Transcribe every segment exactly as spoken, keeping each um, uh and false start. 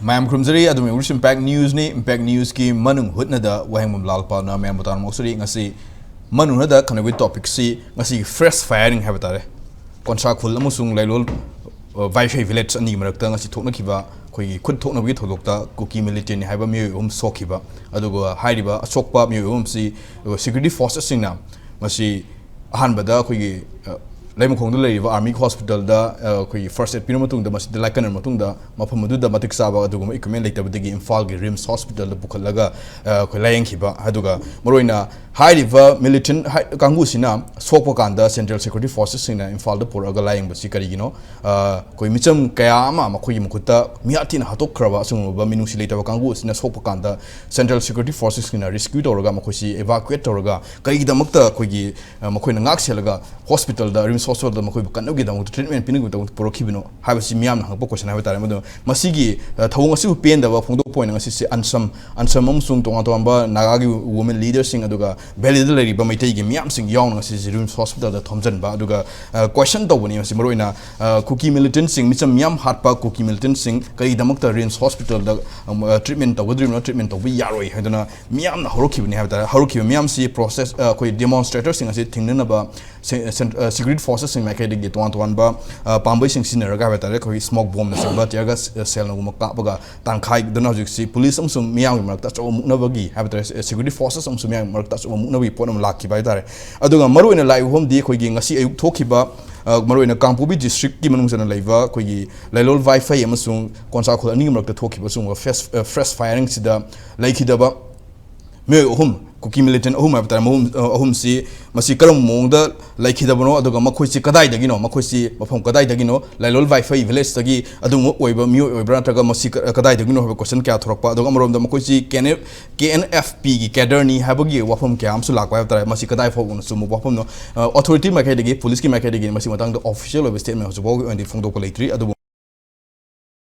ꯃꯌꯥꯝ ꯈꯨꯔꯨꯝꯖꯔꯤ꯫ ꯑꯗꯨꯝ ꯌꯦꯡꯕꯤꯔꯤꯁꯤ Impact Newsꯅꯤ꯫ Impact Newsꯀꯤ ꯃꯅꯨꯡ ꯍꯨꯠꯅꯗ ꯋꯥꯍꯦꯡꯕꯝ ꯂꯥꯜꯄꯥꯛꯅ ꯃꯌꯥꯝꯕꯨ ꯇꯥꯔꯝ ꯉꯥꯎꯆꯔꯤ꯫ ꯉꯁꯤ ꯃꯅꯨꯡ ꯍꯨꯠꯅꯗ ꯈꯟꯅꯕꯒꯤ topicꯁꯤ ꯉꯁꯤꯒꯤ fresh firing ꯍꯥꯏꯕ ꯇꯥꯔꯦ꯫ ꯀꯣꯟꯁꯥꯈꯨꯜ ꯑꯃꯁꯨꯡ ꯂꯩꯂꯣꯜ, ꯑ, ꯋꯥꯏꯐꯩ village ꯑꯅꯤꯒꯤ ꯃꯔꯛꯇ ꯉꯁꯤ ꯊꯣꯛꯅꯈꯤꯕ ꯑꯩꯈꯣꯏꯒꯤ ꯈꯨꯠ ꯊꯣꯛꯅꯕꯒꯤ ꯊꯧꯗꯣꯛꯇ ꯀꯨꯀꯤ militant ꯍꯥꯏꯕ ꯃꯤꯑꯣꯏ ꯑꯍꯨꯝ ꯁꯣꯛꯈꯤꯕ꯫ ꯑꯗꯨꯒ ꯍꯥꯏꯔꯤꯕ ꯑꯁꯣꯛꯄ ꯃꯤꯑꯣꯏ ꯑꯍꯨꯝꯁꯤ, ꯑ, security forcesꯁꯤꯡꯅ ꯉꯁꯤ ꯑꯍꯥꯟꯕꯗ ꯑꯩꯈꯣꯏꯒꯤ, ꯑ, ꯂꯩꯃꯈꯣꯡꯗ ꯂꯩꯔꯤꯕ army hospitalꯗ, ꯑ, ꯑꯩꯈꯣꯏꯒꯤ first aid ꯄꯤꯔꯕ ꯃꯇꯨꯡꯗ, ꯃꯁꯤꯗ ꯂꯥꯏꯀꯠꯅꯔꯕ ꯃꯇꯨꯡꯗ, ꯃꯐꯝ ꯑꯗꯨꯗ ꯃꯇꯤꯛ ꯆꯥꯕ ꯑꯗꯨꯒꯨꯝꯕ equipment ꯂꯩꯇꯕꯗꯒꯤ ꯏꯝꯐꯥꯜꯒꯤ RIMS hospitalꯗ ꯄꯨꯈꯠꯂꯒ, ꯑ, ꯑꯩꯈꯣꯏ ꯂꯥꯌꯦꯡꯈꯤꯕ꯫ ꯑꯗꯨꯒ ꯃꯔꯨꯑꯣꯏꯅ ꯍꯥꯏꯔꯤꯕ militant ꯍꯥꯏ-, ꯀꯥꯡꯕꯨꯁꯤꯅ ꯁꯣꯛꯄ ꯀꯥꯟꯗ central security forcesꯁꯤꯡꯅ ꯏꯝꯐꯥꯜꯗ ꯄꯨꯔꯛꯑꯒ ꯂꯥꯌꯦꯡꯕꯁꯤ ꯀꯔꯤꯒꯤꯅꯣ? ꯑ, ꯑꯩꯈꯣꯏ ꯃꯤꯆꯝ ꯀꯌꯥ ꯑꯃ ꯃꯈꯣꯏꯒꯤ ꯃꯈꯨꯠꯇ ꯃꯤꯍꯥꯠ ꯊꯤꯅ ꯍꯥꯠꯇꯣꯛꯈ꯭ꯔꯕ ꯑꯁꯤꯒꯨꯝꯂꯕ ꯃꯤꯅꯨꯡꯁꯤ ꯂꯩꯇꯕ ꯀꯥꯡꯕꯨ ꯑꯁꯤꯅ ꯁꯣꯛꯄ ꯀꯥꯟꯗ central security forcesꯁꯤꯡꯅ rescue ꯇꯧꯔꯒ ꯃꯈꯣꯏꯁꯤ evacuate ꯇꯧꯔꯒ ꯀꯔꯤꯒꯤꯗꯃꯛꯇ ꯑꯩꯈꯣꯏꯒꯤ, ꯑ, ꯃꯈꯣꯏꯅ ꯉꯥꯛ ꯁꯦꯜꯂꯒ hospitalꯗ, RIMS hospitalꯗ ꯃꯈꯣꯏꯕꯨ ꯀꯟꯅꯕꯒꯤꯗꯃꯛꯇ, treatment ꯄꯤꯅꯕꯒꯤꯗꯃꯛꯇ ꯄꯨꯔꯛꯈꯤꯕꯅꯣ ꯍꯥꯏꯕꯁꯤ ꯃꯤꯌꯥꯝꯅ ꯍꯪꯉꯛꯄ question ꯍꯥꯏꯕ ꯇꯥꯔꯦ꯫ ꯃꯗꯨ ꯃꯁꯤꯒꯤ, ꯑ, ꯊꯧꯑꯣꯡ ꯑꯁꯤꯕꯨ ꯄꯦꯟꯗꯕ ꯐꯣꯡꯗꯣꯛꯄ ꯑꯣꯏꯅ ꯉꯁꯤꯁꯦ ꯑꯟꯁꯝ, ꯑꯟꯁꯝ ꯑꯃꯁꯨꯡ ꯇꯣꯉꯥꯟ ꯇꯣꯉꯥꯟꯕ ꯅꯥꯒꯥꯒꯤ women leaderꯁꯤꯡ, ꯑꯗꯨꯒ valleyꯗ ꯂꯩꯔꯤꯕ ꯃꯩꯇꯩꯒꯤ ꯃꯤꯌꯥꯝꯁꯤꯡ ꯌꯥꯎꯅ ꯉꯁꯤꯁꯦ RIMS hospitalꯗ ꯊꯣꯝꯖꯤꯟꯕ, ꯑꯗꯨꯒ, ꯑ, question ꯇꯧꯕꯅꯤ꯫ ꯃꯁꯤ ꯃꯔꯨꯑꯣꯏꯅ, ꯑ, ꯀꯨꯀꯤ militantꯁꯤꯡ, ꯃꯤꯆꯝ ꯃꯤꯌꯥꯝ ꯍꯥꯠꯄ ꯀꯨꯀꯤ militantꯁꯤꯡ ꯀꯔꯤꯒꯤꯗꯃꯛꯇ RIMS hospitalꯗ, ꯑ, treatment ꯇꯧꯒꯗ꯭ꯔꯤꯕꯅꯣ, treatment ꯇꯧꯕ ꯌꯥꯔꯣꯏ ꯍꯥꯏꯗꯨꯅ ꯃꯤꯌꯥꯝꯅ ꯍꯧꯔꯛꯈꯤꯕꯅꯤ ꯍꯥꯏꯕ ꯇꯥꯔꯦ꯫ ꯍꯧꯔꯛꯈꯤꯕ ꯃꯤꯌꯥꯝꯁꯤ process, ꯑ, ꯑꯩꯈꯣꯏ demonstratorꯁꯤꯡ ꯑꯁꯤ ꯊꯤꯡꯅꯅꯕ se-, cent-, ꯑ, security forcesꯁꯤꯡ ꯃꯥꯏꯀꯩꯗꯒꯤ ꯇꯣꯉꯥꯟ ꯇꯣꯉꯥꯟꯕ, ꯑ, ꯄꯥꯝꯕꯩꯁꯤꯡ ꯁꯤꯖꯤꯟꯅꯔꯒ ꯍꯥꯏꯕ ꯇꯥꯔꯦ, ꯑꯩꯈꯣꯏꯒꯤ smoke bombꯅꯆꯤꯡꯕ, tear gas, ꯑ, shellꯅꯒꯨꯝꯕ ꯀꯥꯞꯄꯒ ꯇꯥꯟꯈꯥꯏꯗꯨꯅ ꯍꯧꯖꯤꯛꯁꯤ police ꯑꯃꯁꯨꯡ ꯃꯤꯌꯥꯝꯒꯤ ꯃꯔꯛꯇ ꯑꯆꯧꯕ ꯃꯨꯛꯅꯕꯒꯤ ꯍꯥꯏꯕ ꯇꯥꯔꯦ, se-, security forces ꯑꯃꯁꯨꯡ ꯃꯤꯌꯥꯝꯒꯤ ꯃꯔꯛꯇ ꯑꯆꯧꯕ ꯃꯨꯛꯅꯕꯒꯤ ꯄꯣꯠ ꯑꯃ ꯂꯥꯛꯈꯤꯕ ꯍꯥꯏꯕ ꯇꯥꯔꯦ꯫ ꯑꯗꯨꯒ ꯃꯔꯨꯑꯣꯏꯅ ꯂꯥꯛꯏꯕ ꯋꯥꯐꯝꯗꯤ ꯑꯩꯈꯣꯏꯒꯤ ꯉꯁꯤ ꯑꯌꯨꯛ ꯊꯣꯛꯈꯤꯕ, ꯑ, ꯃꯔꯨꯑꯣꯏꯅ ꯀꯥꯡꯄꯣꯛꯄꯤ districtꯀꯤ ꯃꯅꯨꯡ ꯆꯟꯅ ꯂꯩꯕ ꯑꯩꯈꯣꯏꯒꯤ ꯂꯩꯂꯣꯜ ꯋꯥꯏꯐꯩ ꯑꯃꯁꯨꯡ ꯀꯣꯟꯁꯥꯈꯣꯜ ꯑꯅꯤꯒꯤ ꯃꯔꯛꯇ ꯊꯣꯛꯈꯤꯕ ꯁꯤꯒꯨꯝꯕ fresh, ꯑ, fresh firingꯁꯤꯗ ꯂꯩꯈꯤꯗꯕ ꯃꯤꯑꯣꯏ ꯑꯍꯨꯝ, ꯀꯨꯀꯤ militant ꯑꯍꯨꯝ ꯍꯥꯏꯕ ꯇꯥꯔꯦ, ꯃꯍꯨꯝ-, ꯑ, ꯑꯍꯨꯝꯁꯤ ꯃꯁꯤ ꯀꯔꯝꯕ ꯃꯑꯣꯡꯗ ꯂꯩꯈꯤꯗꯕꯅꯣ, ꯑꯗꯨꯒ ꯃꯈꯣꯏꯁꯤ ꯀꯗꯥꯏꯗꯒꯤꯅꯣ, ꯃꯈꯣꯏꯁꯤ ꯃꯐꯝ ꯀꯗꯥꯏꯗꯒꯤꯅꯣ, ꯂꯥꯏꯂꯣꯜ ꯋꯥꯏꯐꯩ villageꯇꯒꯤ ꯑꯗꯨꯒꯨꯝꯕ ꯑꯣꯏꯕ ꯃꯤꯑꯣꯏ ꯑꯣꯏꯕ꯭ꯔꯥ, ꯅꯠꯇ꯭ꯔꯒ ꯃꯁꯤ ꯀ-, ꯀꯗꯥꯏꯗꯒꯤꯅꯣ ꯍꯥꯏꯕ question ꯀꯌꯥ ꯊꯣꯔꯛꯄ, ꯑꯗꯨꯒ ꯑꯃꯔꯣꯝꯗ ꯃꯈꯣꯏꯁꯤ K N F, K N F Pꯒꯤ cadreꯅꯤ ꯍꯥꯏꯕꯒꯤ ꯋꯥꯐꯝ ꯀꯌꯥ ꯑꯃꯁꯨ ꯂꯥꯛꯄ ꯍꯥꯏꯕ ꯇꯥꯔꯦ꯫ ꯃꯁꯤ ꯀꯗꯥꯏ ꯐꯥꯎꯕꯅ ꯆꯨꯝꯕ ꯋꯥꯐꯝꯅꯣ? ꯑ, authority ꯃꯥꯏꯀꯩꯗꯒꯤ, policeꯀꯤ ꯃꯥꯏꯀꯩꯗꯒꯤ ꯃꯁꯤ ꯃꯇꯥꯡꯗ official ꯑꯣꯏꯕ statement ꯍꯧꯖꯤꯛ ꯐꯥꯎꯒꯤ ꯑꯣꯏꯅꯗꯤ ꯐꯣꯡꯗꯣꯛꯄ ꯂꯩꯇ꯭ꯔꯤ꯫ ꯑꯗꯨꯕꯨ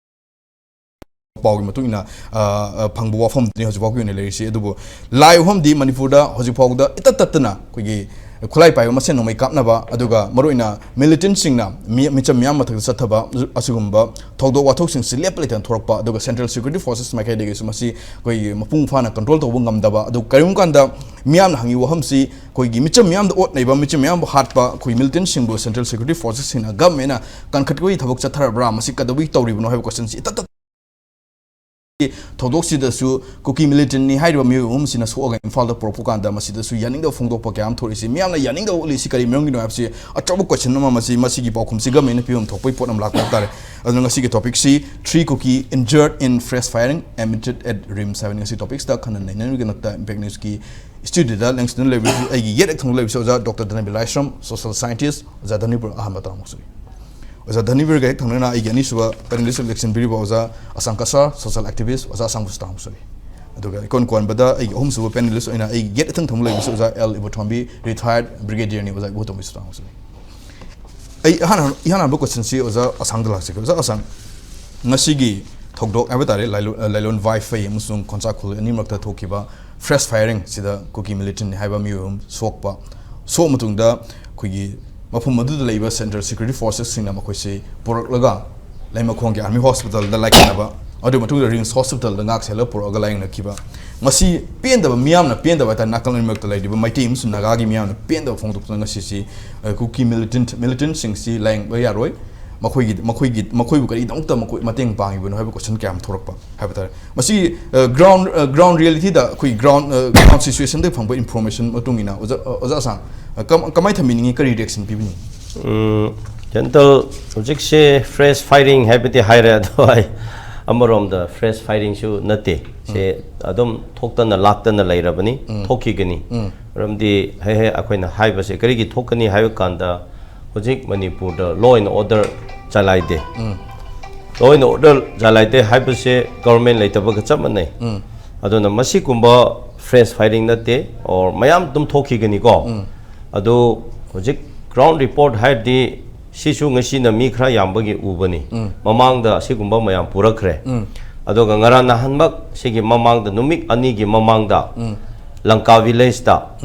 ꯄꯥꯎꯒꯤ ꯃꯇꯨꯡ ꯏꯟꯅ, ꯑ, ꯑ, ꯐꯪꯕ ꯋꯥꯐꯝꯗꯨꯅꯤ ꯍꯧꯖꯤꯛ ꯐꯥꯎꯒꯤ ꯑꯣꯏꯅ ꯂꯩꯔꯤꯁꯤ꯫ ꯑꯗꯨꯕꯨ ꯂꯥꯛꯏ ꯋꯥꯐꯝꯗꯤ ꯃꯅꯤꯄꯨꯔꯗ ꯍꯧꯖꯤꯛ ꯐꯥꯎꯕꯗ ꯏꯇꯠ ꯇꯠꯇꯅ ꯑꯩꯈꯣꯏꯒꯤ, ꯈꯨꯠꯂꯥꯏ ꯄꯥꯏꯕ ꯃꯁꯦꯟ ꯅꯣꯡꯃꯩ ꯀꯥꯞꯅꯕ, ꯑꯗꯨꯒ ꯃꯔꯨꯑꯣꯏꯅ ꯃꯤꯂꯤꯇꯦꯟꯁꯤꯡꯅ ꯃꯤ-, ꯃꯤꯆꯝ ꯃꯤꯌꯥꯝ ꯃꯊꯛꯇ ꯆꯠꯊꯕ ꯑꯁꯤꯒꯨꯝꯕ ꯊꯧꯗꯣꯛ ꯋꯥꯊꯣꯛꯁꯤꯡꯁꯤ ꯂꯦꯞꯄ ꯂꯩꯇꯅ ꯊꯣꯔꯛꯄ, ꯑꯗꯨꯒ ꯁꯦꯟꯇ꯭ꯔꯦꯜ ꯁꯦꯀ꯭ꯌꯨꯔꯤꯇꯤ ꯐꯣꯔꯁꯦꯁ ꯃꯥꯏꯀꯩꯗꯒꯤꯁꯨ ꯃꯁꯤ ꯑꯩꯈꯣꯏꯒꯤ ꯃꯄꯨꯡ ꯐꯥꯅ ꯀꯟꯇ꯭ꯔꯣꯜ ꯇꯧꯕ ꯉꯝꯗꯕ, ꯑꯗꯨ ꯀꯔꯤꯒꯨꯝꯕ ꯀꯥꯟꯗ ꯃꯤꯌꯥꯝꯅ ꯍꯪꯉꯤ ꯋꯥꯐꯝꯁꯤ, ꯑꯩꯈꯣꯏꯒꯤ ꯃꯤꯆꯝ ꯃꯤꯌꯥꯝꯗ ꯑꯣꯠ ꯅꯩꯕ, ꯃꯤꯆꯝ ꯃꯤꯌꯥꯝꯕꯨ ꯍꯥꯠꯄ ꯑꯩꯈꯣꯏ ꯃꯤꯂꯤꯇꯦꯟꯁꯤꯡꯕꯨ ꯁꯦꯟꯇ꯭ꯔꯦꯜ ꯁꯦꯀ꯭ꯌꯨꯔꯤꯇꯤ ꯐꯣꯔꯁꯦꯁꯁꯤꯡꯅ, ꯒꯚꯔꯟꯃꯦꯟꯅ ꯀꯟꯈꯠꯄꯒꯤ ꯊꯕꯛ ꯆꯠꯊꯔꯕ꯭ꯔꯥ? ꯃꯁꯤ ꯀꯩꯗꯧꯕꯒꯤ ꯇꯧꯔꯤꯕꯅꯣ ꯍꯥꯏꯕ ꯀꯣꯏꯁꯟꯁꯤ ꯏꯇꯠ ꯇꯠ-, ꯊꯧꯗꯣꯛꯁꯤꯗꯁꯨ ꯀꯨꯀꯤ ꯃꯤꯂꯤꯇꯦꯟꯅꯤ ꯍꯥꯏꯔꯤꯕ ꯃꯤꯑꯣꯏ ꯑꯍꯨꯝꯁꯤꯅ ꯁꯣꯛꯑꯒ ꯏꯝꯐꯥꯜꯗ ꯄꯨꯔꯛꯄ ꯀꯥꯟꯗ ꯃꯁꯤꯗꯁꯨ ꯌꯥꯅꯤꯡꯗꯕ ꯐꯣꯡꯗꯣꯛꯄ ꯀꯌꯥ ꯑꯃ ꯊꯣꯛꯏꯁꯤ꯫ ꯃꯤꯌꯥꯝꯅ ꯌꯥꯅꯤꯡꯗꯕ ꯎꯠꯂꯤꯁꯤ ꯀꯔꯤ ꯃꯔꯝꯒꯤꯅꯣ ꯍꯥꯏꯕꯁꯤ ꯑꯆꯧꯕ ꯀꯣꯏꯁꯟ ꯑꯃ, ꯃꯁꯤ, ꯃꯁꯤꯒꯤ ꯄꯥꯎꯈꯨꯝꯁꯤ ꯒꯚꯔꯟꯃꯦꯟꯅ ꯄꯤꯐꯝ ꯊꯣꯛꯄꯒꯤ ꯄꯣꯠ ꯑꯃ ꯂꯥꯛꯄ ꯍꯥꯏꯕ ꯇꯥꯔꯦ꯫ ꯑꯗꯨꯅ ꯉꯁꯤꯒꯤ ꯇꯣꯄꯤꯛꯁꯤ "Three Kuki injured in fresh firing admitted at RIMS" ꯍꯥꯏꯕꯅꯤ꯫ ꯉꯁꯤ ꯇꯣꯄꯤꯛꯁꯤꯗ ꯈꯟꯅ ꯅꯩꯅꯅꯕꯒꯤꯗꯃꯛꯇ ꯏꯝꯄꯦꯛ ꯅ꯭ꯌꯨꯁꯀꯤ ꯁ꯭ꯇꯨꯗꯤꯑꯣꯗ ꯂꯦꯡꯁꯤꯟꯗꯨꯅ ꯂꯩꯕꯁꯤ ꯑꯩꯒꯤ ꯌꯦꯠ ꯍꯦꯛ ꯊꯪꯕ ꯂꯩꯕꯁꯤ ꯑꯣꯖꯥ ꯗꯣꯛꯇꯔ ꯙꯅꯕꯤꯔ ꯂꯥꯏꯁ꯭ꯔꯝ, ꯁꯣꯁꯤꯌꯦꯜ ꯁꯥꯏꯟꯇꯤꯁ꯫ ꯑꯣꯖꯥ ꯙꯅꯕꯤꯔ, ꯑꯍꯥꯟꯕ ꯇꯔꯥꯃꯨꯛ ꯁꯨꯏ꯫ ꯑꯣꯖꯥ ꯙꯅꯕꯤꯔꯒ ꯍꯦꯛ ꯊꯪꯅꯅ ꯑꯩꯒꯤ ꯑꯅꯤꯁꯨꯕ ꯄꯦꯅꯦꯂꯤꯁ ꯑꯣꯏꯅ ꯂꯦꯡꯁꯤꯟꯕꯤꯔꯤꯕ ꯑꯣꯖꯥ ꯑꯁꯥꯡ ꯀꯁꯥꯔ, ꯁꯣꯁꯤꯌꯦꯜ ꯑꯦꯛꯇꯤꯚꯤꯁ꯭ꯠ, ꯑꯣꯖꯥ ꯑꯁꯥꯡꯕꯁꯨ ꯇꯔꯥꯃꯨꯛ ꯁꯨꯏ꯫ ꯑꯗꯨꯒ ꯏꯀꯣꯟ ꯀꯣꯟꯕꯗ ꯑꯩꯒꯤ ꯑꯍꯨꯝꯁꯨꯕ ꯄꯦꯅꯦꯂꯤꯁ ꯑꯣꯏꯅ ꯑꯩꯒꯤ ꯌꯦꯠ ꯏꯊꯪ ꯊꯪꯕ ꯂꯩꯕꯁꯤ ꯑꯣꯖꯥ ꯑꯦꯜ ꯏꯕꯣꯊꯣꯝꯕꯤ, ꯔꯤꯇꯥꯌꯔꯗ ꯕ꯭ꯔꯤꯒꯦꯗꯤꯌꯔꯅꯤ꯫ ꯑꯣꯖꯥ ꯏꯕꯣꯊꯣꯝꯕꯤꯁꯨ ꯇꯔꯥꯃꯨꯛ ꯁꯨꯏ꯫ ꯑꯩ ꯑꯍꯥꯟ-, ꯏꯍꯥꯟ ꯍꯥꯟꯕ ꯀꯣꯏꯁꯟꯁꯤ ꯑꯣꯖꯥ ꯑꯁꯥꯡꯗ ꯂꯥꯛꯆꯒꯦ꯫ ꯑꯣꯖꯥ ꯑꯁꯥꯡ, ꯉꯁꯤꯒꯤ ꯊꯧꯗꯣꯛ ꯍꯥꯏꯕ ꯇꯥꯔꯦ, ꯂꯥꯏꯂꯣ-, ꯂꯥꯏꯂꯣꯟ ꯋꯥꯏꯐꯩ ꯑꯃꯁꯨꯡ ꯈꯣꯟꯁꯥꯈꯣꯜ ꯑꯅꯤ ꯃꯔꯛꯇ ꯊꯣꯛꯈꯤꯕ ꯐ꯭ꯔꯦꯁ ꯐꯥꯏꯌꯔꯤꯡ ꯁꯤꯗ ꯀꯨꯀꯤ ꯃꯤꯂꯤꯇꯦꯟꯠ ꯍꯥꯏꯕ ꯃꯤꯑꯣꯏ ꯑꯃ ꯁꯣꯛꯄ, ꯁꯣꯛꯑ ꯃꯇꯨꯡꯗ ꯑꯩꯈꯣꯏꯒꯤ ꯃꯐꯝ ꯑꯗꯨꯗ ꯂꯩꯕ ꯁꯦꯟꯇ꯭ꯔꯦꯜ ꯁꯦꯀ꯭ꯌꯨꯔꯤꯇꯤ ꯐꯣꯔꯁꯦꯁꯁꯤꯡꯅ ꯃꯈꯣꯏꯁꯤ ꯄꯨꯔꯛꯂꯒ ꯂꯩꯃꯈꯣꯡꯒꯤ ꯑꯥꯔꯃꯤ ꯍꯣꯁꯄꯤꯇꯥꯜꯗ ꯂꯥꯏꯌꯦꯡꯅꯕ, ꯑꯗꯨꯒꯤ ꯃꯇꯨꯡꯗ ꯔꯤꯝꯁ ꯍꯣꯁꯄꯤꯇꯥꯜꯗ ꯉꯥꯛ ꯁꯦꯜꯂꯒ ꯄꯨꯔꯛꯑꯒ ꯂꯥꯏꯌꯦꯡꯅꯈꯤꯕ꯫ ꯃꯁꯤ ꯄꯦꯟꯗꯕ, ꯃꯤꯌꯥꯝꯅ ꯄꯦꯟꯗꯕ ꯍꯥꯏ ꯇꯥꯔꯦ, ꯅꯥꯀꯜ ꯑꯅꯤꯃꯛꯇ ꯂꯩꯔꯤꯕ ꯃꯩꯇꯩ ꯑꯃꯁꯨꯡ ꯅꯥꯒꯥꯒꯤ ꯃꯤꯌꯥꯝꯅ ꯄꯦꯟꯗꯕ ꯐꯣꯡꯗꯣꯛꯇꯨꯅ ꯉꯁꯤꯁꯤ, ꯑ, ꯀꯨꯀꯤ ꯃꯤꯂꯤꯇꯦꯟꯠ, ꯃꯤꯂꯤꯇꯦꯟꯠꯁꯤꯡꯁꯤ ꯂꯥꯏꯌꯦꯡꯕ ꯌꯥꯔꯣꯏ, ꯃꯈꯣꯏꯒꯤ, ꯃꯈꯣꯏꯒꯤ, ꯃꯈꯣꯏꯕꯨ ꯀꯔꯤꯒꯤꯗꯃꯛꯇ ꯃꯈꯣꯏ ꯃꯇꯦꯡ ꯄꯥꯡꯉꯤꯕꯅꯣ ꯍꯥꯏꯕ ꯀꯣꯏꯁꯟ ꯀꯌꯥ ꯑꯃ ꯊꯣꯛꯂꯛꯄ ꯍꯥꯏꯕ ꯇꯥꯔꯦ꯫ ꯃꯁꯤ, ꯑ, ꯒ꯭ꯔꯥꯎꯟ, ꯑ, ꯒ꯭ꯔꯥꯎꯟ ꯔꯤꯌꯦꯂꯤꯇꯤꯗ ꯑꯩꯈꯣꯏ ꯒ꯭ꯔꯥꯎꯟ, ꯑ, ꯒ꯭ꯔꯥꯎꯟ ꯁꯤꯆꯨꯋꯦꯁꯟꯗꯒꯤ ꯐꯪꯕ ꯏꯟꯐꯣꯔꯃꯦꯁꯟ ꯃꯇꯨꯡ ꯏꯟꯅ ꯑꯣꯖꯥ, ꯑ, ꯑꯣꯖꯥ ꯑꯁꯥꯡ, ꯑ, ꯀꯝ-, ꯀꯃꯥꯏꯅ ꯊꯝꯕꯤꯅꯤꯡꯉꯤ? ꯀꯔꯤ ꯔꯤꯌꯦꯛꯁꯟ ꯄꯤꯕꯤꯅꯤꯡꯉꯤ? ꯎꯝ, ꯖꯦꯟꯇꯜ, ꯍꯧꯖꯤꯛꯁꯦ ꯐ꯭ꯔꯦꯁ ꯐꯥꯏꯔꯤꯡ ꯍꯥꯏꯕꯗꯤ ꯍꯥꯏꯔꯦ, ꯑꯗꯣ ꯑꯩ ꯑꯃꯔꯣꯝꯗ ꯐ꯭ꯔꯦꯁ ꯐꯥꯏꯔꯤꯡꯁꯨ ꯅꯠꯇꯦ꯫ ꯁꯦ ꯎꯝ꯫ ꯑꯗꯨꯝ ꯊꯣꯛꯇꯅ ꯂꯥꯛꯇꯅ ꯂꯩꯔꯕꯅꯤ, ꯎꯝ꯫ ꯊꯣꯛꯈꯤꯒꯅꯤ꯫ ꯎꯝ꯫ ꯃꯔꯝꯗꯤ ꯍꯦꯛ ꯍꯦꯛ ꯑꯩꯈꯣꯏꯅ ꯍꯥꯏꯕꯁꯦ ꯀꯔꯤꯒꯤ ꯊꯣꯛꯀꯅꯤ ꯍꯥꯏꯕ ꯀꯥꯟꯗ, ꯍꯧꯖꯤꯛ ꯃꯅꯤꯄꯨꯔꯗ law and order ꯆꯂꯥꯏꯗꯦ꯫ Um. Law and order ꯆꯂꯥꯏꯗꯦ ꯍꯥꯏꯕꯁꯦ ꯒꯣꯚꯔꯟꯃꯦꯟꯠ ꯂꯩꯇꯕꯒ ꯆꯞ ꯃꯥꯟꯅꯩ꯫ ꯎꯝ꯫ ꯑꯗꯨꯅ ꯃꯁꯤꯒꯨꯝꯕ ꯐ꯭ꯔꯦꯁ ꯐꯥꯏꯔꯤꯡ ꯅꯠꯇꯦ, or ꯃꯌꯥꯝ ꯑꯗꯨꯝ ꯊꯣꯛꯈꯤꯒꯅꯤꯀꯣ꯫ ꯎꯝ꯫ ꯑꯗꯨ ꯍꯧꯖꯤꯛ ꯒ꯭ꯔꯥꯎꯟ ꯔꯤꯄꯣꯔꯠ ꯍꯥꯏꯔꯗꯤ ꯁꯤꯁꯨ ꯉꯁꯤꯅ ꯃꯤ ꯈꯔ ꯌꯥꯝꯕꯒꯤ ꯎꯕꯅꯤ꯫ ꯎꯝ꯫ ꯃꯃꯥꯡꯗ ꯑꯁꯤꯒꯨꯝꯕ ꯃꯌꯥꯝ ꯄꯨꯔꯛꯈ꯭ꯔꯦ꯫ ꯎꯝ꯫ ꯑꯗꯨꯒ ꯉꯔꯥꯡ ꯅꯍꯥꯟꯃꯛ, ꯁꯤꯒꯤ ꯃꯃꯥꯡꯗ, ꯅꯨꯃꯤꯠ ꯑꯅꯤꯒꯤ ꯃꯃꯥꯡꯗ ꯎꯝ꯫ ꯂꯪꯀꯥ ꯚꯤꯂꯦꯖꯇ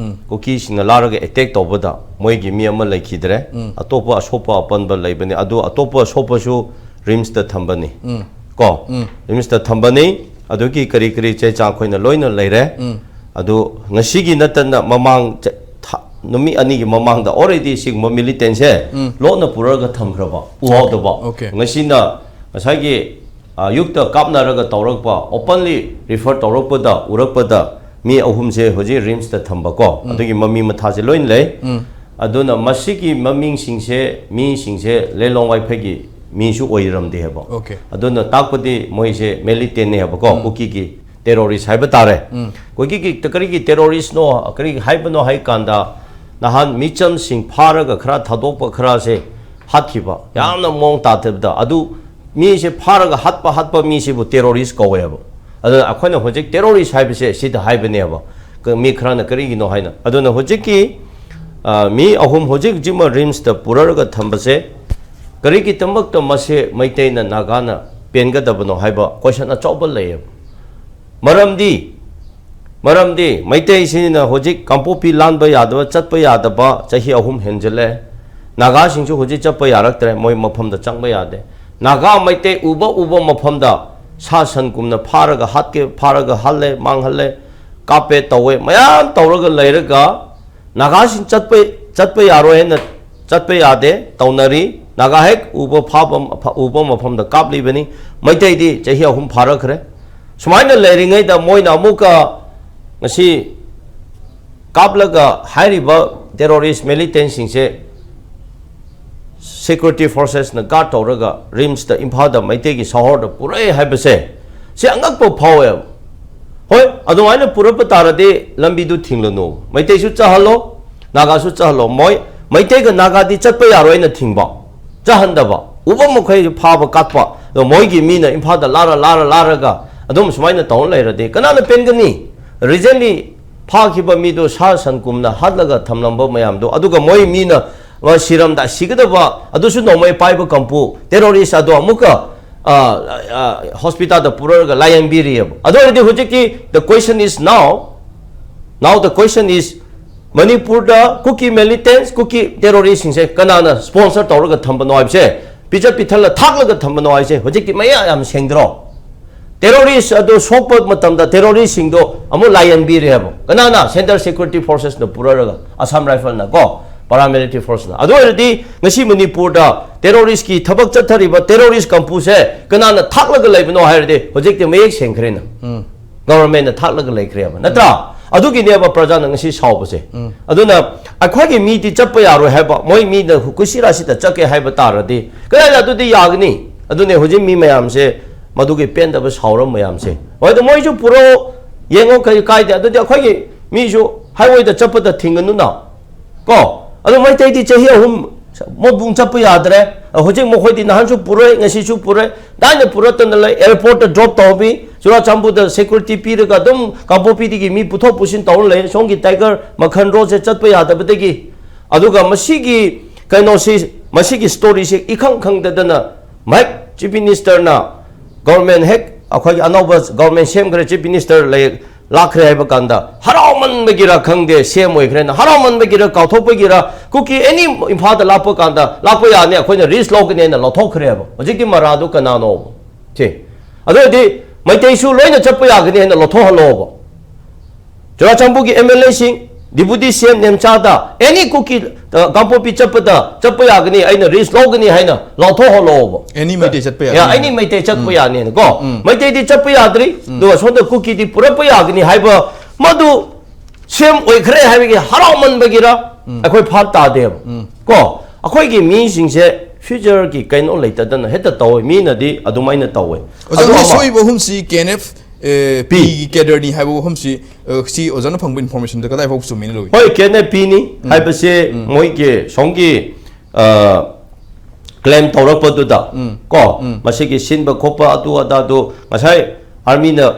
ꯀꯨꯀꯤꯁꯤꯡꯅ ꯂꯥꯛꯂꯒ ꯑꯦꯇꯦꯛ ꯇꯧꯕꯗ ꯃꯣꯏꯒꯤ ꯃꯤ ꯑꯃ ꯂꯩꯈꯤꯗ꯭ꯔꯦ꯫ ꯑꯇꯣꯞꯄ ꯑꯁꯣꯛꯄ ꯑꯄꯟꯕ ꯂꯩꯕꯅꯤ꯫ ꯑꯗꯨ ꯑꯇꯣꯞꯄ ꯑꯁꯣꯛꯄꯁꯨ ꯔꯤꯝꯁꯇ ꯊꯝꯕꯅꯤ꯫ ꯀꯣ, ꯔꯤꯝꯁꯇ ꯊꯝꯕꯅꯤ꯫ ꯑꯗꯨꯒꯤ ꯀꯔꯤ ꯀꯔꯤ ꯆꯦ ꯆꯥꯡ ꯑꯩꯈꯣꯏꯅ ꯂꯣꯏꯅ ꯂꯩꯔꯦ꯫ ꯑꯗꯨ ꯉꯁꯤꯒꯤ ꯅꯠꯇꯅ ꯃꯃꯥꯡ ꯆ-, ꯊꯥ-, ꯅꯨꯃꯤꯠ ꯑꯅꯤꯒꯤ ꯃꯃꯥꯡꯗ already ꯁꯤꯒꯨꯝꯕ ꯃꯤꯂꯤꯇꯦꯟꯁꯦ ꯂꯣꯟꯅ ꯄꯨꯔꯛꯑꯒ ꯊꯝꯈ꯭ꯔꯕ, ꯎꯍꯧꯗꯕ꯫ Okay. ꯉꯁꯤꯅ ꯉꯁꯥꯏꯒꯤ ꯑꯌꯨꯛꯇ ꯀꯥꯞꯅꯔꯒ ꯇꯧꯔꯛꯄ, openly refer ꯇꯧꯔꯛꯄꯗ, ꯎꯔꯛꯄꯗ ꯃꯤ ꯑꯍꯨꯝꯁꯦ ꯍꯧꯖꯤꯛ ꯔꯤꯝꯁꯇ ꯊꯝꯕꯀꯣ꯫ ꯑꯗꯨꯒꯤ ꯃꯃꯤ ꯃꯊꯥꯁꯦ ꯂꯣꯏꯅ ꯂꯩ꯫ ꯑꯗꯨꯅ ꯃꯁꯤꯒꯤ ꯃꯃꯤꯡꯁꯤꯡꯁꯦ, ꯃꯤꯁꯤꯡꯁꯦ ꯂꯦꯂꯣꯡ ꯋꯥꯏꯐꯩꯒꯤ ꯃꯤꯁꯨ ꯑꯣꯏꯔꯝꯗꯦ ꯍꯥꯏꯕ꯫ Okay. ꯑꯗꯨꯅ ꯇꯥꯛꯄꯗꯤ ꯃꯣꯏꯁꯦ ꯃꯤꯂꯤꯇꯦꯟꯅꯦ ꯍꯥꯏꯕꯀꯣ, ꯀꯨꯀꯤꯒꯤ ꯇꯦꯔꯣꯔꯤꯁ ꯍꯥꯏꯕ ꯇꯥꯔꯦ꯫ ꯀꯨꯀꯤꯒꯤ ꯀꯔꯤꯒꯤ ꯇꯦꯔꯣꯔꯤꯁꯅꯣ, ꯀꯔꯤ ꯍꯥꯏꯕꯅꯣ ꯍꯥꯏ ꯀꯥꯟꯗ, ꯅꯍꯥꯟ ꯃꯤꯆꯝꯁꯤꯡ ꯐꯥꯔꯒ ꯈꯔ ꯊꯥꯗꯣꯛꯄ ꯈꯔꯁꯦ ꯍꯥꯠꯈꯤꯕ, ꯌꯥꯝꯅ ꯃꯑꯣꯡ ꯇꯥꯗꯕꯗ꯫ ꯑꯗꯨ ꯃꯤꯁꯦ ꯐꯥꯔꯒ ꯍꯥꯠꯄ, ꯍꯥꯠꯄ ꯃꯤꯁꯤꯕꯨ ꯇꯦꯔꯣꯔꯤꯁ ꯀꯧꯋꯦꯕ꯫ ꯑꯗꯨꯅ ꯑꯩꯈꯣꯏꯅ ꯍꯧꯖꯤꯛ ꯇꯦꯔꯣꯔꯤꯁ ꯍꯥꯏꯕꯁꯦ ꯁꯤꯗ ꯍꯥꯏꯕꯅꯦꯕ꯫ ꯀ-, ꯃꯤ ꯈꯔꯅ ꯀꯔꯤꯒꯤꯅꯣ ꯍꯥꯏꯅ꯫ ꯑꯗꯨꯅ ꯍꯧꯖꯤꯛꯀꯤ, ꯑ, ꯃꯤ ꯑꯍꯨꯝ ꯍꯧꯖꯤꯛ ꯍꯧꯖꯤꯛꯃꯛ ꯔꯤꯝꯁꯇ ꯄꯨꯔꯛꯑꯒ ꯊꯝꯕꯁꯦ ꯀꯔꯤꯒꯤꯗꯃꯛꯇ ꯃꯁꯦ ꯃꯩꯇꯩꯅ, ꯅꯥꯒꯥꯅ ꯄꯦꯟꯒꯗꯕꯅꯣ ꯍꯥꯏꯕ ꯀꯣꯏꯁꯟ ꯑꯆꯧꯕ ꯂꯩꯌꯦꯕ꯫ ꯃꯔꯝꯗꯤ, ꯃꯔꯝꯗꯤ ꯃꯩꯇꯩꯁꯤꯡꯅ ꯍꯧꯖꯤꯛ ꯀꯥꯡꯄꯣꯛꯄꯤ ꯂꯥꯟꯕ ꯌꯥꯗꯕ, ꯆꯠꯄ ꯌꯥꯗꯕ ꯆꯍꯤ ꯑꯍꯨꯝ ꯍꯦꯟꯖꯤꯜꯂꯦ꯫ ꯅꯥꯒꯥꯁꯤꯡꯁꯨ ꯍꯧꯖꯤꯛ ꯆꯠꯄ ꯌꯥꯔꯛꯇ꯭ꯔꯦ, ꯃꯣꯏ ꯃꯐꯝꯗ ꯆꯪꯕ ꯌꯥꯗꯦ꯫ ꯅꯥꯒꯥ ꯃꯩꯇꯩ ꯎꯕ ꯎꯕ ꯃꯐꯝꯗ ꯁꯥ ꯁꯟꯒꯨꯝꯅ ꯐꯥꯔꯒ ꯍꯥꯠꯀꯦ, ꯐꯥꯔꯒ ꯍꯥꯠꯂꯦ, ꯃꯥꯡꯍꯜꯂꯦ, ꯀꯥꯞꯄꯦ, ꯇꯧꯋꯦ, ꯃꯌꯥꯝ ꯇꯧꯔꯒ ꯂꯩꯔꯒ ꯅꯥꯒꯥꯁꯤꯡ ꯆꯠꯄ, ꯆꯠꯄ ꯌꯥꯔꯣꯏ ꯍꯥꯏꯅ ꯆꯠꯄ ꯌꯥꯗꯦ, ꯇꯧꯅꯔꯤ꯫ ꯅꯥꯒꯥ ꯍꯦꯛ ꯎꯕ ꯐꯥꯕ, ꯎꯕ ꯃꯐꯝꯗ ꯀꯥꯞꯂꯤꯕꯅꯤ꯫ ꯃꯩꯇꯩꯗꯤ ꯆꯍꯤ ꯑꯍꯨꯝ ꯐꯥꯔꯛꯈ꯭ꯔꯦ꯫ ꯁꯨꯃꯥꯏꯅ ꯂꯩꯔꯤꯉꯩꯗ ꯃꯣꯏꯅ ꯑꯃꯨꯛꯀ ꯉꯁꯤ ꯀꯥꯞꯂꯒ ꯍꯥꯏꯔꯤꯕ ꯇꯦꯔꯣꯔꯤꯁ ꯃꯤꯂꯤꯇꯦꯟꯁꯤꯡꯁꯦ ꯁꯦꯀ꯭ꯌꯨꯔꯤꯇꯤ ꯐꯣꯔꯁꯦꯁꯅ ꯒꯥꯔꯗ ꯇꯧꯔꯒ ꯔꯤꯝꯁꯇ, ꯏꯝꯐꯥꯜꯗ ꯃꯩꯇꯩꯒꯤ ꯁꯍꯣꯔꯗ ꯄꯨꯔꯛꯑꯦ ꯍꯥꯏꯕꯁꯦ, ꯁꯤ ꯑꯉꯛꯄ ꯐꯥꯎꯋꯦꯕ꯫ ꯍꯣꯏ, ꯑꯗꯨꯃꯥꯏꯅ ꯄꯨꯔꯛꯄ ꯇꯥꯔꯗꯤ ꯂꯝꯕꯤꯗꯨ ꯊꯤꯡꯂꯅꯨ, ꯃꯩꯇꯩꯁꯨ ꯆꯠꯍꯜꯂꯣ, ꯅꯥꯒꯥꯁꯨ ꯆꯠꯍꯜꯂꯣ꯫ ꯃꯣꯏ ꯃꯩꯇꯩꯒ ꯅꯥꯒꯥꯗꯤ ꯆꯠꯄ ꯌꯥꯔꯣꯏꯅ ꯊꯤꯡꯕ, ꯆꯠꯍꯟꯗꯕ, ꯎꯕ ꯃꯈꯩ ꯐꯥꯕ ꯀꯥꯠꯄ꯫ ꯑꯗꯣ ꯃꯣꯏꯒꯤ ꯃꯤꯅ ꯏꯝꯐꯥꯜꯗ ꯂꯥꯔ, ꯂꯥꯔ, ꯂꯥꯔꯒ ꯑꯗꯨꯝ ꯁꯨꯃꯥꯏꯅ ꯇꯧꯔ ꯂꯩꯔꯗꯤ ꯀꯅꯥꯅ ꯄꯦꯟꯒꯅꯤ? Recently ꯐꯥꯈꯤꯕ ꯃꯤꯗꯣ ꯁꯥ ꯁꯟ ꯀꯨꯝꯅ ꯍꯥꯠꯂꯒ ꯊꯝꯂꯝꯕ ꯃꯌꯥꯝꯗꯣ, ꯑꯗꯨꯒ ꯃꯣꯏ ꯃꯤꯅ, ꯑ, ꯁꯤꯔꯝꯗ ꯁꯤꯒꯗꯕ ꯑꯗꯨꯁꯨ ꯅꯣꯡꯃꯩ ꯄꯥꯏꯕ ꯀꯥꯡꯕꯨ ꯇꯦꯔꯣꯔꯤꯁ ꯑꯗꯣ ꯑꯃꯨꯛꯀ, ꯑ, ꯑ, ꯍꯣꯁꯄꯤꯇꯥꯜꯗ ꯄꯨꯔꯛꯑꯒ ꯂꯥꯌꯦꯡꯕꯤꯔꯤꯑꯕ꯫ ꯑꯗꯨ ꯑꯣꯏꯔꯗꯤ ꯍꯧꯖꯤꯛꯇꯤ the question is now, Now the question is, ꯃꯅꯤꯄꯨꯔꯗ ꯀꯨꯀꯤ militants, ꯀꯨꯀꯤ terroristꯁꯤꯡꯁꯦ ꯀꯅꯥꯅ sponsor ꯇꯧꯔꯒ ꯊꯝꯕꯅꯣ ꯍꯥꯏꯕꯁꯦ, ꯄꯤꯖ ꯄꯤꯊꯜꯂ ꯊꯥꯛꯂꯒ ꯊꯝꯕꯅꯣ ꯍꯥꯏꯁꯦ ꯍꯧꯖꯤꯛꯇꯤ ꯃꯌꯥ ꯌꯥꯝ ꯁꯦꯡꯗ꯭ꯔꯣ? Terrorist ꯑꯗꯨ ꯁꯣꯛꯄ ꯃꯇꯝꯗ terroristꯁꯤꯡꯗꯣ ꯑꯃꯨꯛ ꯂꯥꯏꯌꯦꯟꯕꯤꯔꯦꯕ꯫ ꯀꯅꯥꯅ? Central Security Forcesꯅ ꯄꯨꯔꯛꯑꯒ, Assam Riflesꯅ ꯀꯣ, paramilitary forceꯅ꯫ ꯑꯗꯨ ꯑꯣꯏꯔꯗꯤ ꯉꯁꯤ ꯃꯅꯤꯄꯨꯔꯗ terroristꯀꯤ ꯊꯕꯛ ꯆꯠꯊꯔꯤꯕ terrorist ꯀꯥꯡꯕꯨꯁꯦ ꯀꯅꯥꯅ ꯊꯥꯛꯂꯒ ꯂꯩꯕꯅꯣ ꯍꯥꯏꯔꯗꯤ ꯍꯧꯖꯤꯛꯇꯤ ꯃꯌꯦꯛ ꯁꯦꯡꯈ꯭ꯔꯦꯅ꯫ Governmentꯅ ꯊꯥꯛꯂꯒ ꯂꯩꯈ꯭ꯔꯦꯕ, ꯅꯠꯇ꯭ꯔꯥ? ꯑꯗꯨꯒꯤꯅꯦꯕ ꯄ꯭ꯔꯖꯥꯅ ꯉꯁꯤ ꯁꯥꯎꯕꯁꯦ꯫ ꯑꯗꯨꯅ ꯑꯩꯈꯣꯏꯒꯤ ꯃꯤꯗꯤ ꯆꯠꯄ ꯌꯥꯔꯣꯏ ꯍꯥꯏꯕ, ꯃꯣꯏ ꯃꯤꯅ ꯀꯨꯁꯤꯔꯥꯁꯤꯗ ꯆꯠꯀꯦ ꯍꯥꯏꯕ ꯇꯥꯔꯗꯤ ꯀꯗꯥꯏꯗ ꯑꯗꯨꯗꯤ ꯌꯥꯒꯅꯤ? ꯑꯗꯨꯅꯦ ꯍꯧꯖꯤꯛ ꯃꯤ ꯃꯌꯥꯝꯁꯦ ꯃꯗꯨꯒꯤ ꯄꯦꯟꯗꯕ ꯁꯥꯎꯔ ꯃꯌꯥꯝꯁꯦ꯫ ꯍꯣꯏ, ꯑꯗꯨ ꯃꯣꯏꯁꯨ ꯄꯨꯔꯛꯑꯣ, ꯌꯦꯡꯉꯣ, ꯀꯔꯤ ꯀꯥꯏꯗꯦ꯫ ꯑꯗꯨꯗꯤ ꯑꯩꯈꯣꯏꯒꯤ ꯃꯤꯁꯨ highwayꯗ ꯆꯠꯄꯗ ꯊꯤꯡꯒꯅꯨꯅ꯫ ꯀꯣ? ꯑꯗꯣ ꯃꯩꯇꯩꯗꯤ ꯆꯍꯤ ꯑꯍꯨꯝ ꯃꯣꯏꯕꯨꯡ ꯆꯠꯄ ꯌꯥꯗ꯭ꯔꯦ꯫ ꯍꯧꯖꯤꯛ ꯃꯈꯣꯏꯗꯤ ꯅꯍꯥꯟꯁꯨ ꯄꯨꯔꯛꯑꯦ, ꯉꯁꯤꯁꯨ ꯄꯨꯔꯛꯑꯦ, ꯗꯥꯏꯅ ꯄꯨꯔꯛꯇꯅ ꯂꯩ꯫ Airportꯇ drop ꯇꯧꯕꯤ, ꯆꯨꯔꯥꯆꯥꯟꯄꯨꯔꯗ security ꯄꯤꯔꯒ ꯑꯗꯨꯝ ꯀꯥꯡꯄꯣꯛꯄꯤꯗꯒꯤ ꯃꯤ ꯄꯨꯊꯣꯛ ꯄꯨꯁꯤꯟ ꯇꯧꯔ ꯂꯩ꯫ ꯁꯣꯝꯒꯤ Tiger Makhan Roadꯁꯦ ꯆꯠꯄ ꯌꯥꯗꯕꯗꯒꯤ꯫ ꯑꯗꯨꯒ ꯃꯁꯤꯒꯤ ꯀꯩꯅꯣꯁꯤ, ꯃꯁꯤꯒꯤ storyꯁꯤ ꯏꯈꯪ ꯈꯪꯗꯗꯅ ꯃꯍꯦꯛ Chief Ministerꯅ, government ꯍꯦꯛ ꯑꯩꯈꯣꯏꯒꯤ ꯑꯅꯧꯕ government ꯁꯦꯝꯈ꯭ꯔꯦ, Chief Minister ꯂꯩ, ꯂꯥꯛꯈ꯭ꯔꯦ ꯍꯥꯏꯕ ꯀꯥꯟꯗ ꯍꯔꯥꯎꯃꯟꯕꯒꯤꯔ ꯈꯪꯗꯦ, ꯁꯦꯝ ꯑꯣꯏꯈ꯭ꯔꯦꯅ ꯍꯔꯥꯎꯃꯟꯕꯒꯤꯔ ꯀꯥꯎꯊꯣꯛꯄꯒꯤꯔ, ꯀꯨꯀꯤ any ꯏꯝꯐꯥꯜꯗ ꯂꯥꯛꯄ ꯀꯥꯟꯗ ꯂꯥꯛꯄ ꯌꯥꯅꯤ, ꯑꯩꯈꯣꯏꯅ risk ꯂꯧꯒꯅꯤ ꯍꯥꯏꯅ ꯂꯧꯊꯣꯛꯈ꯭ꯔꯦꯕ꯫ ꯍꯧꯖꯤꯛꯇꯤ ꯃꯔꯥꯗꯨ ꯀꯅꯥꯅꯣꯕ? ꯁꯤ, ꯑꯗꯨ ꯑꯣꯏꯔꯗꯤ ꯃꯩꯇꯩꯁꯨ ꯂꯣꯏꯅ ꯆꯠꯄ ꯌꯥꯒꯅꯤ ꯍꯥꯏꯅ ꯂꯧꯊꯣꯛꯍꯜꯂꯣꯕ꯫ ꯆꯨꯔꯥꯆꯥꯟꯄꯨꯔꯒꯤ MLAꯁꯤꯡ, Deputy CM ꯅꯦꯝꯆꯥꯗ any ꯀꯨꯀꯤ, ꯑ, ꯀꯥꯡꯄꯣꯛꯄꯤ ꯆꯠꯄꯗ ꯆꯠꯄ ꯌꯥꯒꯅꯤ, ꯑꯩꯅ risk ꯂꯧꯒꯅꯤ ꯍꯥꯏꯅ ꯂꯧꯊꯣꯛꯍꯜꯂꯣꯕ꯫ Any ꯃꯩꯇꯩ ꯆꯠꯄ ꯌꯥꯒꯅꯤ ꯌꯥ, ꯍꯥꯏꯅ꯫ Any ꯃꯩꯇꯩ ꯆꯠꯄ ꯌꯥꯅꯤꯅ ꯀꯣ꯫ ꯃꯩꯇꯩꯗꯤ ꯆꯠꯄ ꯌꯥꯗ꯭ꯔꯤ, ꯑꯗꯨꯒ ꯁꯣꯝꯗ ꯀꯨꯀꯤꯗꯤ ꯄꯨꯔꯛꯄ ꯌꯥꯒꯅꯤ ꯍꯥꯏꯕ ꯃꯗꯨ ꯁꯦꯝ ꯑꯣꯏꯈ꯭ꯔꯦ ꯍꯥꯏꯕꯒꯤ ꯍꯔꯥꯎꯃꯟꯕꯒꯤꯔ ꯑꯩꯈꯣꯏ ꯚꯥꯞ ꯇꯥꯗꯦꯕ꯫ ꯀꯣ, ꯑꯩꯈꯣꯏꯒꯤ ꯃꯤꯁꯤꯡꯁꯦ futureꯒꯤ ꯀꯩꯅꯣ ꯂꯩꯇꯗꯅ ꯍꯦꯛꯇ ꯇꯧꯋꯦ, ꯃꯤꯅꯗꯤ ꯑꯗꯨꯃꯥꯏꯅ ꯇꯧꯋꯦ꯫ ꯑꯣꯖꯥ, ꯑꯗꯨ ꯃꯣꯏ ꯑꯃ꯫ ꯁꯣꯛꯏꯕ ꯑꯍꯨꯝꯁꯤ KNF, ꯑꯦ, P꯫ Pꯒꯤ cadreꯅꯤ ꯍꯥꯏꯕ ꯋꯥꯐꯝꯁꯤ, ꯑ, ꯁꯤ ꯑꯣꯖꯥꯅ ꯐꯪꯕ informationꯗ ꯀꯗꯥꯏ ꯐꯥꯎ ꯆꯨꯝꯃꯤꯅ ꯂꯧꯏ? ꯍꯣꯏ, KNF Pꯅꯤ ꯍꯥꯏꯕꯁꯦ ꯃꯣꯏꯒꯤ ꯁꯣꯝꯒꯤ, ꯑ, claim ꯇꯧꯔꯛꯄꯗꯨꯗ ꯀꯣ, ꯃꯁꯤꯒꯤ ꯁꯤꯟꯕ ꯈꯣꯠꯄ ꯑꯗꯨ ꯑꯗꯥꯗꯨ ꯉꯁꯥꯏ armyꯅ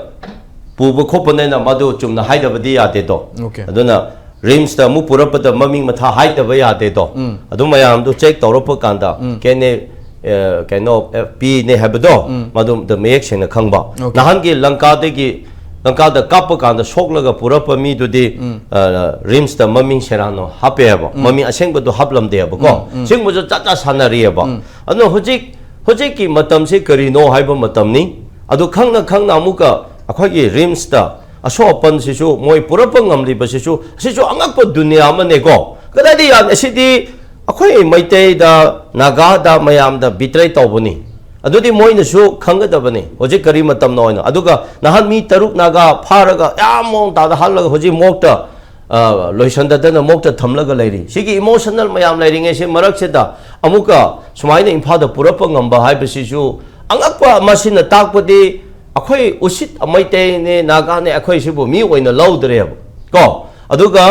ꯄꯨꯕ ꯈꯣꯠꯄꯅꯦꯅ ꯃꯗꯨ ꯆꯨꯝꯅ ꯍꯥꯏꯗꯕꯗꯤ ꯌꯥꯗꯦꯗꯣ꯫ Okay꯫ ꯑꯗꯨꯅ RIMSꯇ ꯑꯃꯨꯛ ꯄꯨꯔꯛꯄꯗ ꯃꯃꯤꯡ ꯃꯊꯥ ꯍꯥꯏꯗꯕ ꯌꯥꯗꯦꯗꯣ꯫ ꯑꯗꯨ ꯃꯌꯥꯝꯗꯨ check ꯇꯧꯔꯛꯄ ꯀꯥꯟꯗ ꯀꯦꯅꯦ, ꯑ, ꯀꯩꯅꯣ, ꯑ, Pꯅꯦ ꯍꯥꯏꯕꯗꯣ ꯃꯗꯨꯝꯗ ꯃꯌꯦꯛ ꯁꯦꯡꯅ ꯈꯪꯕ꯫ Okay꯫ ꯅꯍꯥꯟꯒꯤ ꯂꯪꯀꯥꯗꯒꯤ ꯂꯪꯀꯥꯗ ꯀꯥꯞꯄ ꯀꯥꯟꯗ ꯁꯣꯛꯂꯒ ꯄꯨꯔꯛꯄ ꯃꯤꯗꯨꯗꯤ, ꯎꯝ꯫ ꯑ, ꯔꯤꯝꯁꯇ ꯃꯃꯤꯡ ꯁꯦꯔꯥꯅꯣ ꯍꯥꯞꯄꯦꯕ꯫ ꯎꯝ꯫ ꯃꯃꯤꯡ ꯑꯁꯦꯡꯕꯗꯣ ꯍꯥꯞꯂꯝꯗꯦꯕꯀꯣ꯫ ꯎꯝ, ꯎꯝ꯫ ꯁꯤꯒꯨꯝꯕꯁꯨ ꯆꯠ ꯆꯠ ꯁꯥꯟꯅꯔꯤꯑꯕ꯫ ꯎꯝ꯫ ꯑꯗꯨꯅ ꯍꯧꯖꯤꯛ, ꯍꯧꯖꯤꯛꯀꯤ ꯃꯇꯝꯁꯤ ꯀꯔꯤꯅꯣ ꯍꯥꯏꯕ ꯃꯇꯝꯅꯤ꯫ ꯑꯗꯨ ꯈꯪꯅ ꯈꯪꯅ ꯑꯃꯨꯛꯀ ꯑꯩꯈꯣꯏꯒꯤ ꯔꯤꯝꯁꯇ ꯑꯁꯣꯛ ꯑꯄꯟꯁꯤꯁꯨ ꯃꯣꯏ ꯄꯨꯔꯛꯄ ꯉꯝꯂꯤꯕꯁꯤꯁꯨ, ꯑꯁꯤꯁꯨ ꯑꯉꯛꯄ ꯗꯨꯅꯤꯌꯥ ꯑꯃꯅꯦꯀꯣ꯫ ꯀꯗꯥꯏꯗ ꯌꯥꯅꯤ? ꯑꯁꯤꯗꯤ ꯑꯩꯈꯣꯏ ꯃꯩꯇꯩꯗ, ꯅꯥꯒꯥꯗ, ꯃꯌꯥꯝꯗ ꯕꯤꯇ꯭ꯔꯦ ꯇꯧꯕꯅꯤ꯫ ꯑꯗꯨꯗꯤ ꯃꯣꯏꯅꯁꯨ ꯈꯪꯒꯗꯕꯅꯤ ꯍꯧꯖꯤꯛ ꯀꯔꯤ ꯃꯇꯝꯅꯣ ꯍꯥꯏꯅ꯫ ꯑꯗꯨꯒ ꯅꯍꯥꯟ ꯃꯤ ꯇꯔꯨꯛ ꯅꯥꯒꯥ ꯐꯥꯔꯒ ꯌꯥꯝ ꯃꯑꯣꯡ ꯇꯥꯗ ꯍꯥꯠꯂꯒ ꯍꯧꯖꯤꯛ ꯃꯣꯛꯇ, ꯑ, ꯂꯣꯏꯁꯟꯗꯗꯅ ꯃꯣꯛꯇ ꯊꯝꯂꯒ ꯂꯩꯔꯤ꯫ ꯁꯤꯒꯤ ꯏꯃꯣꯁꯅꯦꯜ ꯃꯌꯥꯝ ꯂꯩꯔꯤꯉꯩꯁꯤ ꯃꯔꯛꯁꯤꯗ ꯑꯃꯨꯛꯀ ꯁꯨꯃꯥꯏꯅ ꯏꯝꯐꯥꯜꯗ ꯄꯨꯔꯛꯄ ꯉꯝꯕ ꯍꯥꯏꯕꯁꯤꯁꯨ ꯑꯉꯛꯄ꯫ ꯃꯁꯤꯅ ꯇꯥꯛꯄꯗꯤ ꯑꯩꯈꯣꯏ ꯎꯁꯤꯠ ꯃꯩꯇꯩꯅꯦ, ꯅꯥꯒꯥꯅꯦ, ꯑꯩꯈꯣꯏ ꯁꯤꯕꯨ ꯃꯤ ꯑꯣꯏꯅ ꯂꯧꯗ꯭ꯔꯦꯕ ꯀꯣ꯫ ꯑꯗꯨꯒ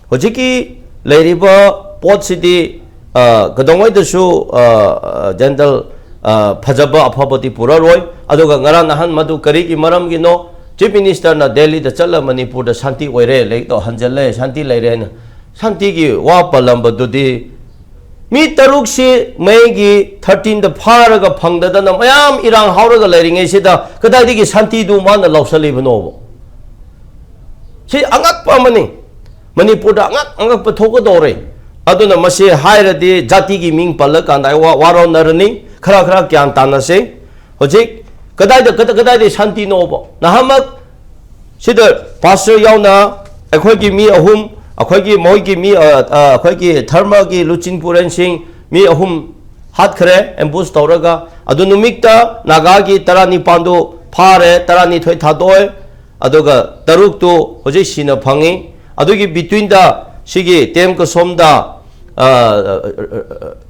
ꯍꯧꯖꯤꯛꯀꯤ ꯂꯩꯔꯤꯕ ꯄꯣꯠꯁꯤꯗꯤ, ꯑ, ꯀꯩꯗꯧꯉꯩꯗꯁꯨ, ꯑ, ꯑ, ꯖꯦꯅꯔꯦꯜ, ꯑ, ꯐꯖꯕ ꯑꯐꯕꯗꯤ ꯄꯨꯔꯛꯔꯣꯏ꯫ ꯑꯗꯨꯒ ꯉꯔꯥꯡ ꯅꯍꯥꯟ ꯃꯗꯨ ꯀꯔꯤꯒꯤ ꯃꯔꯝꯒꯤꯅꯣ? ꯆꯤꯐ ꯃꯤꯅꯤꯁꯇꯔꯅ ꯗꯦꯜꯂꯤꯗ ꯆꯠꯂ ꯃꯅꯤꯄꯨꯔꯗ ꯁꯥꯟꯇꯤ ꯑꯣꯏꯔꯦ, ꯂꯩꯗꯣ ꯍꯟꯖꯜꯂꯦ, ꯁꯥꯟꯇꯤ ꯂꯩꯔꯦ ꯍꯥꯏꯅ ꯁꯥꯟꯇꯤꯒꯤ ꯋꯥ ꯄꯜꯂꯝꯕꯗꯨꯗꯤ ꯃꯤ ꯇꯔꯨꯛꯁꯤ ꯃꯦꯒꯤ ꯊꯥꯔꯇꯤꯟꯗ ꯐꯥꯔꯒ ꯐꯪꯗꯗꯅ ꯃꯌꯥꯝ ꯏꯔꯥꯡ ꯍꯧꯔꯒ ꯂꯩꯔꯤꯉꯩꯁꯤꯗ ꯀꯗꯥꯏꯗꯒꯤ ꯁꯥꯟꯇꯤꯗꯨ ꯃꯥꯅ ꯂꯧꯁꯜꯂꯤꯕꯅꯣꯕ? ꯁꯤ ꯑꯉꯛꯄ ꯑꯃꯅꯤ꯫ ꯃꯅꯤꯄꯨꯔꯗ ꯑꯉꯛ ꯑꯉꯛꯄ ꯊꯣꯛꯀꯗꯧꯔꯦ꯫ ꯑꯗꯨꯅ ꯃꯁꯤ ꯍꯥꯏꯔꯗꯤ ꯖꯥꯇꯤꯒꯤ ꯃꯤꯡ ꯄꯜꯂꯀꯥꯟꯗ ꯑꯩ ꯋꯥ-, ꯋꯥꯔꯧꯅꯔꯅꯤ꯫ ꯈꯔ ꯈꯔ ꯒ꯭ꯌꯥꯟ ꯇꯥꯅꯁꯦ꯫ ꯍꯧꯖꯤꯛ ꯀꯗꯥꯏꯗ, ꯀꯗ-, ꯀꯗꯥꯏꯗ ꯁꯥꯟꯇꯤꯅꯣꯕ? ꯅꯍꯥꯟꯃꯛ ꯁꯤꯗ ꯄꯥꯁꯇꯔ ꯌꯥꯎꯅ ꯑꯩꯈꯣꯏꯒꯤ ꯃꯤ ꯑꯍꯨꯝ, ꯑꯩꯈꯣꯏꯒꯤ, ꯃꯣꯏꯒꯤ ꯃꯤ, ꯑ, ꯑ, ꯑꯩꯈꯣꯏꯒꯤ ꯙꯔꯃꯒꯤ ꯂꯨꯆꯤꯡꯄꯨꯔꯦꯟꯁꯤꯡ ꯃꯤ ꯑꯍꯨꯝ ꯍꯥꯠꯈ꯭ꯔꯦ ꯑꯦꯝꯕꯨꯁ ꯇꯧꯔꯒ꯫ ꯑꯗꯨ ꯅꯨꯃꯤꯠꯇ ꯅꯥꯒꯥꯒꯤ ꯇꯔꯥꯅꯤꯄꯥꯟꯗꯨ ꯐꯥꯔꯦ, ꯇꯔꯥꯅꯤꯊꯣꯏ ꯊꯥꯗꯣꯛꯑꯦ, ꯑꯗꯨꯒ ꯇꯔꯨꯛꯇꯨ ꯍꯧꯖꯤꯛ ꯁꯤꯅ ꯐꯪꯉꯤ꯫ ꯑꯗꯨꯒꯤ ꯕꯤꯇ꯭ꯋꯤꯟꯗ ꯁꯤꯒꯤ ꯇꯦꯝ ꯀꯁꯣꯝꯗ, ꯑ,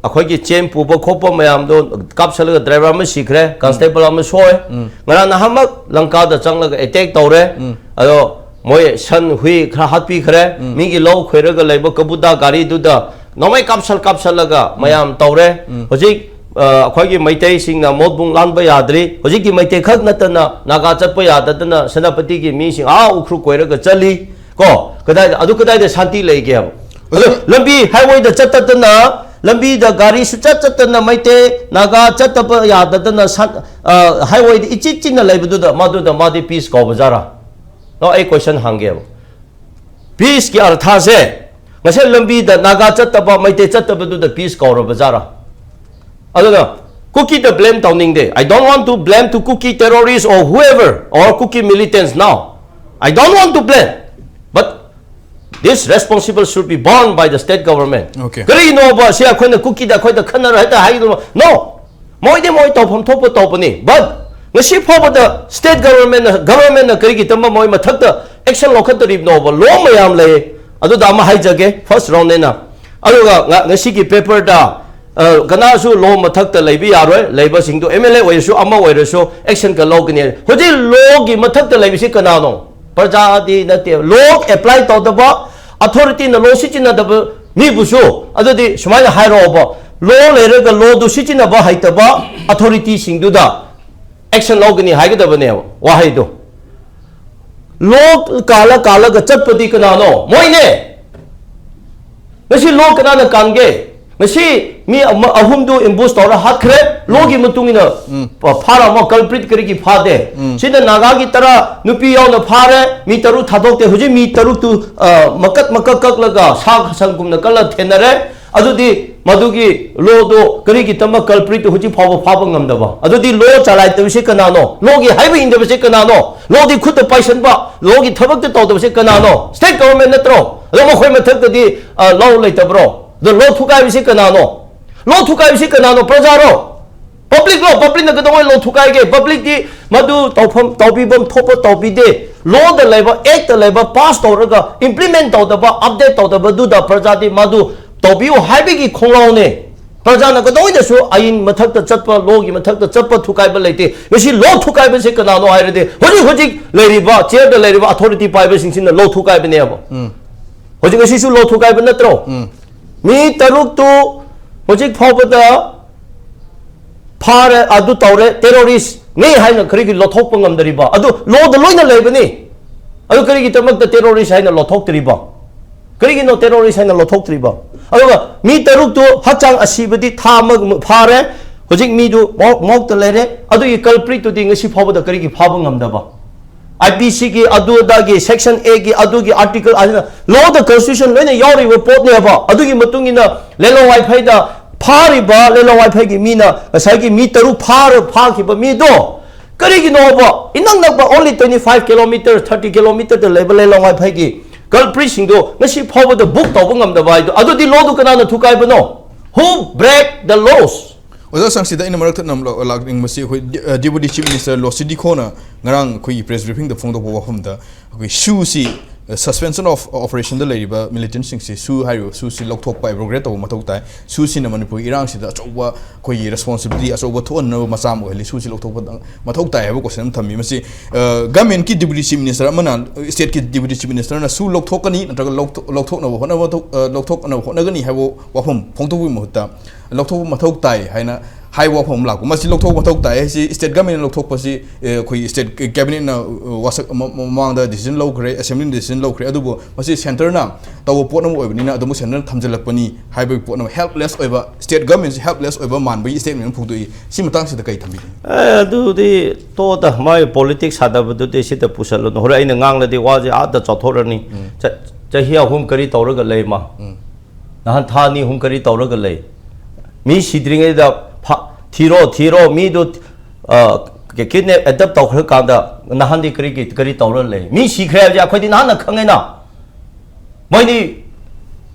ꯑꯩꯈꯣꯏꯒꯤ ꯆꯦꯡ ꯄꯨꯕ ꯈꯣꯠꯄ ꯃꯌꯥꯝꯗꯣ ꯀꯥꯞꯁꯜꯂꯒ ꯗ꯭ꯔꯥꯏꯚꯔ ꯑꯃ ꯁꯤꯈ꯭ꯔꯦ, ꯀꯟꯁꯇꯦꯕꯜ ꯑꯃ ꯁꯣꯛꯑꯦ꯫ ꯎꯝ꯫ ꯉꯔꯥꯡ ꯅꯍꯥꯟꯃꯛ ꯂꯪꯀꯥꯗ ꯆꯪꯂꯒ ꯑꯦꯇꯦꯛ ꯇꯧꯔꯦ꯫ ꯎꯝ꯫ ꯑꯗꯣ ꯃꯣꯏ ꯁꯟ ꯍꯨꯏ ꯈꯔ ꯍꯥꯠꯄꯤꯈ꯭ꯔꯦ꯫ ꯎꯝ꯫ ꯃꯤꯒꯤ ꯂꯧ ꯈꯣꯏꯔꯒ ꯂꯩꯕ ꯀꯕꯨꯇꯥ ꯒꯥꯔꯤꯗꯨꯗ ꯅꯣꯡꯃꯩ ꯀꯥꯞꯁꯜ ꯀꯥꯞꯁꯜꯂꯒ ꯎꯝ꯫ ꯃꯌꯥꯝ ꯇꯧꯔꯦ꯫ ꯎꯝ꯫ ꯍꯧꯖꯤꯛ, ꯑ, ꯑꯩꯈꯣꯏꯒꯤ ꯃꯩꯇꯩꯁꯤꯡꯅ ꯃꯣꯠꯕꯨꯡ ꯂꯥꯟꯕ ꯌꯥꯗ꯭ꯔꯤ꯫ ꯍꯧꯖꯤꯛꯀꯤ ꯃꯩꯇꯩ ꯈꯛ ꯅꯠꯇꯅ ꯅꯥꯒꯥ ꯆꯠꯄ ꯌꯥꯗꯗꯅ ꯁꯦꯅꯥꯄꯇꯤꯒꯤ ꯃꯤꯁꯤꯡ ꯑꯥ ꯎꯈ꯭ꯔꯨꯜ ꯀꯣꯏꯔꯒ ꯆꯠꯂꯤ꯫ ꯀꯣ, ꯀꯗꯥꯏꯗ, ꯑꯗꯨ ꯀꯗꯥꯏꯗ ꯁꯥꯟꯇꯤ ꯂꯩꯒꯦꯕ? ꯑꯗꯨ ꯑꯗꯨ ꯂꯝꯕꯤ ꯍꯥꯏꯋꯦꯗ ꯆꯠꯇꯗꯅ, ꯂꯝꯕꯤꯗ ꯒꯥꯔꯤ ꯁꯨꯆꯠ ꯆꯠꯇꯅ ꯃꯩꯇꯩ, ꯅꯥꯒꯥ ꯆꯠꯇꯕ ꯌꯥꯗꯗꯅ ꯁꯟ-, ꯑ, ꯍꯥꯏꯋꯦꯗ ꯏꯆꯤꯛ ꯆꯤꯟꯅ ꯂꯩꯕꯗꯨꯗ ꯃꯗꯨꯗ ꯃꯥꯗꯤ ꯄꯤꯁ ꯀꯧꯕꯖꯥꯔꯥ? No, ꯑꯩ question ꯍꯪꯒꯦꯕ꯫ Peace ꯀꯤ ꯑꯔꯊꯁꯦ ꯉꯁꯥꯏ ꯂꯝꯕꯤꯗ ꯅꯥꯒꯥ ꯆꯠꯇꯕ, ꯃꯩꯇꯩ ꯆꯠꯇꯕꯗꯨꯗ peace ꯀꯧꯔꯕ ꯖꯥꯔꯥ? ꯑꯗꯨꯅ ꯀꯨꯀꯤꯗ blame ꯇꯧꯅꯤꯡꯗꯦ꯫ I don't want to blame to Kuki terrorists or whoever or Kuki militants now. I don't want to blame. But this responsible should be borne by the state government. Okay. ꯀꯔꯤꯅꯣꯕ ꯁꯤ ꯑꯩꯈꯣꯏꯅ ꯀꯨꯀꯤꯗ ꯑꯩꯈꯣꯏꯗ ꯈꯟꯅꯔꯣꯏ ꯍꯦꯛꯇ ꯍꯥꯏꯒꯗꯕ? No. ꯃꯣꯏꯗꯤ ꯃꯣꯏ ꯇꯧꯐꯝ ꯊꯣꯛꯄ ꯇꯧꯕꯅꯤ꯫ But ꯉꯁꯤ ꯐꯥꯎꯕꯗ state government ꯅ, government ꯅ ꯀꯔꯤꯒꯤ ꯇꯝꯕ ꯃꯣꯏ ꯃꯊꯛꯇ action ꯂꯧꯈꯠꯇꯔꯤꯕꯅꯣꯕ? Law ꯃꯌꯥꯝ ꯂꯩ꯫ ꯑꯗꯨꯗ ꯑꯃ ꯍꯥꯏꯖꯒꯦ, first round ꯅꯦꯅ꯫ ꯑꯗꯨꯒ ꯉ-, ꯉꯁꯤꯒꯤ paper ꯗ, ꯑ, ꯀꯅꯥꯁꯨ law ꯃꯊꯛꯇ ꯂꯩꯕ ꯌꯥꯔꯣꯏ, ꯂꯩꯕꯁꯤꯡꯗꯣ M L A ꯑꯣꯏꯔꯁꯨ ꯑꯃ ꯑꯣꯏꯔꯁꯨ action ꯀ ꯂꯧꯒꯅꯤ꯫ ꯍꯧꯖꯤꯛ law ꯒꯤ ꯃꯊꯛꯇ ꯂꯩꯕꯁꯤ ꯀꯅꯥꯅꯣ? ꯄ꯭ꯔꯖꯥꯗꯤ ꯅꯠꯇꯦ꯫ Law apply ꯇꯧꯗꯕ, authority ꯅ law ꯁꯤꯖꯤꯟꯅꯗꯕ ꯃꯤꯕꯨꯁꯨ ꯑꯗꯨꯗꯤ ꯁꯨꯃꯥꯏꯅ ꯍꯥꯏꯔꯛꯑꯣꯕ, law ꯂꯩꯔꯒ law ꯗꯨ ꯁꯤꯖꯤꯟꯅꯕ ꯍꯩꯇꯕ authority ꯁꯤꯡꯗꯨꯗ action ꯂꯧꯒꯅꯤ ꯍꯥꯏꯒꯗꯕꯅꯦꯕ ꯋꯥꯍꯩꯗꯣ꯫ Law ꯀꯥꯜꯂ ꯀꯥꯜꯂꯒ ꯆꯠꯄꯗꯤ ꯀꯅꯥꯅꯣ? ꯃꯣꯏꯅꯦ꯫ ꯉꯁꯤ law ꯀꯅꯥꯅ ꯀꯥꯟꯒꯦ? ꯉꯁꯤ ꯃꯤ ꯑꯃ, ꯑꯍꯨꯝꯗꯨ ambush ꯇꯧꯔ ꯍꯥꯠꯈ꯭ꯔꯦ, law ꯒꯤ ꯃꯇꯨꯡ ꯏꯟꯅ ꯐꯥꯔ ꯑꯃ culprit ꯀꯔꯤꯒꯤ ꯐꯥꯗꯦ? ꯁꯤꯗ ꯅꯥꯒꯥꯒꯤ ꯇꯔꯥ ꯅꯨꯄꯤ ꯌꯥꯎꯅ ꯐꯥꯔꯦ, ꯃꯤ ꯇꯔꯨꯛ ꯊꯥꯗꯣꯛꯇꯦ꯫ ꯍꯧꯖꯤꯛ ꯃꯤ ꯇꯔꯨꯛꯇꯨ, ꯑ, ꯃꯀꯛ ꯃꯀꯛ ꯀꯛꯂꯒ ꯁꯥ ꯁꯟꯒꯨꯝꯅ ꯀꯜꯂ ꯊꯦꯟꯅꯔꯦ꯫ ꯑꯗꯨꯗꯤ ꯃꯗꯨꯒꯤ law ꯗꯣ ꯀꯔꯤꯒꯤꯗꯃꯛ culprit ꯇꯨ ꯍꯧꯖꯤꯛ ꯐꯥꯎꯕ ꯐꯥꯕ ꯉꯝꯗꯕ? ꯑꯗꯨꯗꯤ law ꯆꯂꯥꯏꯗꯕꯁꯤ ꯀꯅꯥꯅꯣ? Law ꯒꯤ ꯍꯥꯏꯕ ꯏꯟꯗꯕꯁꯤ ꯀꯅꯥꯅꯣ? Law ꯗꯤ ꯈꯨꯠꯇ ꯄꯥꯏꯁꯟꯕ, law ꯒꯤ ꯊꯕꯛꯇ ꯇꯧꯗꯕꯁꯤ ꯀꯅꯥꯅꯣ? State government ꯅꯠꯇ꯭ꯔꯣ? ꯑꯗꯣ ꯃꯈꯣꯏ ꯃꯊꯛꯇꯗꯤ, ꯑ, law ꯂꯩꯇꯕ꯭ꯔꯣ? ꯑꯗꯣ law ꯊꯨꯒꯥꯏꯕꯁꯤ ꯀꯅꯥꯅꯣ? Law ꯊꯨꯒꯥꯏꯕꯁꯤ ꯀꯅꯥꯅꯣ? ꯄ꯭ꯔꯖꯥꯔꯣ? Public ꯂꯣ? Public ꯅ ꯀꯩꯗꯧꯉꯩ law ꯊꯨꯒꯥꯏꯒꯦ? Public ꯇꯤ ꯃꯗꯨ ꯇꯧꯐꯝ, ꯇꯧꯕꯤꯐꯝ ꯊꯣꯛꯄ ꯇꯧꯕꯤꯗꯦ꯫ Law ꯗ ꯂꯩꯕ, act ꯇ ꯂꯩꯕ, pass ꯇꯧꯔꯒ implement ꯇꯧꯗꯕ, update ꯇꯧꯗꯕꯗꯨꯗ ꯄ꯭ꯔꯖꯥꯗꯤ ꯃꯗꯨ ꯇꯧꯕꯤꯌꯨ ꯍꯥꯏꯕꯒꯤ ꯈꯣꯡꯂꯥꯎꯅꯦ꯫ ꯄ꯭ꯔꯖꯥꯅ ꯀꯩꯗꯧꯉꯩꯗꯁꯨ ꯑꯥꯏꯟ ꯃꯊꯛꯇ ꯆꯠꯄ, law ꯒꯤ ꯃꯊꯛꯇ ꯆꯠꯄ ꯊꯨꯒꯥꯏꯕ ꯂꯩꯇꯦ꯫ ꯉꯁꯤ law ꯊꯨꯒꯥꯏꯕꯁꯤ ꯀꯅꯥꯅꯣ ꯍꯥꯏꯔꯗꯤ ꯍꯧꯖꯤꯛ ꯍꯧꯖꯤꯛ ꯂꯩꯔꯤꯕ, chair ꯗ ꯂꯩꯔꯤꯕ authority ꯄꯥꯏꯕꯁꯤꯡꯁꯤꯅ law ꯊꯨꯒꯥꯏꯕꯅꯦꯕ꯫ ꯍꯧꯖꯤꯛ ꯉꯁꯤꯁꯨ law ꯊꯨꯒꯥꯏꯕ ꯅꯠꯇ꯭ꯔꯣ? ꯃꯤ ꯇꯔꯨꯛꯇꯨ ꯍꯧꯖꯤꯛ ꯐꯥꯎꯕꯗ ꯐꯥꯔꯦ, ꯑꯗꯨ ꯇꯧꯔꯦ, terrorist ꯅꯤ ꯍꯥꯏꯅ ꯀꯔꯤꯒꯤ ꯂꯧꯊꯣꯛꯄ ꯉꯝꯗ꯭ꯔꯤꯕ? ꯑꯗꯨ law ꯗ ꯂꯣꯏꯅ ꯂꯩꯕꯅꯤ꯫ ꯑꯗꯨ ꯀꯔꯤꯒꯤꯗꯃꯛꯇ terrorist ꯍꯥꯏꯅ ꯂꯧꯊꯣꯛꯇ꯭ꯔꯤꯕ? ꯀꯔꯤꯒꯤꯅꯣ terrorist ꯍꯥꯏꯅ ꯂꯧꯊꯣꯛꯇ꯭ꯔꯤꯕ? ꯑꯗꯨꯒ ꯃꯤ ꯇꯔꯨꯛꯇꯨ ꯍꯛꯆꯥꯡ ꯑꯁꯤꯕꯗꯤ ꯊꯥ ꯑꯃ ꯐꯥꯔꯦ, ꯍꯧꯖꯤꯛ ꯃꯤꯗꯨ ꯃꯣꯛ-, ꯃꯣꯛꯇ ꯂꯩꯔꯦ, ꯑꯗꯨꯒꯤ culprit ꯇꯨꯗꯤ ꯉꯁꯤ ꯐꯥꯎꯕꯗ ꯀꯔꯤꯒꯤ ꯐꯥꯕ ꯉꯝꯗꯕ? I P C ꯒꯤ ꯑꯗꯨ ꯑꯗꯥꯒꯤ section A ꯒꯤ ꯑꯗꯨꯒꯤ article ꯑꯁꯤꯅ law ꯗ constitution ꯂꯣꯏꯅ ꯌꯥꯎꯔꯤꯕ ꯄꯣꯠꯅꯦꯕ꯫ ꯑꯗꯨꯒꯤ ꯃꯇꯨꯡ ꯏꯟꯅ ꯂꯦꯂꯣꯡ ꯋꯥꯏꯐꯩꯗ ꯐꯥꯔꯤꯕ ꯂꯦꯂꯣꯡ ꯋꯥꯏꯐꯩꯒꯤ ꯃꯤꯅ ꯉꯁꯥꯏꯒꯤ ꯃꯤ ꯇꯔꯨꯛ ꯐꯥꯔ ꯐꯥꯈꯤꯕ ꯃꯤꯗꯣ ꯀꯔꯤꯒꯤꯅꯣꯕ? ꯏꯅꯛ ꯅꯛꯄ only twenty five kilometer, thirty kilometer ꯗ ꯂꯩꯕ ꯂꯦꯂꯣꯡ ꯋꯥꯏꯐꯩꯒꯤ culprit ꯁꯤꯡꯗꯣ ꯉꯁꯤ ꯐꯥꯎꯕꯗ book ꯇꯧꯕ ꯉꯝꯗꯕ ꯍꯥꯏꯗꯣ, ꯑꯗꯨꯗꯤ law ꯗꯨ ꯀꯅꯥꯅ ꯊꯨꯒꯥꯏꯕꯅꯣ? Who break the laws? ꯑꯣꯖꯥ ꯁꯪꯁꯤꯗ ꯑꯩꯅ ꯃꯔꯛ ꯊꯠꯅ ꯑꯃ ꯂꯥꯛ-, ꯂꯥꯛꯅꯤꯡꯕꯁꯤ ꯑꯩꯈꯣꯏ ꯗꯤ-, ꯑ, Deputy Chief Minister ꯂꯣꯁꯤ ꯗꯤꯈꯣꯅ ꯉꯔꯥꯡ ꯑꯩꯈꯣꯏꯒꯤ press briefing ꯗ ꯐꯣꯡꯗꯣꯛꯄ ꯋꯥꯐꯝꯗ ꯑꯩꯈꯣꯏ ꯁꯨꯁꯤ, ꯑ, suspension of operation ꯗ ꯂꯩꯔꯤꯕ militant ꯁꯤꯡꯁꯤ ꯁꯨ ꯍꯥꯏꯔꯤꯕ ꯁꯨꯁꯤ ꯂꯧꯊꯣꯛꯄ, abrogate ꯇꯧꯕ ꯃꯊꯧ ꯇꯥꯏ꯫ ꯁꯨꯁꯤꯅ ꯃꯅꯤꯄꯨꯔꯒꯤ ꯏꯔꯥꯡꯁꯤꯗ ꯑꯆꯧꯕ ꯑꯩꯈꯣꯏꯒꯤ responsibility ꯑꯆꯧꯕ ꯊꯣꯛꯍꯟꯅꯕ ꯃꯆꯥꯛ ꯑꯃ ꯑꯣꯏꯍꯜꯂꯤ꯫ ꯁꯨꯁꯤ ꯂꯧꯊꯣꯛꯄ ꯃꯊꯧ ꯇꯥꯏ ꯍꯥꯏꯕ question ꯑꯃ ꯊꯝꯃꯤ꯫ ꯃꯁꯤ, ꯑ, government ꯀꯤ Deputy Chief Minister ꯑꯃꯅ, state ꯀꯤ Deputy Chief Minister ꯅ ꯁꯨ ꯂꯧꯊꯣꯛꯀꯅꯤ ꯅꯠꯇ꯭ꯔꯒ ꯂꯧꯊꯣꯛ-, ꯂꯧꯊꯣꯛꯅꯕ ꯍꯣꯠꯅꯕ ꯊꯧ-, ꯑ, ꯂꯧꯊꯣꯛꯅꯕ ꯍꯣꯠꯅꯒꯅꯤ ꯍꯥꯏꯕ ꯋꯥꯐꯝ ꯐꯣꯡꯗꯣꯛꯄꯒꯤ ꯃꯍꯨꯠꯇ ꯂꯧꯊꯣꯛꯄ ꯃꯊꯧ ꯇꯥꯏ ꯍꯥꯏꯅ ꯍꯥꯏꯕ ꯋꯥꯐꯝ ꯑꯃ ꯂꯥꯛꯄ꯫ ꯃꯁꯤ ꯂꯧꯊꯣꯛꯄ ꯃꯊꯧ ꯇꯥꯏ ꯍꯥꯏꯁꯤ state government ꯅ ꯂꯧꯊꯣꯛꯄꯁꯤ, ꯑꯦ, ꯑꯩꯈꯣꯏꯒꯤ state cabinet ꯅ, ꯑ, ꯋꯥꯁꯛ-, ꯃ-, ꯃꯃꯥꯡꯗ decision ꯂꯧꯈ꯭ꯔꯦ, assembly ꯅ decision ꯂꯧꯈ꯭ꯔꯦ꯫ ꯑꯗꯨꯕꯨ ꯃꯁꯤ centre ꯅ ꯇꯧꯕ ꯄꯣꯠ ꯑꯃ ꯑꯣꯏꯕꯅꯤꯅ ꯑꯗꯨꯝ centre ꯅ ꯊꯝꯖꯤꯜꯂꯛꯄꯅꯤ ꯍꯥꯏꯕꯒꯤ ꯄꯣꯠ ꯑꯃ, helpless ꯑꯣꯏꯕ, state government ꯁꯤ helpless ꯑꯣꯏꯕ ꯃꯥꯟꯕꯒꯤ statement ꯑꯃ ꯐꯣꯡꯗꯣꯛꯏ꯫ ꯁꯤ ꯃꯇꯥꯡꯁꯤꯗ ꯀꯩ ꯊꯝꯕꯤꯅꯤ? ꯑꯦ, ꯑꯗꯨꯗꯤ ꯇꯣꯛꯑꯣꯗ, ꯃꯥꯒꯤ politics ꯁꯥꯟꯅꯕꯗꯨꯗꯤ ꯁꯤꯗ ꯄꯨꯁꯜꯂꯨꯅꯨ꯫ ꯍꯣꯔꯦꯟ ꯑꯩꯅ ꯉꯥꯡꯂꯗꯤ ꯋꯥꯁꯦ ꯑꯥꯗ ꯆꯥꯎꯊꯣꯔꯅꯤ꯫ ꯎꯝ꯫ ꯆ-, ꯆꯍꯤ ꯑꯍꯨꯝ ꯀꯔꯤ ꯇꯧꯔꯒ ꯂꯩ ꯃꯥ? ꯎꯝ꯫ ꯅꯍꯥꯟ ꯊꯥ ꯑꯅꯤ ꯑꯍꯨꯝ ꯀꯔꯤ ꯇꯧꯔꯒ ꯂꯩ? ꯃꯤ ꯁꯤꯗ꯭ꯔꯤꯉꯩꯗ ꯐ-, ꯊꯤꯔꯣ, ꯊꯤꯔꯣ, ꯃꯤꯗꯨ, ꯑ, ꯀ-, kidnap, abduct ꯇꯧꯈ꯭ꯔꯀꯥꯟꯗ ꯅꯍꯥꯟꯗꯤ ꯀꯔꯤꯒꯤ, ꯀꯔꯤ ꯇꯧꯔ ꯂꯩ? ꯃꯤ ꯁꯤꯈ꯭ꯔꯦ ꯍꯥꯏꯕꯁꯦ ꯑꯩꯈꯣꯏꯗꯤ ꯅꯍꯥꯟꯅ ꯈꯪꯉꯦꯅ꯫ ꯃꯣꯏꯗꯤ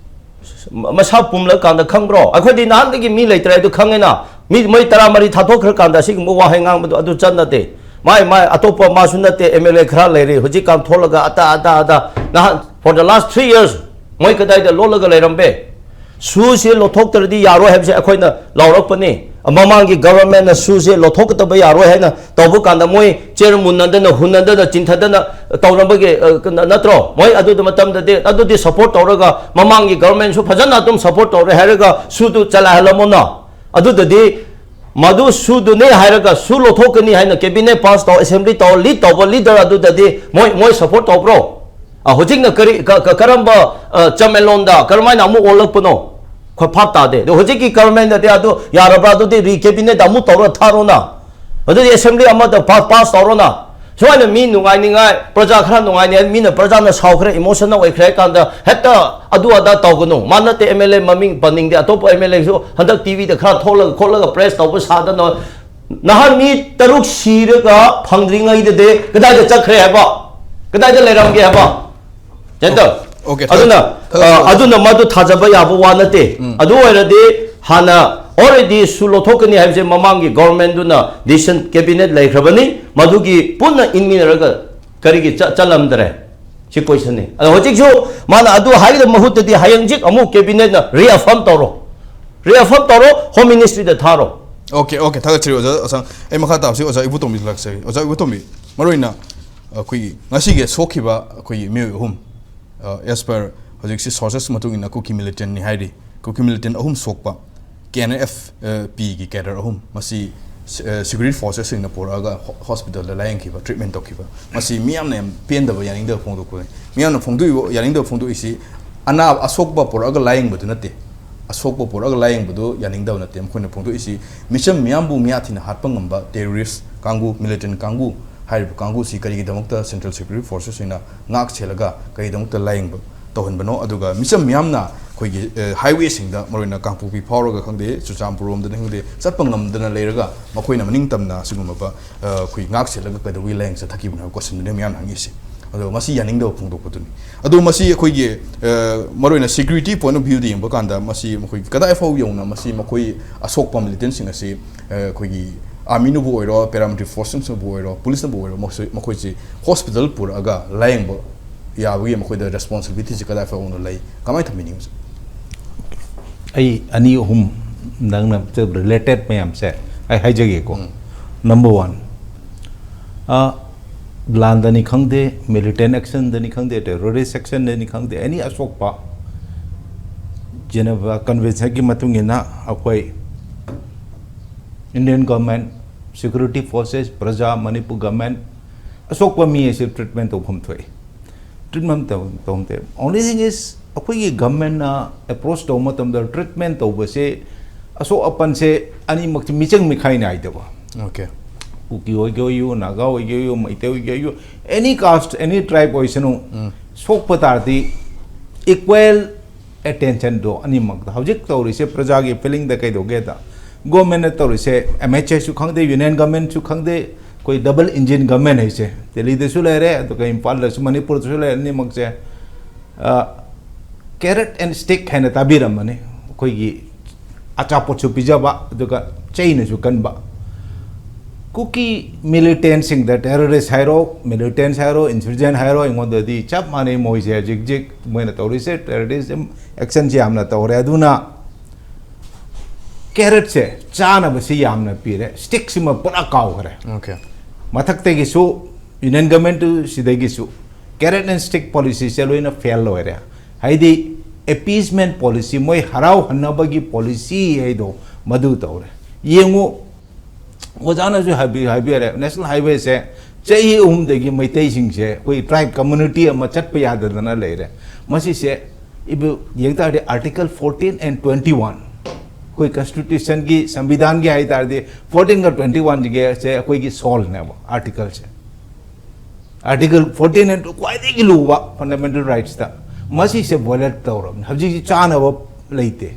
ꯃ-, ꯃꯁꯥ ꯄꯨꯝꯂꯀꯥꯟꯗ ꯈꯪꯕ꯭ꯔꯣ? ꯑꯩꯈꯣꯏꯗꯤ ꯅꯍꯥꯟꯗꯒꯤ ꯃꯤ ꯂꯩꯇ꯭ꯔꯦ ꯍꯥꯏꯗꯨ ꯈꯪꯉꯦꯅ꯫ ꯃꯤ, ꯃꯣꯏ ꯇꯔꯥꯃꯔꯤ ꯊꯥꯗꯣꯛꯈ꯭ꯔꯀꯥꯟꯗ ꯑꯁꯤꯒꯨꯝꯕ ꯋꯥꯍꯩ ꯉꯥꯡꯕꯗꯣ ꯑꯗꯨ ꯆꯠꯅꯗꯦ꯫ ꯃꯥꯏ, ꯃꯥꯏ ꯑꯇꯣꯞꯄ ꯃꯥꯁꯨ ꯅꯠꯇꯦ, M L A ꯈꯔ ꯂꯩꯔꯤ ꯍꯧꯖꯤꯛꯀꯥꯟ ꯊꯣꯛꯂꯒ ꯑꯇꯥ, ꯑꯇꯥ, ꯑꯇꯥ꯫ ꯅꯍꯥꯟ, for the last three years, ꯃꯣꯏ ꯀꯗꯥꯏꯗ ꯂꯣꯠꯂꯒ ꯂꯩꯔꯝꯕꯦ? ꯁꯨꯁꯦ ꯂꯧꯊꯣꯛꯇ꯭ꯔꯗꯤ ꯌꯥꯔꯣꯏ ꯍꯥꯏꯕꯁꯦ ꯑꯩꯈꯣꯏꯅ ꯂꯥꯎꯔꯛꯄꯅꯤ꯫ ꯃꯃꯥꯡꯒꯤ government ꯅ ꯁꯨꯁꯦ ꯂꯧꯊꯣꯛꯀꯗꯕ ꯌꯥꯔꯣꯏ ꯍꯥꯏꯅ ꯇꯧꯕ ꯀꯥꯟꯗ ꯃꯣꯏ ꯆꯦꯔ ꯃꯨꯟꯅꯗꯅ, ꯍꯨꯟꯅꯗꯅ, ꯆꯤꯟꯊꯗꯅ ꯇꯧꯔꯝꯕꯒꯤ, ꯑ, ꯀ-, ꯅꯠꯇ꯭ꯔꯣ? ꯃꯣꯏ ꯑꯗꯨꯗ ꯃꯇꯝꯗꯗꯤ ꯑꯗꯨꯗꯤ support ꯇꯧꯔꯒ ꯃꯃꯥꯡꯒꯤ government ꯁꯨ ꯐꯖꯅ ꯑꯗꯨꯝ support ꯇꯧꯔꯦ ꯍꯥꯏꯔꯒ ꯁꯨꯗꯨ ꯆꯂꯥꯏꯍꯜꯂꯝꯃꯣꯅ꯫ ꯑꯗꯨꯗꯗꯤ ꯃꯗꯨ ꯁꯨꯗꯨꯅꯤ ꯍꯥꯏꯔꯒ ꯁꯨ ꯂꯧꯊꯣꯛꯀꯅꯤ ꯍꯥꯏꯅ cabinet pass ꯇꯧ, assembly ꯇꯧ, lead ꯇꯧꯕ leader ꯑꯗꯨꯗꯗꯤ ꯃꯣꯏ, ꯃꯣꯏ support ꯇꯧꯕ꯭ꯔꯣ? ꯑ, ꯍꯧꯖꯤꯛꯅ ꯀꯔꯤ, ꯀ-, ꯀ-, ꯀꯔꯝꯕ, ꯑ, ꯆꯃꯦꯂꯣꯟꯗ ꯀꯔꯝꯍꯥꯏꯅ ꯑꯃꯨꯛ ꯑꯣꯜꯂꯛꯄꯅꯣ? ꯑꯩꯈꯣꯏ ꯚꯥꯞ ꯇꯥꯗꯦ꯫ ꯑꯗꯣ ꯍꯧꯖꯤꯛꯀꯤ government ꯗꯗꯤ ꯑꯗꯨ ꯌꯥꯔꯕ꯭ꯔꯥ? ꯑꯗꯨꯗꯤ re cabinet ꯑꯃꯨꯛ ꯇꯧꯔ ꯊꯥꯔꯣꯅ꯫ ꯑꯗꯨꯗꯤ assembly ꯑꯃꯗ pa-, pass ꯇꯧꯔꯣꯅ꯫ ꯁꯨꯃꯥꯏꯅ ꯃꯤ ꯅꯨꯡꯉꯥꯏꯅꯤꯡꯉꯥꯏ, ꯄ꯭ꯔꯖꯥ ꯈꯔ ꯅꯨꯡꯉꯥꯏꯅꯤꯡꯉꯥꯏ, ꯃꯤꯅ, ꯄ꯭ꯔꯖꯥꯅ ꯁꯥꯎꯈ꯭ꯔꯦ, ꯏꯃꯣꯁꯟꯅꯦꯜ ꯑꯣꯏꯈ꯭ꯔꯦ ꯍꯥꯏ ꯀꯥꯟꯗ ꯍꯦꯛꯇ ꯑꯗꯨ ꯑꯗꯥ ꯇꯧꯒꯅꯨ꯫ ꯃꯥ ꯅꯠꯇꯦ ꯑꯦꯝ ꯑꯦꯜ ꯑꯦ ꯃꯃꯤꯡ ꯄꯟꯅꯤꯡꯗꯦ, ꯑꯇꯣꯞꯄ ꯑꯦꯝ ꯑꯦꯜ ꯑꯦꯁꯨ ꯍꯟꯗꯛ ꯇꯤ ꯚꯤꯗ ꯈꯔ ꯊꯣꯛꯂꯒ ꯈꯣꯠꯂꯒ ꯄ꯭ꯔꯦꯁ ꯇꯧꯕ ꯁꯥꯗꯅ, ꯅꯍꯥꯟ ꯃꯤ ꯇꯔꯨꯛ ꯁꯤꯔꯒ ꯐꯪꯗ꯭ꯔꯤꯉꯩꯗꯗꯤ ꯀꯗꯥꯏꯗ ꯆꯠꯈ꯭ꯔꯦ ꯍꯥꯏꯕ? ꯀꯗꯥꯏꯗ ꯂꯩꯔꯝꯒꯦ ꯍꯥꯏꯕ? ꯖꯦꯟꯇꯜ꯫ Okay, ꯑꯗꯨꯅ, ꯊꯥ-, ꯊꯥ-, ꯑ, ꯑꯗꯨꯅ ꯃꯗꯨ ꯊꯥꯖꯕ ꯌꯥꯕ ꯋꯥ ꯅꯠꯇꯦ꯫ ꯑꯗꯨ ꯑꯣꯏꯔꯗꯤ ꯍꯥꯟꯅ already ꯁꯨ ꯂꯧꯊꯣꯛꯀꯅꯤ ꯍꯥꯏꯕꯁꯦ ꯃꯃꯥꯡꯒꯤ ꯒꯣꯚꯔꯟꯃꯦꯟꯠꯇꯨꯅ decision cabinet ꯂꯩꯈ꯭ꯔꯕꯅꯤ꯫ ꯃꯗꯨꯒꯤ ꯄꯨꯟꯅ ꯏꯟꯃꯤꯟꯅꯔꯒ ꯀꯔꯤꯒꯤ ꯆꯠ-, ꯆꯠꯂꯝꯗ꯭ꯔꯦ? ꯁꯤ questionꯅꯤ꯫ ꯑꯗꯣ ꯍꯧꯖꯤꯛꯁꯨ ꯃꯥꯅ ꯑꯗꯨ ꯍꯥꯏꯒꯗꯕ ꯃꯍꯨꯠꯇꯗꯤ ꯍꯌꯦꯡ ꯍꯧꯖꯤꯛ ꯑꯃꯨꯛ cabinetꯅ reaffirm ꯇꯧꯔꯣ, reaffirm ꯇꯧꯔꯣ, Home Ministryꯗ ꯊꯥꯔꯣ꯫ Okay, okay, ꯊꯥꯒꯠꯆꯔꯤ ꯑꯣꯖꯥ ꯑꯁꯥꯡ꯫ ꯑꯩ ꯃꯈꯥ ꯇꯥꯕꯁꯤ ꯑꯣꯖꯥ ꯏꯕꯣꯇꯣꯝꯕꯤꯗ ꯂꯥꯛꯆꯒꯦ꯫ ꯑꯣꯖꯥ ꯏꯕꯣꯇꯣꯝꯕꯤ, ꯃꯔꯨꯑꯣꯏꯅ ꯑꯩꯈꯣꯏꯒꯤ ꯉꯁꯤꯒꯤ ꯁꯣꯛꯈꯤꯕ ꯑꯩꯈꯣꯏꯒꯤ ꯃꯤꯑꯣꯏ ꯑꯍꯨꯝ, ꯑ, as per ꯍꯧꯖꯤꯛꯁꯤ sources ꯃꯇꯨꯡ ꯏꯟꯅ ꯀꯨꯀꯤ militantꯅꯤ ꯍꯥꯏꯔꯤ꯫ ꯀꯨꯀꯤ militant ꯑꯍꯨꯝ ꯁꯣꯛꯄ, ꯀꯦ ꯑꯦꯟ ꯑꯦꯐ ꯄꯤꯒꯤ cadre ꯑꯍꯨꯝ, ꯃꯁꯤ ꯁꯤ-, ꯑ, security forcesꯁꯤꯡꯅ ꯄꯨꯔꯛꯑꯒ ꯍꯣ-, hospitalꯗ ꯂꯥꯌꯦꯡꯈꯤꯕ, treatment ꯇꯧꯈꯤꯕ꯫ ꯃꯁꯤ ꯃꯤꯌꯥꯝꯅ ꯌꯥꯝ ꯄꯦꯟꯗꯕ, ꯌꯥꯅꯤꯡꯗꯕ ꯐꯣꯡꯗꯣꯛꯄꯅꯤ꯫ ꯃꯤꯌꯥꯝꯅ ꯐꯣꯡꯗꯣꯛꯏꯕ, ꯌꯥꯅꯤꯡꯗꯕ ꯐꯣꯡꯗꯣꯛꯏꯁꯤ ꯑꯅꯥꯕ, ꯑꯁꯣꯛꯄ ꯄꯨꯔꯛꯑꯒ ꯂꯥꯌꯦꯡꯕꯗꯨ ꯅꯠꯇꯦ꯫ ꯑꯁꯣꯛꯄ ꯄꯨꯔꯛꯑꯒ ꯂꯥꯌꯦꯡꯕꯗꯨ ꯌꯥꯅꯤꯡꯗꯕ ꯅꯠꯇꯦ ꯃꯈꯣꯏꯅ ꯐꯣꯡꯗꯣꯛꯏꯁꯤ꯫ ꯃꯤꯆꯝ ꯃꯤꯌꯥꯝꯕꯨ ꯃꯤꯌꯥ ꯊꯤꯅ ꯍꯥꯠꯄ ꯉꯝꯕ terrorist ꯀꯥꯡꯕꯨ, militant ꯀꯥꯡꯕꯨ, ꯍꯥꯏꯔꯤꯕ ꯀꯥꯡꯕꯨꯁꯤ ꯀꯔꯤꯒꯤꯗꯃꯛꯇ central security forcesꯁꯤꯡꯅ ꯉꯥꯛ ꯁꯦꯜꯂꯒ ꯀꯔꯤꯒꯤꯗꯃꯛꯇ ꯂꯥꯌꯦꯡꯕ ꯇꯧꯍꯟꯕꯅꯣ? ꯑꯗꯨꯒ ꯃꯤꯆꯝ ꯃꯤꯌꯥꯝꯅ ꯑꯩꯈꯣꯏꯒꯤ, ꯑ, highwayꯁꯤꯡꯗ, ꯃꯔꯨꯑꯣꯏꯅ ꯀꯥꯡꯄꯣꯛꯄꯤ ꯐꯥꯎꯔꯒ ꯈꯪꯗꯦ, ꯆꯨꯔꯆꯥꯟꯄꯨꯔ ꯔꯣꯝꯗꯅ ꯈꯪꯗꯦ, ꯆꯠꯄ ꯉꯝꯗꯅ ꯂꯩꯔꯒ ꯃꯈꯣꯏꯅ ꯃꯅꯤꯡ ꯇꯝꯅ ꯑꯁꯤꯒꯨꯝꯂꯕ, ꯑ, ꯑꯩꯈꯣꯏ ꯉꯥꯛ ꯁꯦꯜꯂꯒ ꯀꯩꯗꯧꯕꯒꯤ ꯂꯥꯌꯦꯡ ꯆꯠꯊꯈꯤꯕꯅꯣ ꯍꯥꯏꯕ questionꯗꯨꯅꯤ ꯃꯌꯥꯝꯅ ꯍꯪꯉꯤꯁꯤ꯫ ꯑꯗꯣ ꯃꯁꯤ ꯌꯥꯅꯤꯡꯗꯕ ꯐꯣꯡꯗꯣꯛꯄꯗꯨꯅꯤ꯫ ꯑꯗꯣ ꯃꯁꯤ ꯑꯩꯈꯣꯏꯒꯤ, ꯑ, ꯃꯔꯨꯑꯣꯏꯅ security point of viewꯗ ꯌꯦꯡꯕ ꯀꯥꯟꯗ ꯃꯁꯤ ꯃꯈꯣꯏ ꯀꯗꯥꯏ ꯐꯥꯎ ꯌꯧꯅ ꯃꯁꯤ ꯃꯈꯣꯏ ꯑꯁꯣꯛꯄ militantꯁꯤꯡ ꯑꯁꯤ, ꯑ, ꯑꯩꯈꯣꯏꯒꯤ armyꯅꯕꯨ ꯑꯣꯏꯔꯣ, paramilitary forcesꯅꯕꯨ ꯑꯣꯏꯔꯣ, policeꯅꯕꯨ ꯑꯣꯏꯔꯣ, ꯃꯈꯣꯏꯁꯤ, ꯃꯈꯣꯏꯁꯤ hospital ꯄꯨꯔꯛꯑꯒ ꯂꯥꯌꯦꯡꯕ ꯌꯥꯕꯒꯤ ꯃꯈꯣꯏꯗ responsibilityꯁꯤ ꯀꯗꯥꯏ ꯐꯥꯎꯅ ꯂꯩ? ꯀꯃꯥꯏꯅ ꯊꯝꯕꯤꯅꯤꯡꯕꯁꯦ? ꯑꯩ ꯑꯅꯤ ꯑꯍꯨꯝ ꯅꯪꯅ related ꯃꯌꯥꯝꯁꯦ ꯑꯩ ꯍꯥꯏꯖꯒꯦꯀꯣ꯫ Number one, ꯑ, ꯂꯥꯟꯗꯅꯤ ꯈꯪꯗꯦ, militant actionꯗꯅꯤ ꯈꯪꯗꯦ, terrorist actionꯗꯅꯤ ꯈꯪꯗꯦ, any ꯑꯁꯣꯛꯄ Geneva Conventionꯒꯤ ꯃꯇꯨꯡ ꯏꯟꯅ ꯑꯩꯈꯣꯏ Indian government, security forces, ꯄ꯭ꯔꯖꯥ, ꯃꯅꯤꯄꯨꯔ government, ꯑꯁꯣꯛꯄ ꯃꯤ ꯑꯁꯤ treatment ꯇꯧꯐꯝ ꯊꯣꯛꯏ꯫ Treatment ꯇꯧ-, ꯇꯧꯐꯝ ꯊꯣꯛꯏ꯫ Only thing is, ꯑꯩꯈꯣꯏꯒꯤ governmentꯅ approach ꯇꯧꯕ ꯃꯇꯝꯗ treatment ꯇꯧꯕꯁꯦ, ꯑꯁꯣꯛ ꯑꯄꯟꯁꯦ ꯑꯅꯤꯃꯛꯁꯦ ꯃꯤꯆꯪ ꯃꯤꯈꯥꯏ ꯅꯥꯏꯗꯕ꯫ Okay. ꯀꯨꯀꯤ ꯑꯣꯏꯒꯦ ꯑꯣꯏꯌꯨ, ꯅꯥꯒꯥ ꯑꯣꯏꯒꯦ ꯑꯣꯏꯌꯨ, ꯃꯩꯇꯩ ꯑꯣꯏꯒꯦ ꯑꯣꯏꯌꯨ, any caste, any tribe ꯑꯣꯏꯁꯅꯨ, ꯁꯣꯛꯄ ꯇꯥꯔꯗꯤ equal attentionꯗꯣ ꯑꯅꯤꯃꯛꯇ꯫ ꯍꯧꯖꯤꯛ ꯇꯧꯔꯤꯁꯦ ꯄ꯭ꯔꯖꯥꯒꯤ feelingꯗ ꯀꯩꯗꯧꯒꯦꯗ, governmentꯅ ꯇꯧꯔꯤꯁꯦ MHAꯁꯨ ꯈꯪꯗꯦ, union governmentꯁꯨ ꯈꯪꯗꯦ, ꯑꯩꯈꯣꯏ double engine government ꯍꯥꯏꯁꯦ ꯗꯦꯜꯂꯤꯗꯁꯨ ꯂꯩꯔꯦ, ꯑꯗꯨꯒ ꯏꯝꯐꯥꯜꯗꯁꯨ, ꯃꯅꯤꯄꯨꯔꯗꯁꯨ ꯂꯩꯔꯦ, ꯑꯅꯤꯃꯛꯁꯦ꯫ Carrot and stick ꯍꯥꯏꯅ ꯇꯥꯕꯤꯔꯝꯃꯅꯤ꯫ ꯑꯩꯈꯣꯏꯒꯤ ꯑꯆꯥꯄꯣꯠꯁꯨ ꯄꯤꯖꯕ, ꯑꯗꯨꯒ ꯆꯩꯅꯁꯨ ꯀꯟꯕ꯫ ꯀꯨꯀꯤ militantꯁꯤꯡꯗ, terrorist ꯍꯥꯏꯔꯣ, militants ꯍꯥꯏꯔꯣ, insurgent ꯍꯥꯏꯔꯣ, ꯑꯩꯉꯣꯟꯗꯗꯤ ꯆꯞ ꯃꯥꯟꯅꯩ꯫ ꯃꯣꯏꯁꯦ ꯍꯧꯖꯤꯛ ꯍꯧꯖꯤꯛ ꯃꯣꯏꯅ ꯇꯧꯔꯤꯁꯦ terrorism actionꯁꯦ ꯌꯥꯝꯅ ꯇꯧꯔꯦ꯫ ꯑꯗꯨꯅ carrotꯁꯦ ꯆꯥꯅꯕꯁꯤ ꯌꯥꯝꯅ ꯄꯤꯔꯦ, stickꯁꯤꯃ ꯄꯨꯔꯥ ꯀꯥꯎꯈ꯭ꯔꯦ꯫ Okay. ꯃꯊꯛꯇꯒꯤꯁꯨ, union government ꯁꯤꯗꯒꯤꯁꯨ carrot and stick policyꯁꯦ ꯂꯣꯏꯅ fail ꯑꯣꯏꯔꯦ꯫ ꯍꯥꯏꯗꯤ appeasement policy, ꯃꯣꯏ ꯍꯔꯥꯎꯍꯟꯅꯕꯒꯤ policy ꯍꯥꯏꯗꯣ ꯃꯗꯨ ꯇꯧꯔꯦ꯫ ꯌꯦꯡꯉꯨ, ꯑꯣꯖꯥꯅꯁꯨ ꯍꯥꯏꯕꯤ-, ꯍꯥꯏꯕꯤꯔꯦ, national highwayꯁꯦ ꯆꯍꯤ ꯑꯍꯨꯝꯗꯒꯤ ꯃꯩꯇꯩꯁꯤꯡꯁꯦ, ꯑꯩꯈꯣꯏ tribe community ꯑꯃ ꯆꯠꯄ ꯌꯥꯗꯗꯅ ꯂꯩꯔꯦ꯫ ꯃꯁꯤꯁꯦ ꯏꯕꯨ ꯌꯦꯡ ꯇꯥꯔꯗꯤ article fourteen and twenty one, ꯑꯩꯈꯣꯏ constitutionꯒꯤ, ꯁꯪꯕꯤꯙꯥꯟꯒꯤ ꯍꯥꯏ ꯇꯥꯔꯗꯤ fourteenꯒ twenty oneꯒꯁꯦ ꯑꯩꯈꯣꯏꯒꯤ soulꯅꯦꯕ, articleꯁꯦ꯫ Article fourteen and ꯈ꯭ꯋꯥꯏꯗꯒꯤ ꯂꯨꯕ fundamental rightsꯇ ꯃꯁꯤꯁꯦ violate ꯇꯧꯔꯕꯅꯤ꯫ ꯍꯧꯖꯤꯛꯁꯤ ꯆꯥꯅꯕ ꯂꯩꯇꯦ,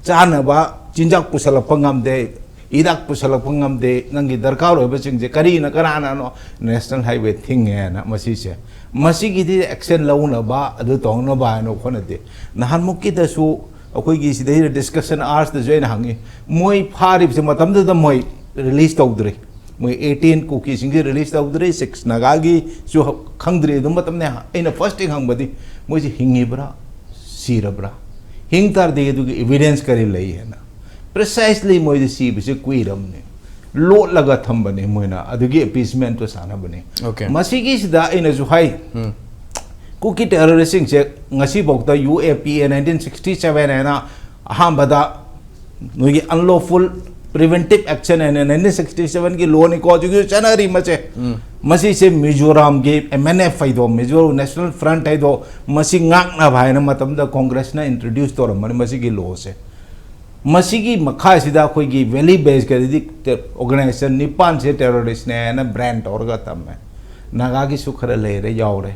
ꯆꯥꯅꯕ ꯆꯤꯟꯖꯥꯛ ꯄꯨꯁꯜꯂꯛꯄ ꯉꯝꯗꯦ, ꯍꯤꯗꯥꯛ ꯄꯨꯁꯜꯂꯛꯄ ꯉꯝꯗꯦ, ꯅꯪꯒꯤ ꯗꯔꯀꯥꯔ ꯑꯣꯏꯕꯁꯤꯡꯁꯦ ꯀꯔꯤꯅ ꯀꯅꯥꯅꯅꯣ national highway ꯊꯤꯡꯉꯦꯅ꯫ ꯃꯁꯤꯁꯦ, ꯃꯁꯤꯒꯤꯗꯤ action ꯂꯧꯅꯕ, ꯑꯗꯨ ꯇꯧꯅꯕ ꯍꯥꯏꯅ ꯍꯣꯠꯅꯗꯦ꯫ ꯅꯍꯥꯟꯃꯨꯛꯀꯤꯗꯁꯨ ꯑꯩꯈꯣꯏꯒꯤ ꯁꯤꯗꯩꯗ discussion hoursꯇꯁꯨ ꯑꯩꯅ ꯍꯪꯉꯤ, ꯃꯣꯏ ꯐꯥꯔꯤꯕꯁꯦ ꯃꯇꯝꯗꯨꯗ ꯃꯣꯏ release ꯇꯧꯗ꯭ꯔꯤ, ꯃꯣꯏ eighteen ꯀꯨꯀꯤꯁꯤꯡꯁꯦ release ꯇꯧꯗ꯭ꯔꯤ, six ꯅꯥꯒꯥꯒꯤꯁꯨ ꯈꯪꯗ꯭ꯔꯤ꯫ ꯑꯗꯨ ꯃꯇꯝꯅꯦ ꯑꯩꯅ first thing ꯍꯪꯕꯗꯤ, ꯃꯣꯏꯁꯦ ꯍꯤꯡꯉꯤꯕ꯭ꯔꯥ, ꯁꯤꯔꯕ꯭ꯔꯥ? ꯍꯤꯡ ꯇꯥꯔꯗꯤ ꯑꯗꯨꯒꯤ evidence ꯀꯔꯤ ꯂꯩ ꯍꯥꯏꯅ꯫ Precisely ꯃꯣꯏꯗꯤ ꯁꯤꯕꯁꯦ ꯀꯨꯏꯔꯕꯅꯦ, ꯂꯣꯠꯂꯒ ꯊꯝꯕꯅꯦ ꯃꯣꯏꯅ, ꯑꯗꯨꯒꯤ appeasementꯇꯣ ꯁꯥꯟꯅꯕꯅꯦ꯫ Okay. ꯃꯁꯤꯒꯤꯁꯤꯗ ꯑꯩꯅꯁꯨ ꯍꯥꯏ, ꯀꯨꯀꯤ terroristꯁꯤꯡꯁꯦ ꯉꯁꯤꯐꯥꯎꯗ UAPA nineteen sixty seven ꯍꯥꯏꯅ ꯑꯍꯥꯟꯕꯗ ꯅꯣꯏꯒꯤ unlawful preventive action ꯍꯥꯏꯅ nineteen sixty sevenꯒꯤ lawꯅꯤꯀꯣ, ꯍꯧꯖꯤꯛ ꯍꯧꯖꯤꯛ ꯆꯠꯅꯔꯤ ꯃꯁꯦ꯫ ꯃꯁꯤꯁꯦ ꯃꯤꯖꯣꯔꯥꯝꯒꯤ MNF ꯍꯥꯏꯗꯣ, Mizo National Front ꯍꯥꯏꯗꯣ, ꯃꯁꯤ ꯉꯥꯛꯅꯕ ꯍꯥꯏꯅ ꯃꯇꯝꯗ Congressꯅ introduce ꯇꯧꯔꯝꯕꯅꯤ ꯃꯁꯤꯒꯤ lawꯁꯦ꯫ ꯃꯁꯤꯒꯤ ꯃꯈꯥꯁꯤꯗ ꯑꯩꯈꯣꯏꯒꯤ valley based ꯀꯔꯤꯗꯤ organization ꯅꯤꯄꯥꯟꯁꯦ terrorist ꯅꯦ ꯍꯥꯏꯅ brand ꯇꯧꯔꯒ ꯊꯝꯃꯦ꯫ ꯅꯥꯒꯥꯒꯤꯁꯨ ꯈꯔ ꯂꯩꯔꯦ, ꯌꯥꯎꯔꯦ꯫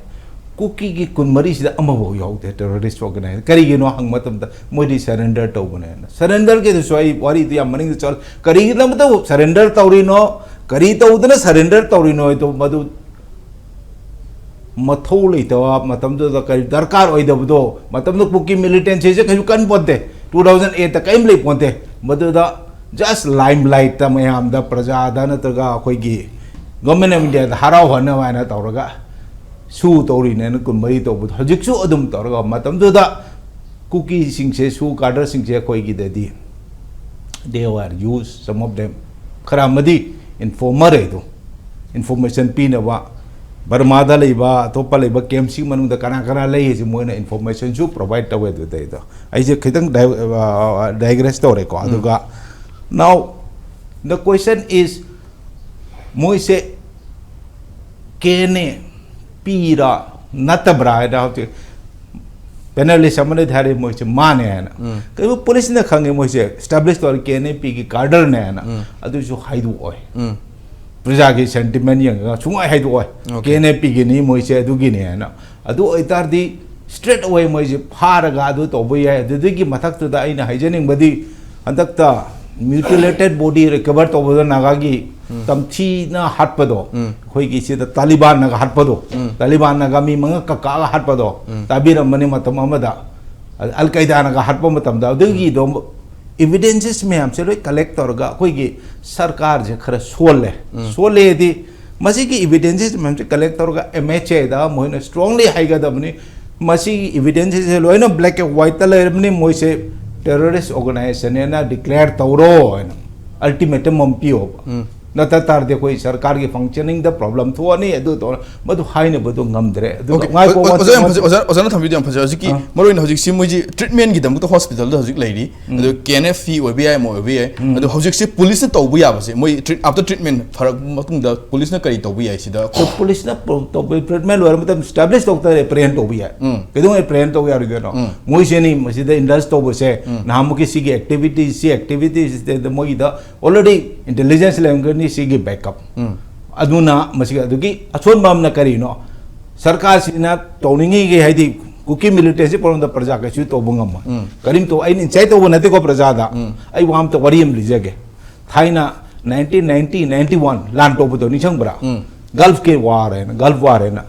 ꯀꯨꯀꯤꯒꯤ ꯀꯨꯟꯃꯔꯤꯁꯤꯗ ꯑꯃꯐꯥꯎ ꯌꯥꯎꯗꯦ terrorist organization꯫ ꯀꯔꯤꯒꯤꯅꯣ ꯍꯪꯕ ꯃꯇꯝꯗ ꯃꯣꯏꯗꯤ surrender ꯇꯧꯕꯅꯦꯅ꯫ Surrender ꯒꯤꯗꯨꯁꯨ ꯑꯩ ꯋꯥꯔꯤꯗꯨ ꯌꯥꯝ ꯃꯅꯤꯡꯗ ꯆꯠꯂꯦ꯫ ꯀꯔꯤꯒꯤꯗꯃꯛꯇ surrender ꯇꯧꯔꯤꯅꯣ? ꯀꯔꯤ ꯇꯧꯗꯅ surrender ꯇꯧꯔꯤꯅꯣ ꯍꯥꯏꯗꯣ ꯃꯗꯨ ꯃꯊꯧ ꯂꯩꯇꯕ ꯃꯇꯝꯗꯨꯗ ꯀꯔꯤ ꯗꯔꯀꯥꯔ ꯑꯣꯏꯗꯕꯗꯣ, ꯃꯇꯝꯗꯨ ꯀꯨꯀꯤ militancy ꯁꯦ ꯀꯩꯁꯨ ꯀꯟ ꯄꯣꯟꯇꯦ, two thousand eight ꯇ ꯀꯔꯤꯝ ꯂꯩ ꯄꯣꯟꯇꯦ꯫ ꯃꯗꯨꯗ just limelight ꯇ ꯃꯌꯥꯝꯗ, ꯄ꯭ꯔꯖꯥꯗ ꯅꯠꯇ꯭ꯔꯒ ꯑꯩꯈꯣꯏꯒꯤ Government of India ꯗ ꯍꯔꯥꯎꯍꯟꯅꯕ ꯍꯥꯏꯅ ꯇꯧꯔꯒ ꯁꯨ ꯇꯧꯔꯤꯅꯦꯅ ꯀꯨꯟꯃꯔꯤ ꯇꯧꯕꯗꯣ ꯍꯧꯖꯤꯛꯁꯨ ꯑꯗꯨꯝ ꯇꯧꯔꯒ ꯃꯇꯝꯗꯨꯗ ꯀꯨꯀꯤꯁꯤꯡꯁꯦ, ꯁꯨ cadre ꯁꯤꯡꯁꯦ ꯑꯩꯈꯣꯏꯒꯤꯗꯗꯤ they were used, some of them, ꯈꯔ ꯑꯃꯗꯤ informer ꯍꯥꯏꯗꯣ, information ꯄꯤꯅꯕ ꯕꯔꯃꯥꯗ ꯂꯩꯕ, ꯑꯇꯣꯞꯄ ꯂꯩꯕ camp ꯁꯤꯒꯤ ꯃꯅꯨꯡꯗ ꯀꯅꯥ ꯀꯅꯥ ꯂꯩ ꯍꯥꯏꯁꯦ ꯃꯣꯏꯅ information ꯁꯨ provide ꯇꯧꯋꯦ꯫ ꯑꯗꯨꯗꯩꯗ ꯑꯩꯁꯦ ꯈꯤꯇꯪ di-, ꯑ, digress ꯇꯧꯔꯦꯀꯣ꯫ ꯑꯗꯨꯒ now the question is, ꯃꯣꯏꯁꯦ K N A ꯄꯤꯔꯥ ꯅꯠꯇꯕ꯭ꯔꯥ ꯍꯥꯏꯅ ꯍꯧꯖꯤꯛ panelist ꯑꯃꯅꯗꯤ ꯍꯥꯏꯔꯛꯏ ꯃꯣꯏꯁꯦ ꯃꯥꯅꯦ ꯍꯥꯏꯅ꯫ ꯎꯝ꯫ ꯀꯩꯒꯨꯝꯕ police ꯅ ꯈꯪꯉꯦ ꯃꯣꯏꯁꯦ established ꯇꯧꯔ K N A P ꯒꯤ cadre ꯅꯦ ꯍꯥꯏꯅ, ꯎꯝ꯫ ꯑꯗꯨꯁꯨ ꯍꯥꯏꯗꯣꯛꯑꯣꯏ꯫ ꯎꯝ꯫ ꯄ꯭ꯔꯖꯥꯒꯤ sentiment ꯌꯦꯡꯉꯒ ꯁꯨꯡꯍꯥꯏ ꯍꯥꯏꯗꯣꯛꯑꯣꯏ꯫ Okay꯫ K N A P Guinea, ꯃꯣꯏꯁꯦ ꯑꯗꯨꯒꯤꯅꯤ ꯍꯥꯏꯅ꯫ ꯑꯗꯨ ꯑꯣꯏꯇꯥꯔꯗꯤ straight away ꯃꯣꯏꯁꯦ ꯐꯥꯔꯒ ꯑꯗꯨ ꯇꯧꯕ ꯌꯥꯏ꯫ ꯑꯗꯨꯗꯒꯤ ꯃꯊꯛꯇꯨꯗ ꯑꯩꯅ ꯍꯥꯏꯖꯅꯤꯡꯕꯗꯤ ꯍꯟꯗꯛꯇ mutilated body recover ꯇꯧꯕꯗ ꯅꯥꯒꯥꯒꯤ ꯎꯝ꯫ ꯇꯝꯊꯤꯅ ꯍꯥꯠꯄꯗꯣ, ꯎꯝ꯫ ꯑꯩꯈꯣꯏꯒꯤ ꯁꯤꯗ ꯇꯥꯂꯤꯕꯥꯟꯅꯒ ꯍꯥꯠꯄꯗꯣ, ꯎꯝ꯫ ꯇꯥꯂꯤꯕꯥꯟꯅꯒ ꯃꯤ ꯃꯉꯛ ꯀꯛꯑꯒ ꯍꯥꯠꯄꯗꯣ ꯎꯝ꯫ ꯇꯥꯕꯤꯔꯝꯃꯅꯤ ꯃꯇꯝ ꯑꯃꯗ꯫ ꯑꯜ ꯀꯥꯏꯗꯥꯅꯒ ꯍꯥꯠꯄ ꯃꯇꯝꯗ ꯑꯗꯨꯒꯤꯗꯣ evidences ꯃꯌꯥꯝꯁꯦ ꯂꯣꯏ collect ꯇꯧꯔꯒ ꯑꯩꯈꯣꯏꯒꯤ ꯁꯔꯀꯥꯔꯁꯦ ꯈꯔ ꯁꯣꯜꯂꯦ꯫ ꯎꯝ꯫ ꯁꯣꯜꯂꯦꯗꯤ ꯃꯁꯤꯒꯤ evidences ꯃꯌꯥꯝꯁꯦ collect ꯇꯧꯔꯒ M H A ꯗ ꯃꯣꯏꯅ strongly ꯍꯥꯏꯒꯗꯕꯅꯤ꯫ ꯃꯁꯤꯒꯤ evidences ꯁꯦ ꯂꯣꯏꯅ black and white ꯇ ꯂꯩꯔꯕꯅꯤ꯫ ꯃꯣꯏꯁꯦ terrorist organization ꯅꯦꯅ declare ꯇꯧꯔꯣ ꯍꯥꯏꯅ ultimatum ꯑꯃ ꯄꯤꯌꯣꯕ꯫ ꯎꯝ꯫ ꯅꯠꯇ ꯇꯥꯔꯗꯤ ꯑꯩꯈꯣꯏ ꯁꯔꯀꯥꯔꯒꯤ functioning ꯗ problem ꯊꯣꯛꯑꯅꯤ, ꯑꯗꯨ ꯇꯧꯔ ꯃꯗꯨ ꯍꯥꯏꯅꯕꯗꯨ ꯉꯝꯗ꯭ꯔꯦ꯫ ꯑꯗꯨꯒ Okay. ꯉꯥꯏꯈꯣ, ꯑꯣ- one ꯑꯣꯖꯥ ꯌꯥꯝ second. ꯐꯖꯩ, ꯑꯣꯖꯥ, ꯑꯣꯖꯥꯅ ꯊꯝꯕꯤꯗꯣ ꯌꯥꯝ ꯐꯖꯩ꯫ ꯍꯧꯖꯤꯛꯀꯤ ꯑꯥ. ꯃꯔꯨꯑꯣꯏꯅ ꯍꯧꯖꯤꯛꯁꯤ ꯃꯣꯏꯁꯤ treatment ꯒꯤꯗꯃꯛꯇ hospital ꯗ ꯍꯧꯖꯤꯛ ꯂꯩꯔꯤ꯫ ꯑꯗꯨ K N F ꯁꯤ ꯑꯣꯏꯕ ꯌꯥꯏ, ꯑꯃ ꯑꯣꯏꯕ ꯌꯥꯏ꯫ ꯑꯗꯨ ꯍꯧꯖꯤꯛꯁꯤ ꯄꯨꯂꯤꯁꯅ ꯇꯧꯕ ꯌꯥꯕꯁꯦ, ꯃꯣꯏ treat- after treatment ꯐꯔꯛ ꯃꯇꯨꯡꯗ ꯄꯨꯂꯤꯁꯅ ꯀꯔꯤ ꯇꯧꯕ ꯌꯥꯏ ꯁꯤꯗ? So, ꯄꯨꯂꯤꯁꯅ ꯄ- ꯇꯧꯕ treatment ꯂꯣꯏꯔ ꯃꯇꯝꯗ establish ꯇꯧ ꯇꯥꯔꯦ, apprehend ꯇꯧꯕ ꯌꯥꯏ꯫ ꯀꯩꯗꯧꯉꯩ apprehend ꯇꯧꯕ ꯌꯥꯔꯣꯏꯗꯣꯏꯅꯣ? ꯃꯣꯏꯁꯦꯅꯤ ꯃꯁꯤꯗ indulge ꯇꯧꯕꯁꯦ, ꯅꯍꯥꯟꯃꯨꯛꯀꯤ ꯁꯤꯒꯤ activity, ꯁꯤ activity ꯁꯤꯗ ꯃꯣꯏꯒꯤꯗ already intelligence ꯂꯩꯔꯝꯒꯅꯤ ꯁꯤꯒꯤ backup꯫ ꯑꯗꯨꯅ ꯃꯁꯤꯒꯤ ꯑꯗꯨꯒꯤ ꯑꯁꯣꯟꯕ ꯑꯃꯅ ꯀꯔꯤꯅꯣ? ꯁꯔꯀꯥꯔꯁꯤꯅ ꯇꯧꯅꯤꯡꯉꯤꯒꯤ ꯍꯥꯏꯗꯤ ꯀꯨꯀꯤ militancy ꯄ꯭ꯔꯣꯕ꯭ꯂꯦꯝꯗ ꯄ꯭ꯔꯖꯥ ꯀꯩꯁꯨ ꯇꯧꯕ ꯉꯝꯃꯣꯏ꯫ ꯀꯔꯤꯝꯇ ꯑꯩꯅ insight ꯇꯧꯕ ꯅꯠꯇꯦꯀꯣ ꯄ꯭ꯔꯖꯥꯗ꯫ ꯑꯩ ꯋꯥ ꯑꯝꯇ ꯋꯥꯔꯤ ꯑꯃ ꯂꯤꯖꯒꯦ꯫ ꯊꯥꯏꯅ nineteen ninety ninety one ꯂꯥꯟ ꯇꯧꯕꯗꯣ ꯅꯤꯡꯁꯤꯡꯕ꯭ꯔꯥ? Gulf ꯀꯤ war ꯍꯥꯏꯅ, Gulf war ꯍꯥꯏꯅ꯫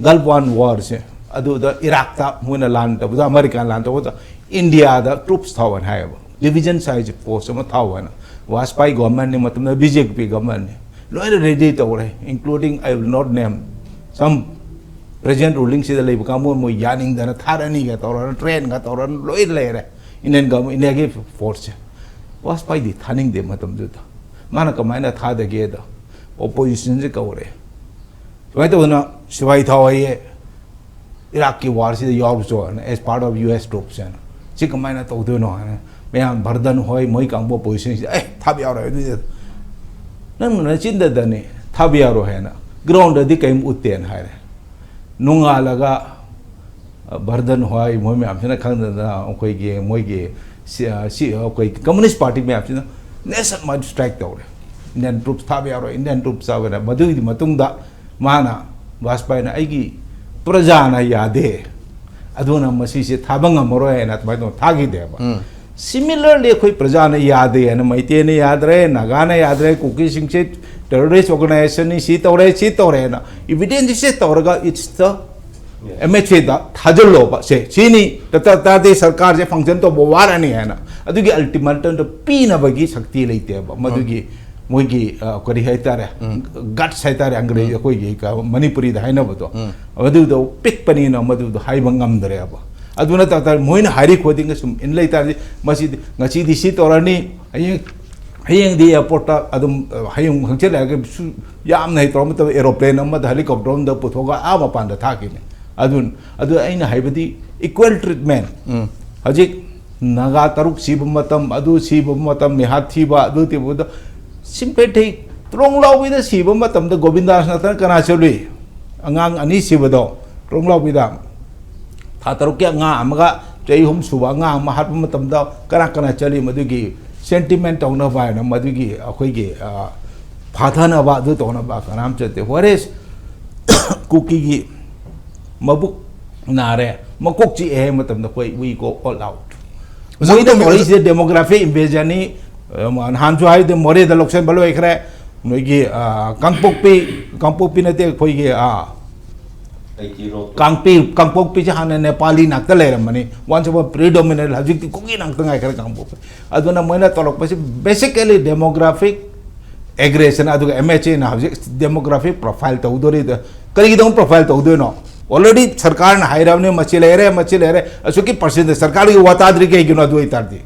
Gulf one war ꯁꯦ, ꯑꯗꯨꯗ ꯏꯔꯥꯛꯇ ꯃꯣꯏꯅ ꯂꯥꯟ ꯇꯧꯕꯗ, ꯑꯃꯦꯔꯤꯀꯥꯅ ꯂꯥꯟ ꯇꯧꯕꯗ ꯏꯟꯗꯤꯌꯥꯗ troops ꯊꯥꯎ ꯍꯥꯏꯅ ꯍꯥꯏꯌꯦꯕ, division size force ꯑꯃ ꯊꯥꯎ ꯍꯥꯏꯅ꯫ ꯋꯥꯖꯄꯥꯏ government ꯅꯤ ꯃꯇꯝꯗ, B J P government ꯅꯤ꯫ ꯂꯣꯏꯅ ready ꯇꯧꯔꯦ, including, I will not name, some present ruling ꯁꯤꯗ ꯂꯩꯕ ꯀꯥꯡꯕꯨ, ꯃꯣꯏ ꯌꯥꯅꯤꯡꯗꯅ ꯊꯥꯔꯅꯤꯒ ꯇꯧꯔꯒ, train ꯒ ꯇꯧꯔꯒ ꯂꯣꯏ ꯂꯩꯔꯦ꯫ Indian government, ꯏꯟꯗꯤꯌꯥꯒꯤ force ꯁꯦ꯫ ꯋꯥꯖꯄꯥꯏꯗꯤ ꯊꯥꯅꯤꯡꯗꯦ ꯃꯇꯝꯗꯨꯗ꯫ ꯃꯥꯅ ꯀꯃꯥꯏꯅ ꯊꯥꯗꯒꯦꯗ, opposition ꯁꯦ ꯀꯧꯔꯦ꯫ ꯁꯨꯃꯥꯏꯅ ꯇꯧꯗꯅ ꯁꯤꯐꯥꯏ ꯊꯥꯎ ꯍꯥꯏꯌꯦ, ꯏꯔꯥꯛꯀꯤ war ꯁꯤꯗ ꯌꯥꯎꯔꯨꯆꯣ ꯍꯥꯏꯅ, as part of U S troops ꯍꯥꯏꯅ꯫ ꯁꯤ ꯀꯃꯥꯏꯅ ꯇꯧꯗꯣꯏꯅꯣ ꯍꯥꯏꯅ ꯃꯌꯥꯝ ꯚꯔꯗꯟ ꯍꯣꯏ, ꯃꯣꯏ ꯀꯥꯡꯕꯨ opposition ꯁꯤꯗ, "ꯑꯦ, ꯊꯥꯕ ꯌꯥꯔꯣꯏ ꯑꯗꯨꯗꯤ꯫ ꯅꯪꯅ ꯅꯆꯤꯟꯗꯗꯅꯤ ꯊꯥꯕ ꯌꯥꯔꯣꯏ" ꯍꯥꯏꯅ꯫ Ground ꯗꯗꯤ ꯀꯔꯤꯝ ꯎꯠꯇꯦꯅ ꯍꯥꯏꯔꯦ꯫ ꯅꯣꯡꯉꯥꯜꯂꯒ, ꯑ, ꯚꯔꯗꯟ ꯍꯣꯏ, ꯃꯣꯏ ꯃꯌꯥꯝꯁꯤꯅ ꯈꯪꯗꯅ ꯑꯩꯈꯣꯏꯒꯤ, ꯃꯣꯏꯒꯤ ꯁꯤ-, ꯑ, ꯁꯤ-, ꯑꯩꯈꯣꯏ Communist Party ꯃꯌꯥꯝꯁꯤꯅ nationwide strike ꯇꯧꯔꯦ꯫ Indian troops ꯊꯥꯕ ꯌꯥꯔꯣꯏ, Indian troops ꯊꯥꯕ ꯌꯥꯔꯣꯏ꯫ ꯃꯗꯨꯒꯤ ꯃꯇꯨꯡꯗ ꯃꯥꯅ, ꯚꯥꯖꯄꯥꯏꯅ "ꯑꯩꯒꯤ ꯄ꯭ꯔꯖꯥꯅ ꯌꯥꯗꯦ, ꯑꯗꯨꯅ ꯃꯁꯤꯁꯦ ꯊꯥꯕ ꯉꯝꯃꯔꯣꯏ" ꯍꯥꯏꯅ ꯑꯗꯨꯃꯥꯏꯅ ꯇꯧꯅ ꯊꯥꯈꯤꯗꯦꯕ꯫ Similarly, ꯑꯩꯈꯣꯏ ꯄ꯭ꯔꯖꯥꯅ ꯌꯥꯗꯦ ꯍꯥꯏꯅ, ꯃꯩꯇꯩꯅ ꯌꯥꯗ꯭ꯔꯦ, ꯅꯥꯒꯥꯅ ꯌꯥꯗ꯭ꯔꯦ, ꯀꯨꯀꯤꯁꯤꯡꯁꯦ terrorist organization ꯅꯤ, ꯁꯤ ꯇꯧꯔꯦ, ꯁꯤ ꯇꯧꯔꯦꯅ evidence ꯁꯦ ꯇꯧꯔꯒ, it's the M H A ꯗ ꯊꯥꯖꯤꯜꯂꯣꯕ꯫ ꯁꯦ, ꯁꯤꯅꯤ ꯇꯇꯥ ꯇꯥꯗꯦ ꯁꯔꯀꯥꯔꯁꯦ function ꯇꯧꯕ ꯋꯥꯔꯅꯤ ꯍꯥꯏꯅ꯫ ꯑꯗꯨꯒꯤ ultimatum ꯗꯣ ꯄꯤꯅꯕꯒꯤ ꯁꯛꯇꯤ ꯂꯩꯇꯦꯕ꯫ ꯃꯗꯨꯒꯤ ꯃꯣꯏꯒꯤ, ꯑ, ꯀꯔꯤ ꯍꯥꯏꯇꯥꯔꯦ, guts ꯍꯥꯏꯇꯥꯔꯦ, ꯑꯪꯒ꯭ꯔꯦꯖ, ꯑꯩꯈꯣꯏꯒꯤ ꯀ-, ꯃꯅꯤꯄꯨꯔꯤꯗ ꯍꯥꯏꯅꯕꯗꯣ, ꯃꯗꯨꯗꯣ ꯄꯤꯛꯄꯅꯤꯅ ꯃꯗꯨꯗꯣ ꯍꯥꯏꯕ ꯉꯝꯗ꯭ꯔꯦꯕ꯫ ꯑꯗꯨ ꯅꯠꯇ ꯇꯥꯔꯗꯤ ꯃꯣꯏꯅ ꯍꯥꯏꯔꯤ ꯈꯨꯗꯤꯡꯒ ꯁꯨꯝ ꯏꯟ ꯂꯩꯇꯥꯔꯗꯤ, ꯃꯁꯤꯗꯤ ꯉꯁꯤꯗꯤ ꯁꯤ ꯇꯧꯔꯅꯤ, ꯍꯌꯦꯡ ꯍꯌꯦꯡꯗꯤ ꯑꯦꯌꯥꯔꯄꯣꯔꯠꯇ ꯑꯗꯨꯝ, ꯑ, ꯍꯌꯦꯡ ꯍꯪꯆꯤꯠ ꯂꯩꯔꯒꯁꯨ ꯌꯥꯝꯅ ꯍꯩꯇ꯭ꯔꯕ ꯃꯇꯝꯗ aeroplane ꯑꯃꯗ, helicopter ꯑꯃꯗ ꯄꯨꯊꯣꯛꯑꯒ ꯑꯥ ꯃꯄꯥꯟꯗ ꯊꯥꯈꯤꯕꯅꯤ꯫ ꯑꯗꯨ, ꯑꯗꯨ ꯑꯩꯅ ꯍꯥꯏꯕꯗꯤ equal treatment꯫ ꯎꯝ꯫ ꯍꯧꯖꯤꯛ ꯅꯥꯒꯥ ꯇꯔꯨꯛ ꯁꯤꯕ ꯃꯇꯝ, ꯑꯗꯨ ꯁꯤꯕ ꯃꯇꯝ, ꯃꯤꯍꯥꯠ ꯊꯤꯕ, ꯑꯗꯨ ꯊꯤꯕꯗ sympathy, ꯇ꯭ꯔꯣꯡ ꯂꯥꯎꯕꯤꯗ ꯁꯤꯕ ꯃꯇꯝꯗ ꯒꯣꯕꯤꯟꯗꯥꯁ ꯅꯠꯇꯅ ꯀꯅꯥ ꯆꯠꯂꯨꯏ? ꯑꯉꯥꯡ ꯑꯅꯤ ꯁꯤꯕꯗꯣ, ꯇ꯭ꯔꯣꯡ ꯂꯥꯎꯕꯤꯗ ꯊꯥ ꯇꯔꯨꯛꯀꯤ ꯑꯉꯥꯡ ꯑꯃꯒ ꯆꯍꯤ ꯑꯍꯨꯝ ꯁꯨꯕ ꯑꯉꯥꯡ ꯑꯃ ꯍꯥꯠꯄ ꯃꯇꯝꯗ ꯀꯅꯥ ꯀꯅꯥ ꯆꯠꯂꯤ? ꯃꯗꯨꯒꯤ sentiment ꯇꯧꯅꯕ ꯍꯥꯏꯅ, ꯃꯗꯨꯒꯤ ꯑꯩꯈꯣꯏꯒꯤ, ꯑ, ꯐꯥꯊꯅꯕ, ꯑꯗꯨ ꯇꯧꯅꯕ ꯀꯅꯥꯝ ꯆꯠꯇꯦ꯫ Whereas ꯀꯨꯀꯤꯒꯤ ꯃꯕꯨꯛ ꯅꯥꯔꯦ, ꯃꯀꯣꯛ ꯆꯤꯛꯑꯦ ꯍꯥꯏꯕ ꯃꯇꯝꯗ ꯑꯩꯈꯣꯏ we go all out꯫ ꯑꯣꯖꯥ, ꯃꯣꯏꯗ ꯇꯧꯕꯤꯌꯨ, ꯇꯧꯔꯤꯁꯦ demographic invasion ꯅꯤ꯫ ꯑ, ꯅꯍꯥꯟꯁꯨ ꯍꯥꯏꯗꯤ ꯃꯣꯔꯦꯗ ꯂꯧꯁꯤꯟꯕ ꯂꯣꯏꯈ꯭ꯔꯦ꯫ ꯅꯣꯏꯒꯤ, ꯑ, ꯀꯥꯡꯄꯣꯛꯄꯤ, ꯀꯥꯡꯄꯣꯛꯄꯤ ꯅꯠꯇꯦ, ꯑꯩꯈꯣꯏꯒꯤ, ꯑ, ꯀꯥꯡꯄꯤ, ꯀꯥꯡꯄꯣꯛꯄꯤꯁꯦ ꯍꯥꯟꯅ ꯅꯦꯄꯥꯂꯤ ꯉꯥꯛꯇ ꯂꯩꯔꯝꯕꯅꯤ, once upon predominant, ꯍꯧꯖꯤꯛꯇꯤ ꯀꯨꯀꯤ ꯉꯥꯛꯇ ꯉꯥꯏꯈ꯭ꯔꯦ ꯀꯥꯡꯄꯣꯛꯄꯤ꯫ ꯑꯗꯨꯅ ꯃꯣꯏꯅ ꯇꯧꯔꯛꯄꯁꯤ basically demographic aggression, ꯑꯗꯨꯒ M H A ꯅ ꯍꯧꯖꯤꯛ demographic profile ꯇꯧꯗꯣꯔꯤꯗ, ꯀꯔꯤꯒꯤꯗꯃꯛ profile ꯇꯧꯗꯣꯏꯅꯣ? Already ꯁꯔꯀꯥꯔꯅ ꯍꯥꯏꯔꯕꯅꯤ, ꯃꯁꯤ ꯂꯩꯔꯦ, ꯃꯁꯤ ꯂꯩꯔꯦ, ꯑꯁꯨꯛꯀꯤ percent ꯁꯔꯀꯥꯔꯒꯤ ꯋꯥ ꯇꯥꯗ꯭ꯔꯤ ꯀꯩꯒꯤꯅꯣ? ꯑꯗꯨ ꯑꯣꯏꯇꯥꯔꯗꯤ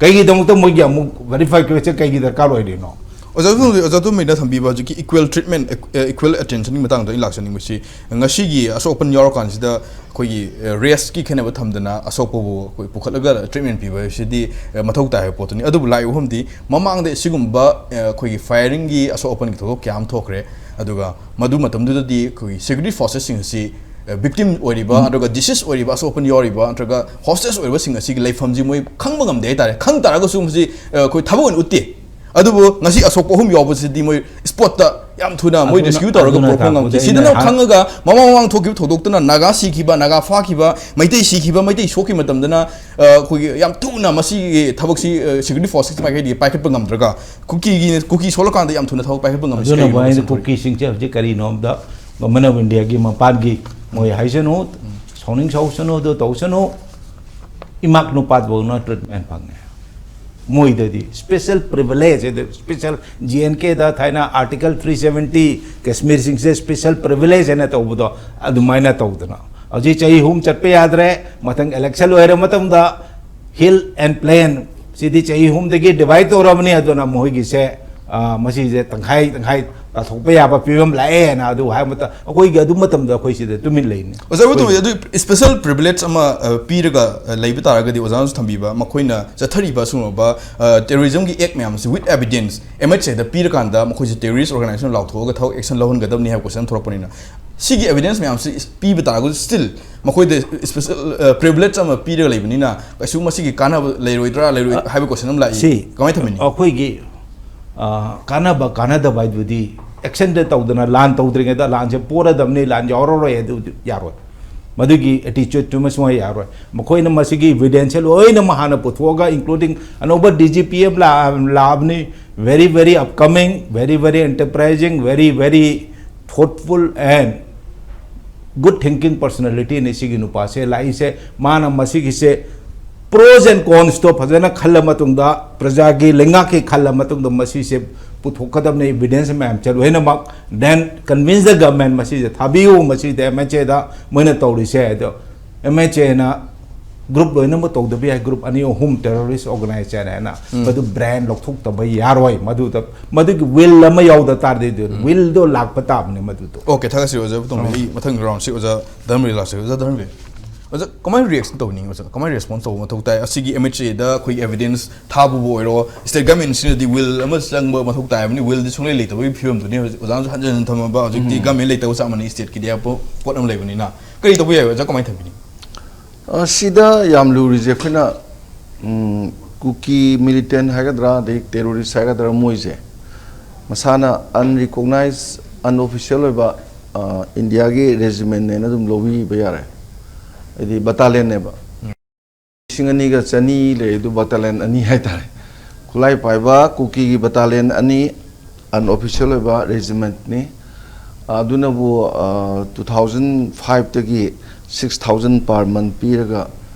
ꯀꯩꯒꯤꯗꯃꯛꯇ ꯃꯣꯏꯒꯤ ꯑꯃꯨꯛ verification ꯀꯩꯒꯤ ꯗꯔꯀꯥꯔ ꯑꯣꯏꯔꯤꯅꯣ? ꯑꯣꯖꯥ ꯇꯣꯝꯕꯤ-, ꯑꯣꯖꯥ ꯇꯣꯝꯕꯤꯅ ꯊꯝꯕꯤꯕ ꯍꯧꯖꯤꯛꯀꯤ equal treatment, equ-, equal attention ꯒꯤ ꯃꯇꯥꯡꯗ ꯑꯩ ꯂꯥꯛꯆꯅꯤꯡꯕꯁꯤ, ꯉꯁꯤꯒꯤ ꯑꯁꯣꯛ ꯑꯄꯟ ꯌꯥꯎꯔꯀꯥꯟꯁꯤꯗ ꯑꯩꯈꯣꯏꯒꯤ, ꯑ, race ꯀꯤ ꯈꯦꯠꯅꯕ ꯊꯝꯗꯅ ꯑꯁꯣꯛꯄꯕꯨ ꯑꯩꯈꯣꯏ ꯄꯨꯈꯠꯂꯒ treatment ꯄꯤꯕ ꯍꯥꯏꯕꯁꯤꯗꯤ, ꯑ, ꯃꯊꯧ ꯇꯥꯏ ꯍꯥꯏꯕ ꯄꯣꯠꯇꯨꯅꯤ꯫ ꯑꯗꯨꯕꯨ ꯂꯥꯛꯏꯕ ꯋꯥꯐꯝꯗꯤ ꯃꯃꯥꯡꯗ ꯑꯁꯤꯒꯨꯝꯕ, ꯑ, ꯑꯩꯈꯣꯏꯒꯤ firing ꯒꯤ ꯑꯁꯣꯛ ꯑꯄꯟꯒꯤ ꯊꯧꯗꯣꯛ ꯀꯌꯥ ꯑꯃ ꯊꯣꯛꯈ꯭ꯔꯦ꯫ ꯑꯗꯨꯒ ꯃꯗꯨ ꯃꯇꯝꯗꯨꯗꯗꯤ ꯑꯩꯈꯣꯏꯒꯤ security forces ꯁꯤꯡ ꯑꯁꯤ, ꯑ, victim ꯑꯣꯏꯔꯤꯕ ꯎꯝ꯫ ꯅꯠꯇ꯭ꯔꯒ deceased ꯑꯣꯏꯔꯤꯕ, ꯑꯁꯣꯛ ꯑꯄꯟ ꯌꯥꯎꯔꯤꯕ ꯅꯠꯇ꯭ꯔꯒ hostage ꯑꯣꯏꯔꯤꯕꯁꯤꯡ ꯑꯁꯤꯒꯤ ꯂꯩꯐꯝꯁꯤ ꯃꯣꯏ ꯈꯪꯕ ꯉꯝꯗꯦ ꯍꯥꯏꯇꯥꯔꯦ꯫ ꯈꯪ ꯇꯥꯔꯒꯁꯨ ꯃꯁꯤ, ꯑ, ꯑꯩꯈꯣꯏ ꯊꯕꯛ ꯑꯣꯏꯅ ꯎꯠꯇꯦ꯫ ꯑꯗꯨꯕꯨ ꯉꯁꯤ ꯑꯁꯣꯛꯄ ꯑꯍꯨꯝ ꯌꯥꯎꯕꯁꯤꯗꯤ ꯃꯣꯏ spot ꯇ ꯌꯥꯝ ꯊꯨꯅ ꯃꯣꯏ ꯑꯗꯨꯅ, rescue ꯇꯧꯔꯒ ꯑꯗꯨꯅ ꯄꯨꯔꯛꯄ ꯉꯝꯗꯦ꯫ ꯇꯥꯛꯄꯗꯤ ꯑꯩꯅ ꯁꯤꯗꯅ ꯍꯥꯏ- ꯈꯪꯉꯒ ꯃꯃꯥꯡ ꯃꯃꯥꯡ ꯊꯣꯛꯈꯤꯕ ꯊꯧꯗꯣꯛꯇꯅ ꯅꯥꯒꯥ ꯁꯤꯈꯤꯕ, ꯅꯥꯒꯥ ꯐꯥꯈꯤꯕ, ꯃꯩꯇꯩ ꯁꯤꯈꯤꯕ, ꯃꯩꯇꯩ ꯁꯣꯛꯈꯤꯕ ꯃꯇꯝꯗꯅ, ꯑ, ꯑꯩꯈꯣꯏꯒꯤ ꯌꯥꯝ ꯊꯨꯅ ꯃꯁꯤꯒꯤ ꯊꯕꯛꯁꯤ, ꯑ, security forces ꯃꯥꯏꯀꯩꯗꯒꯤ ꯄꯥꯏꯈꯠꯄ ꯉꯝꯗ꯭ꯔꯒ ꯀꯨꯀꯤꯒꯤ, ꯀꯨꯀꯤ ꯁꯣꯛꯂꯀꯥꯟꯗ ꯌꯥꯝ ꯊꯨꯅ ꯊꯕꯛ ꯄꯥꯏꯈꯠꯄ ꯉꯝꯗ꯭ꯔꯤꯁꯤ ꯑꯗꯨꯅꯕꯨ ꯀꯔꯤꯒꯤꯅꯣ ꯑꯩꯅ ꯁꯦꯝꯗꯣꯛꯄꯤꯌꯨ꯫ ꯀꯨꯀꯤꯁꯤꯡꯁꯦ ꯍꯧꯖꯤꯛ ꯀꯔꯤꯅꯣꯝꯗ Government of India ꯒꯤ ꯃꯄꯥꯟꯒꯤ ꯃꯣꯏ ꯍꯥꯏꯁꯅꯨ, ꯁꯥꯎꯅꯤꯡ ꯁꯥꯎꯁꯅꯨ, ꯑꯗꯨ ꯇꯧꯁꯅꯨ, ꯏꯃꯥꯛ ꯅꯨꯄꯥꯗꯨꯐꯥꯎꯅ treatment ꯐꯪꯉꯦ꯫ ꯃꯣꯏꯗꯗꯤ special privilege, ꯑꯗꯨ special J N K ꯗ ꯊꯥꯏꯅ Article three seventy, ꯀꯦꯁꯃꯤꯔꯁꯤꯡꯁꯦ special privilege ꯍꯥꯏꯅ ꯇꯧꯕꯗꯣ, ꯑꯗꯨꯃꯥꯏꯅ ꯇꯧꯗꯅ ꯍꯧꯖꯤꯛ ꯆꯍꯤ ꯑꯍꯨꯝ ꯆꯠꯄ ꯌꯥꯗ꯭ꯔꯦ꯫ ꯃꯊꯪ election ꯂꯣꯏꯔ ꯃꯇꯨꯡꯗ hill and plain ꯁꯤꯗꯤ ꯆꯍꯤ ꯑꯍꯨꯝꯗꯒꯤ divide ꯇꯧꯔꯕꯅꯤ, ꯑꯗꯨꯅ ꯃꯈꯣꯏꯒꯤꯁꯦ, ꯑ, ꯃꯁꯤꯁꯦ ꯇꯪꯈꯥꯏ ꯇꯪꯈꯥꯏ ꯇꯥꯊꯣꯛꯄ ꯌꯥꯕ ꯐꯤꯕꯝ ꯂꯥꯛꯑꯦꯅ ꯑꯗꯨ ꯍꯥꯏꯕ ꯃꯇꯝ, ꯑꯩꯈꯣꯏꯒꯤ ꯑꯗꯨ ꯃꯇꯝꯗ ꯑꯩꯈꯣꯏ ꯁꯤꯗ ꯇꯨꯃꯤꯟ ꯂꯩꯅꯤ꯫ ꯑꯣꯖꯥ ꯋꯤꯇꯣꯝꯕꯤ, ꯑꯩꯈꯣꯏ ꯑꯗꯨ special privilege ꯑꯃ, ꯑ, ꯄꯤꯔꯒ, ꯑ, ꯂꯩꯕ ꯇꯥꯔꯒꯗꯤ, ꯑꯣꯖꯥꯅꯁꯨ ꯊꯝꯕꯤꯕ, ꯃꯈꯣꯏꯅ ꯆꯠꯊꯔꯤꯕ ꯁꯤꯒꯨꯝꯂꯕ, ꯑ, terrorism ꯒꯤ act ꯃꯌꯥꯝꯁꯤ with evidence M H A ꯗ ꯄꯤꯔꯀꯥꯟꯗ ꯃꯈꯣꯏꯁꯦ terrorist organization ꯂꯥꯎꯊꯣꯛꯑꯒ ꯊꯕꯛ action ꯂꯧꯍꯟꯒꯗꯕꯅꯤ ꯍꯥꯏꯕ question ꯊꯣꯛꯂꯛꯄꯅꯤꯅ, ꯁꯤꯒꯤ evidence ꯃꯌꯥꯝꯁꯤ ꯄꯤꯕ ꯇꯥꯔꯒꯁꯨ still ꯃꯈꯣꯏꯗ special, ꯑ, privilege ꯑꯃ ꯄꯤꯔꯒ ꯂꯩꯕꯅꯤꯅ, ꯀꯩꯁꯨ ꯃꯁꯤꯒꯤ ꯀꯥꯟꯅꯕ ꯂꯩꯔꯣꯏꯗ꯭ꯔꯥ, ꯂꯩꯔꯣꯏ ꯍꯥꯏꯕ question ꯑꯃ ꯂꯥꯛꯏ꯫ ꯁꯤ ꯀꯃꯥꯏꯅ ꯊꯝꯕꯤꯅꯤ? ꯑꯩꯈꯣꯏꯒꯤ, ꯑ, ꯀꯥꯟꯅꯕ ꯀꯥꯟꯅꯗꯕ ꯍꯥꯏꯗꯨꯗꯤ, action ꯗ ꯇꯧꯗꯅ, ꯂꯥꯟ ꯇꯧꯗ꯭ꯔꯤꯉꯩꯗ ꯂꯥꯟꯁꯦ ꯄꯣꯔꯗꯕꯅꯤ, ꯂꯥꯟ ꯌꯥꯎꯔꯔꯣꯏ, ꯑꯗꯨꯗꯤ ꯌꯥꯔꯣꯏ꯫ ꯃꯗꯨꯒꯤ attitude ꯇꯨꯃ ꯁꯨꯡꯌꯥ ꯌꯥꯔꯣꯏ꯫ ꯃꯈꯣꯏꯅ ꯃꯁꯤꯒꯤ evidence ꯁꯦ ꯂꯣꯏꯅꯃꯛ ꯍꯥꯟꯅ ꯄꯨꯊꯣꯛꯑꯒ, including ꯑꯅꯧꯕ D G P ꯑꯃ ꯂꯥꯛ-, ꯂꯥꯛꯑꯕꯅꯤ, very, very upcoming, very, very enterprising, very, very thoughtful and good thinking personality ꯅꯤ ꯁꯤꯒꯤ ꯅꯨꯄꯥꯁꯦ ꯂꯥꯛꯏꯁꯦ꯫ ꯃꯥꯅ ꯃꯁꯤꯒꯤꯁꯦ pros and cons ꯇꯣ ꯐꯖꯅ ꯈꯜꯂ ꯃꯇꯨꯡꯗ, ꯄ꯭ꯔꯖꯥꯒꯤ ꯂꯩꯉꯥꯛꯀꯤ ꯈꯜꯂ ꯃꯇꯨꯡꯗ ꯃꯁꯤꯁꯦ ꯄꯨꯊꯣꯛꯀꯗꯕꯅꯤ, evidence ꯃꯌꯥꯝꯁꯦ ꯂꯣꯏꯅꯃꯛ꯫ Then convince the government, ꯃꯁꯤꯁꯦ ꯊꯥꯕꯤꯌꯨ, ꯃꯁꯤꯗ M H A ꯗ ꯃꯣꯏꯅ ꯇꯧꯔꯤꯁꯦ꯫ ꯑꯗꯣ M H A ꯅ group ꯂꯣꯏꯅꯃꯛ ꯇꯧꯗꯕ ꯌꯥꯏ, group ꯑꯅꯤ ꯑꯍꯨꯝ terrorist organization ꯍꯥꯏꯅ꯫ ꯎꯝ꯫ ꯃꯗꯨ brand ꯂꯧꯊꯣꯛꯇꯕ ꯌꯥꯔꯣꯏ꯫ ꯃꯗꯨꯗ, ꯃꯗꯨꯒꯤ will ꯑꯃ ꯌꯥꯎꯗ ꯇꯥꯔꯗꯤ, ꯑꯗꯨ ꯎꯝ꯫ Will ꯗꯣ ꯂꯥꯛꯄ ꯇꯥꯕꯅꯦ ꯃꯗꯨꯗꯣ꯫ Okay, ꯊꯥꯒꯠꯆꯔꯤ ꯑꯣꯖꯥ ꯋꯤꯇꯣꯝꯕꯤ꯫ ꯑꯥ꯫ ꯑꯩ ꯃꯊꯪ round ꯁꯤ ꯑꯣꯖꯥ ꯙꯔꯃꯕꯤꯔ ꯂꯥꯛꯆꯒꯦ꯫ ꯑꯣꯖꯥ ꯙꯔꯃꯕꯤꯔ, ꯑꯣꯖꯥ, ꯀꯃꯥꯏꯅ reaction ꯇꯧꯅꯤꯡꯉꯤ? ꯑꯣꯖꯥ, ꯀꯃꯥꯏꯅ response ꯇꯧꯕ ꯃꯊꯧ ꯇꯥꯏ? ꯑꯁꯤꯒꯤ M H A ꯗ ꯑꯩꯈꯣꯏꯒꯤ evidence ꯊꯥꯕꯕꯨ ꯑꯣꯏꯔꯣ, state government ꯁꯤꯅꯗꯤ will ꯑꯃ ꯆꯪꯕ ꯃꯊꯧ ꯇꯥꯏ ꯍꯥꯏꯕꯅꯤ, will ꯗꯤ ꯁꯨꯡꯂꯩ ꯂꯩꯇꯕꯒꯤ ꯐꯤꯕꯝꯗꯨꯅꯤ꯫ ꯍꯧꯖꯤꯛ ꯑꯣꯖꯥꯅꯁꯨ ꯍꯟꯖꯤꯟ ꯍꯟꯖꯤꯟ ꯊꯝꯃꯕ, ꯍꯧꯖꯤꯛꯇꯤ ꯎꯝ꯫ Government ꯂꯩꯇꯕ ꯆꯞ ꯃꯥꯟꯅꯩ, state ꯀꯤꯗꯤ ꯍꯥꯏꯕ ꯄꯣꯠ ꯑꯃ ꯂꯩꯕꯅꯤꯅ꯫ ꯀꯔꯤ ꯇꯧꯕ ꯌꯥꯏ ꯑꯣꯖꯥ, ꯀꯃꯥꯏꯅ ꯊꯝꯕꯤꯅꯤ? ꯑ, ꯁꯤꯗ ꯌꯥꯝ ꯂꯨꯔꯤꯁꯦ ꯑꯩꯈꯣꯏꯅ, ꯎꯝ, ꯀꯨꯀꯤ militant ꯍꯥꯏꯒꯗ꯭ꯔꯥ, ꯑꯗꯩ terrorist ꯍꯥꯏꯒꯗ꯭ꯔꯥ, ꯃꯣꯏꯁꯦ ꯃꯁꯥꯅ unrecognized, unofficial ꯑꯣꯏꯕ, ꯑ, ꯏꯟꯗꯤꯌꯥꯒꯤ regiment ꯅꯦꯅ ꯑꯗꯨꯝ ꯂꯧꯕꯤꯕ ꯌꯥꯔꯦ꯫ ꯍꯥꯏꯗꯤ battalion ꯅꯦꯕ꯫ ꯎꯝ꯫ ꯂꯤꯁꯤꯡ ꯑꯅꯤꯒ ꯆꯅꯤ ꯂꯩ, ꯑꯗꯨ battalion ꯑꯅꯤ ꯍꯥꯏꯇꯥꯔꯦ꯫ ꯈꯨꯠꯂꯥꯏ ꯄꯥꯏꯕ ꯀꯨꯀꯤꯒꯤ battalion ꯑꯅꯤ, unofficial ꯑꯣꯏꯕ regiment ꯅꯤ꯫ ꯑꯗꯨꯅꯕꯨ, ꯑ, two thousand five ꯇꯒꯤ six thousand per month ꯄꯤꯔꯒ,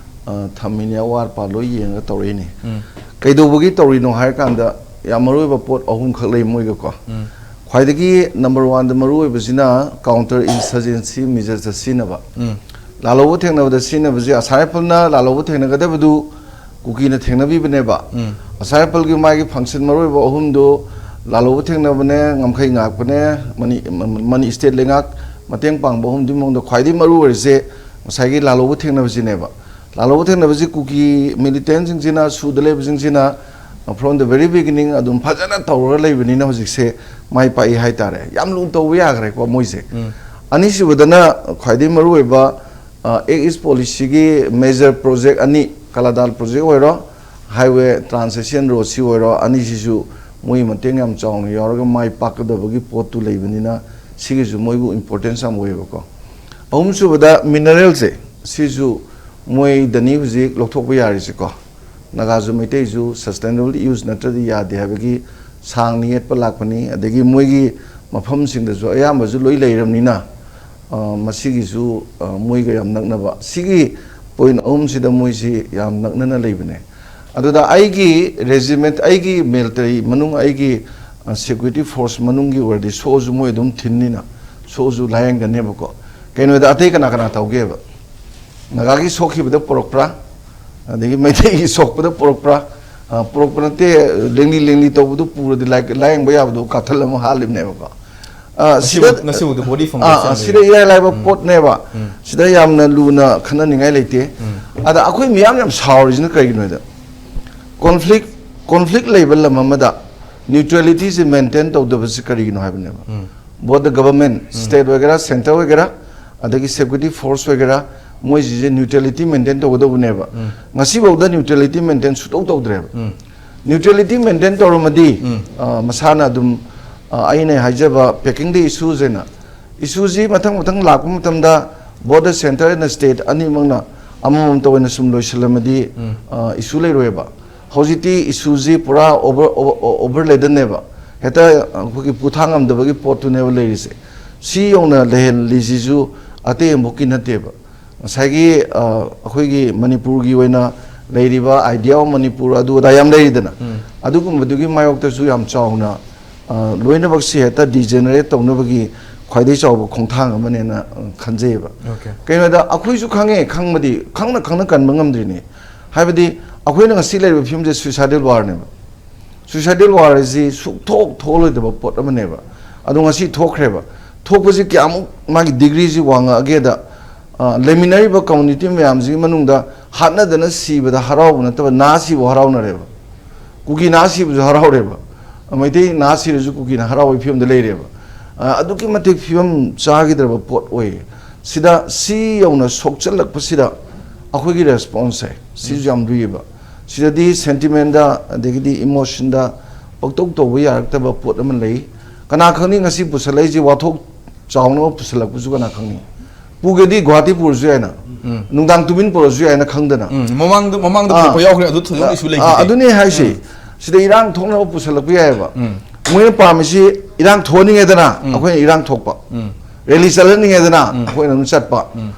ꯑ, ꯊꯝꯃꯤꯅꯦ, ꯑꯋꯥꯠ ꯑꯄꯥ ꯂꯣꯏ ꯌꯦꯡꯉꯒ ꯇꯧꯔꯛꯏꯅꯦ꯫ ꯎꯝ꯫ ꯀꯩꯗꯧꯕꯒꯤ ꯇꯧꯔꯤꯅꯣ ꯍꯥꯏꯔꯀꯥꯟꯗ, ꯌꯥꯝ ꯃꯔꯨ ꯑꯣꯏꯕ ꯄꯣꯠ ꯑꯍꯨꯝꯈꯛ ꯂꯩ ꯃꯣꯏꯒꯀꯣ꯫ ꯎꯝ꯫ ꯈ꯭ꯋꯥꯏꯗꯒꯤ number one ꯗ ꯃꯔꯨ ꯑꯣꯏꯕꯁꯤꯅ counter insurgency measures ꯇ ꯁꯤꯖꯤꯟꯅꯕ꯫ ꯎꯝ꯫ ꯂꯥꯜꯍꯧꯕ ꯊꯦꯡꯅꯕꯗ ꯁꯤꯖꯤꯟꯅꯕꯁꯦ, ꯑꯁꯥꯝ ꯔꯥꯏꯐꯜꯅ ꯂꯥꯜꯍꯧꯕ ꯊꯦꯡꯅꯒꯗꯕꯗꯨ ꯀꯨꯀꯤꯅ ꯊꯦꯡꯅꯕꯤꯕꯅꯦꯕ꯫ ꯎꯝ꯫ ꯑꯁꯥꯏ ꯔꯥꯏꯐꯜꯒꯤ ꯃꯥꯒꯤ ꯐꯪꯁꯟ ꯃꯔꯨ ꯑꯣꯏꯕ ꯑꯍꯨꯝꯗꯨ ꯂꯥꯜꯍꯧꯕ ꯊꯦꯡꯅꯕꯅꯦ, ꯉꯝꯈꯩ ꯉꯥꯛꯄꯅꯦ, ꯃꯅꯤ, ꯃꯅꯤ ꯁ꯭ꯇꯦꯠ ꯂꯩꯉꯥꯛ ꯃꯇꯦꯡ ꯄꯥꯡꯕ ꯑꯍꯨꯝꯗꯨꯒꯤ ꯃꯅꯨꯡꯗ ꯈ꯭ꯋꯥꯏꯗꯒꯤ ꯃꯔꯨ ꯑꯣꯏꯔꯤꯁꯦ ꯉꯁꯥꯏꯒꯤ ꯂꯥꯜꯍꯧꯕ ꯊꯦꯡꯅꯕꯁꯤꯅꯦꯕ꯫ ꯂꯥꯜꯍꯧꯕ ꯊꯦꯡꯅꯕꯁꯤ ꯀꯨꯀꯤ ꯃꯤꯂꯤꯇꯦꯟꯁꯤꯡꯁꯤꯅ, ꯁꯨꯗ ꯂꯩꯕꯁꯤꯡꯁꯤꯅ, from the very beginning ꯑꯗꯨꯝ ꯐꯖꯅ ꯇꯧꯔꯒ ꯂꯩꯕꯅꯤꯅ ꯍꯧꯖꯤꯛꯁꯦ ꯃꯥꯏ ꯄꯥꯛꯏ ꯍꯥꯏꯇꯥꯔꯦ꯫ ꯌꯥꯝ ꯂꯨꯅ ꯇꯧꯕ ꯌꯥꯈ꯭ꯔꯦꯀꯣ ꯃꯣꯏꯁꯦ꯫ ꯎꯝ꯫ ꯑꯅꯤꯁꯨꯕꯗꯅ ꯈ꯭ꯋꯥꯏꯗꯒꯤ ꯃꯔꯨ ꯑꯣꯏꯕ, ꯑ, Act East Policyꯒꯤ major project ꯑꯅꯤ, ꯀꯂꯥꯗꯥꯜ project ꯑꯣꯏꯔꯣ, highway trans-Asian roadꯁꯤ ꯑꯣꯏꯔꯣ, ꯑꯅꯤꯁꯤꯁꯨ ꯃꯣꯏ ꯃꯇꯦꯡ ꯌꯥꯝ ꯆꯥꯎꯅ ꯌꯥꯎꯔꯒ ꯃꯥꯏ ꯄꯥꯛꯀꯗꯕꯒꯤ ꯄꯣꯠꯇꯨ ꯂꯩꯕꯅꯤꯅ ꯁꯤꯒꯤꯁꯨ ꯃꯣꯏꯕꯨ importance ꯌꯥꯝ ꯑꯣꯏꯌꯦꯕꯀꯣ꯫ ꯑꯍꯨꯝꯁꯨꯕꯗ mineralꯁꯦ, ꯁꯤꯁꯨ ꯃꯣꯏꯗꯅꯤ ꯍꯧꯖꯤꯛ ꯂꯧꯊꯣꯛꯄ ꯌꯥꯔꯤꯁꯦꯀꯣ꯫ ꯅꯥꯒꯥꯁꯨ ꯃꯩꯇꯩꯁꯨ sustainable use ꯅꯠꯇ꯭ꯔꯗꯤ ꯌꯥꯗꯦ ꯍꯥꯏꯕꯒꯤ ꯁꯥꯡꯅ ꯌꯦꯠꯄ ꯂꯥꯛꯄꯅꯤ꯫ ꯑꯗꯒꯤ ꯃꯣꯏꯒꯤ ꯃꯐꯝꯁꯤꯡꯗꯁꯨ ꯑꯌꯥꯝꯕꯁꯨ ꯂꯣꯏ ꯂꯩꯔꯕꯅꯤꯅ, ꯑ, ꯃꯁꯤꯒꯤꯁꯨ, ꯑ, ꯃꯣꯏꯒ ꯌꯥꯝ ꯅꯛꯅꯕ, ꯁꯤꯒꯤ point ꯑꯍꯨꯝꯁꯤꯗ ꯃꯣꯏꯁꯤ ꯌꯥꯝ ꯅꯛꯅꯅ ꯂꯩꯕꯅꯦ꯫ ꯑꯗꯨꯗ ꯑꯩꯒꯤ regiment, ꯑꯩꯒꯤ military ꯃꯅꯨꯡ, ꯑꯩꯒꯤ, ꯑ, security force ꯃꯅꯨꯡꯒꯤ ꯑꯣꯏꯔꯗꯤ ꯁꯣꯛꯑꯁꯨ ꯃꯣꯏ ꯑꯗꯨꯝ ꯊꯤꯟꯅꯤꯅ, ꯁꯣꯛꯑꯁꯨ ꯂꯥꯌꯦꯡꯒꯅꯦꯕꯀꯣ꯫ ꯀꯩꯅꯣꯗ ꯑꯇꯩ ꯀꯅꯥ ꯀꯅꯥ ꯇꯧꯒꯦꯕ? ꯅꯥꯒꯥꯒꯤ ꯁꯣꯛꯈꯤꯕꯗ ꯄꯨꯔꯛꯄ꯭ꯔꯥ? ꯑꯗꯒꯤ ꯃꯩꯇꯩꯒꯤ ꯁꯣꯛꯄꯗ ꯄꯨꯔꯛꯄ꯭ꯔꯥ? ꯑ, ꯄꯨꯔꯛꯄ ꯅꯠꯇꯦ, ꯂꯦꯡꯂꯤ ꯂꯦꯡꯂꯤ ꯇꯧꯕꯗꯨ ꯄꯨꯔꯗꯤ ꯂꯥꯏ-, ꯂꯥꯌꯦꯡꯕ ꯌꯥꯕꯗꯨ ꯀꯥꯊꯜ ꯑꯃ ꯍꯥꯠꯂꯤꯕꯅꯦꯕꯀꯣ꯫ ꯑ, ꯉꯁꯤꯕꯨ-, ꯁꯤꯗ, ꯉꯁꯤꯕꯨꯗꯤ body ꯑ, ꯑ, foundation ꯁꯤꯗ ꯂꯩꯌꯦ꯫ ꯏꯔꯥꯏ ꯂꯥꯏꯕ ꯎꯝ꯫ ꯄꯣꯠꯅꯦꯕ꯫ ꯎꯝ꯫ ꯁꯤꯗ ꯌꯥꯝꯅ ꯂꯨꯅ ꯈꯟꯅꯅꯤꯡꯉꯥꯏ ꯂꯩꯇꯦ꯫ ꯎꯝ꯫ ꯑꯗ ꯑꯩꯈꯣꯏ ꯃꯤꯌꯥꯝ ꯌꯥꯝ ꯁꯥꯎꯔꯤꯁꯤꯅ ꯀꯔꯤꯒꯤꯅꯣ ꯍꯥꯏꯗ, conflict, conflict ꯂꯩꯕ ꯂꯝ ꯑꯃꯗ neutralityꯁꯦ maintain ꯇꯧꯗꯕꯁꯤ ꯀꯔꯤꯒꯤꯅꯣ ꯍꯥꯏꯕꯅꯦꯕ꯫ ꯎꯝ꯫ Both the government, um. State ꯑꯣꯏꯒꯦꯔꯥ, centre ꯑꯣꯏꯒꯦꯔꯥ, ꯑꯗꯒꯤ security force ꯑꯣꯏꯒꯦꯔꯥ, ꯃꯣꯏꯁꯤꯁꯦ neutrality maintain ꯇꯧꯒꯗꯧꯕꯅꯦꯕ꯫ ꯎꯝ꯫ ꯉꯁꯤꯐꯥꯎꯗ neutrality maintain ꯁꯨꯇꯧ ꯇꯧꯗ꯭ꯔꯦꯕ꯫ ꯎꯝ꯫ Neutrality maintain ꯇꯧꯔꯝꯃꯗꯤ, ꯎꯝ꯫ ꯑ, ꯃꯁꯥꯅ ꯑꯗꯨꯝ, ꯑ, ꯑꯩꯅ ꯍꯥꯏꯖꯕ packingꯗ issues ꯍꯥꯏꯅ, issueꯁꯤ ꯃꯊꯪ ꯃꯊꯪ ꯂꯥꯛꯄ ꯃꯇꯝꯗ both the centre and state ꯑꯅꯤꯃꯛꯅ ꯑꯃꯃꯝꯇ ꯑꯣꯏꯅ ꯁꯨꯝ ꯂꯣꯏꯁꯤꯜꯂꯝꯃꯗꯤ, ꯎꯝ꯫ ꯑ, issue ꯂꯩꯔꯣꯏꯕ꯫ ꯍꯧꯖꯤꯛꯇꯤ issueꯁꯤ ꯄꯨꯔꯥ over, over, overloadedꯅꯦꯕ꯫ ꯍꯦꯛꯇ ꯑꯩꯈꯣꯏꯒꯤ ꯄꯨꯊꯥꯡ ꯉꯝꯗꯕꯒꯤ ꯄꯣꯠꯇꯨꯅꯦꯕ ꯂꯩꯔꯤꯁꯦ꯫ ꯁꯤ ꯌꯧꯅ ꯂꯩꯍꯜꯂꯤꯁꯤꯁꯨ ꯑꯇꯩ ꯑꯃꯐꯥꯎꯀꯤ ꯅꯠꯇꯦꯕ꯫ ꯉꯁꯥꯏꯒꯤ, ꯑ, ꯑꯩꯈꯣꯏꯒꯤ ꯃꯅꯤꯄꯨꯔꯒꯤ ꯑꯣꯏꯅ ꯂꯩꯔꯤꯕ Idea of Manipur ꯑꯗꯨ ꯑꯗꯥ ꯌꯥꯝ ꯂꯩꯔꯤꯗꯅ, ꯎꯝ꯫ ꯑꯗꯨꯒꯨꯝꯕꯗꯨꯒꯤ ꯃꯥꯌꯣꯛꯇꯁꯨ ꯌꯥꯝ ꯆꯥꯎꯅ, ꯑ, ꯂꯣꯏꯅꯃꯛꯁꯤ ꯍꯦꯛꯇ degenerate ꯇꯧꯅꯕꯒꯤ ꯈ꯭ꯋꯥꯏꯗꯒꯤ ꯆꯥꯎꯕ ꯈꯣꯡꯊꯥꯡ ꯑꯃꯅꯦꯅ, ꯑ, ꯈꯟꯖꯩꯌꯦꯕ꯫ Okay꯫ ꯀꯩꯅꯣꯗ ꯑꯩꯈꯣꯏꯁꯨ ꯈꯪꯉꯦ, ꯈꯪꯕꯗꯤ ꯈꯪꯅ ꯈꯪꯅ ꯀꯟꯕ ꯉꯝꯗ꯭ꯔꯤꯅꯦ꯫ ꯍꯥꯏꯕꯗꯤ ꯑꯩꯈꯣꯏꯅ ꯉꯁꯤ ꯂꯩꯔꯤꯕ ꯐꯤꯕꯝꯁꯦ suicidal warꯅꯦꯕ꯫ Suicidal war ꯍꯥꯏꯁꯤ ꯁꯨꯛꯊꯣꯛ ꯊꯣꯛꯂꯣꯏꯗꯕ ꯄꯣꯠ ꯑꯃꯅꯦꯕ꯫ ꯑꯗꯣ ꯉꯁꯤ ꯊꯣꯛꯈ꯭ꯔꯦꯕ꯫ ꯊꯣꯛꯄꯁꯤ ꯀꯌꯥꯃꯨꯛ ꯃꯥꯒꯤ degreeꯁꯤ ꯋꯥꯡꯉꯛꯑꯒꯦꯗ, ꯑ, ꯂꯩꯃꯤꯟꯅꯔꯤꯕ community ꯃꯌꯥꯝꯁꯤꯒꯤ ꯃꯅꯨꯡꯗ ꯍꯥꯠꯅꯗꯅ ꯁꯤꯕꯗ ꯍꯔꯥꯎꯕ ꯅꯠꯇꯕ ꯅꯥ ꯁꯤꯕ ꯍꯔꯥꯎꯅꯔꯦꯕ꯫ ꯀꯨꯀꯤ ꯅꯥ ꯁꯤꯕꯁꯨ ꯍꯔꯥꯎꯔꯦꯕ꯫ ꯃꯩꯇꯩ ꯅꯥ ꯁꯤꯔꯁꯨ ꯀꯨꯀꯤꯅ ꯍꯔꯥꯎꯕꯒꯤ ꯐꯤꯕꯝꯗ ꯂꯩꯔꯦꯕ꯫ ꯑ, ꯑꯗꯨꯛꯀꯤ ꯃꯇꯤꯛ ꯐꯤꯕꯝ ꯆꯥꯈꯤꯗ꯭ꯔꯕ ꯄꯣꯠ ꯑꯣꯏꯌꯦ꯫ ꯁꯤꯗ ꯁꯤ ꯌꯧꯅ ꯁꯣꯛꯆꯜꯂꯛꯄꯁꯤꯗ ꯑꯩꯈꯣꯏꯒꯤ responseꯁꯦ ꯁꯤꯁꯨ ꯌꯥꯝ ꯂꯨꯏꯌꯦꯕ꯫ ꯁꯤꯗꯗꯤ sentimentꯗ ꯑꯗꯒꯤꯗꯤ emotionꯗ ꯄꯪꯇꯧ ꯇꯧꯕ ꯌꯥꯔꯛꯇꯕ ꯄꯣꯠ ꯑꯃ ꯂꯩ꯫ ꯀꯅꯥ ꯈꯪꯅꯤ ꯉꯁꯤ ꯄꯨꯁꯜꯂꯛꯏꯁꯦ ꯋꯥꯊꯣꯛ ꯆꯥꯎꯅꯕ ꯄꯨꯁꯜꯂꯛꯄꯁꯨ ꯀꯅꯥ ꯈꯪꯅꯤ꯫ ꯄꯨꯒꯦꯗꯤ ꯒꯨꯍꯥꯇꯤ ꯄꯨꯔꯁꯨ ꯌꯥꯏꯅ꯫ ꯎꯝ꯫ ꯅꯨꯡꯗꯥꯡ ꯇꯨꯃꯤꯟ ꯄꯨꯔꯁꯨ ꯌꯥꯏꯅ ꯈꯪꯗꯅ꯫ ꯎꯝ, ꯃꯃꯥꯡꯗ, ꯃꯃꯥꯡꯗ ꯑꯥ, ꯄꯨꯔꯛꯄ ꯌꯥꯎꯈ꯭ꯔꯦ, ꯑꯗꯨ ꯊꯣꯏꯗꯣꯛꯅ ꯑꯥ, issue ꯑꯥ, ꯂꯩꯈꯤꯗꯦ꯫ ꯑꯗꯨꯅꯦ ꯍꯥꯏꯁꯦ꯫ ꯎꯝ꯫ ꯁꯤꯗ ꯏꯔꯥꯡ ꯊꯣꯛꯅꯕ ꯄꯨꯁꯜꯂꯛꯄ ꯌꯥꯏꯑꯕ꯫ ꯎꯝ꯫ ꯃꯣꯏꯅ ꯄꯥꯝꯃꯤꯁꯤ ꯏꯔꯥꯡ ꯊꯣꯛꯍꯟꯅꯤꯡꯉꯦꯗꯅ ꯎꯝ꯫ ꯑꯩꯈꯣꯏꯅ ꯏꯔꯥꯡ ꯊꯣꯛꯄ꯫ ꯎꯝ꯫ Rally ꯆꯠꯍꯟꯅꯤꯡꯉꯦꯗꯅ ꯎꯝ꯫ ꯑꯩꯈꯣꯏꯅ ꯑꯗꯨꯝ ꯆꯠꯄ꯫ ꯎꯝ꯫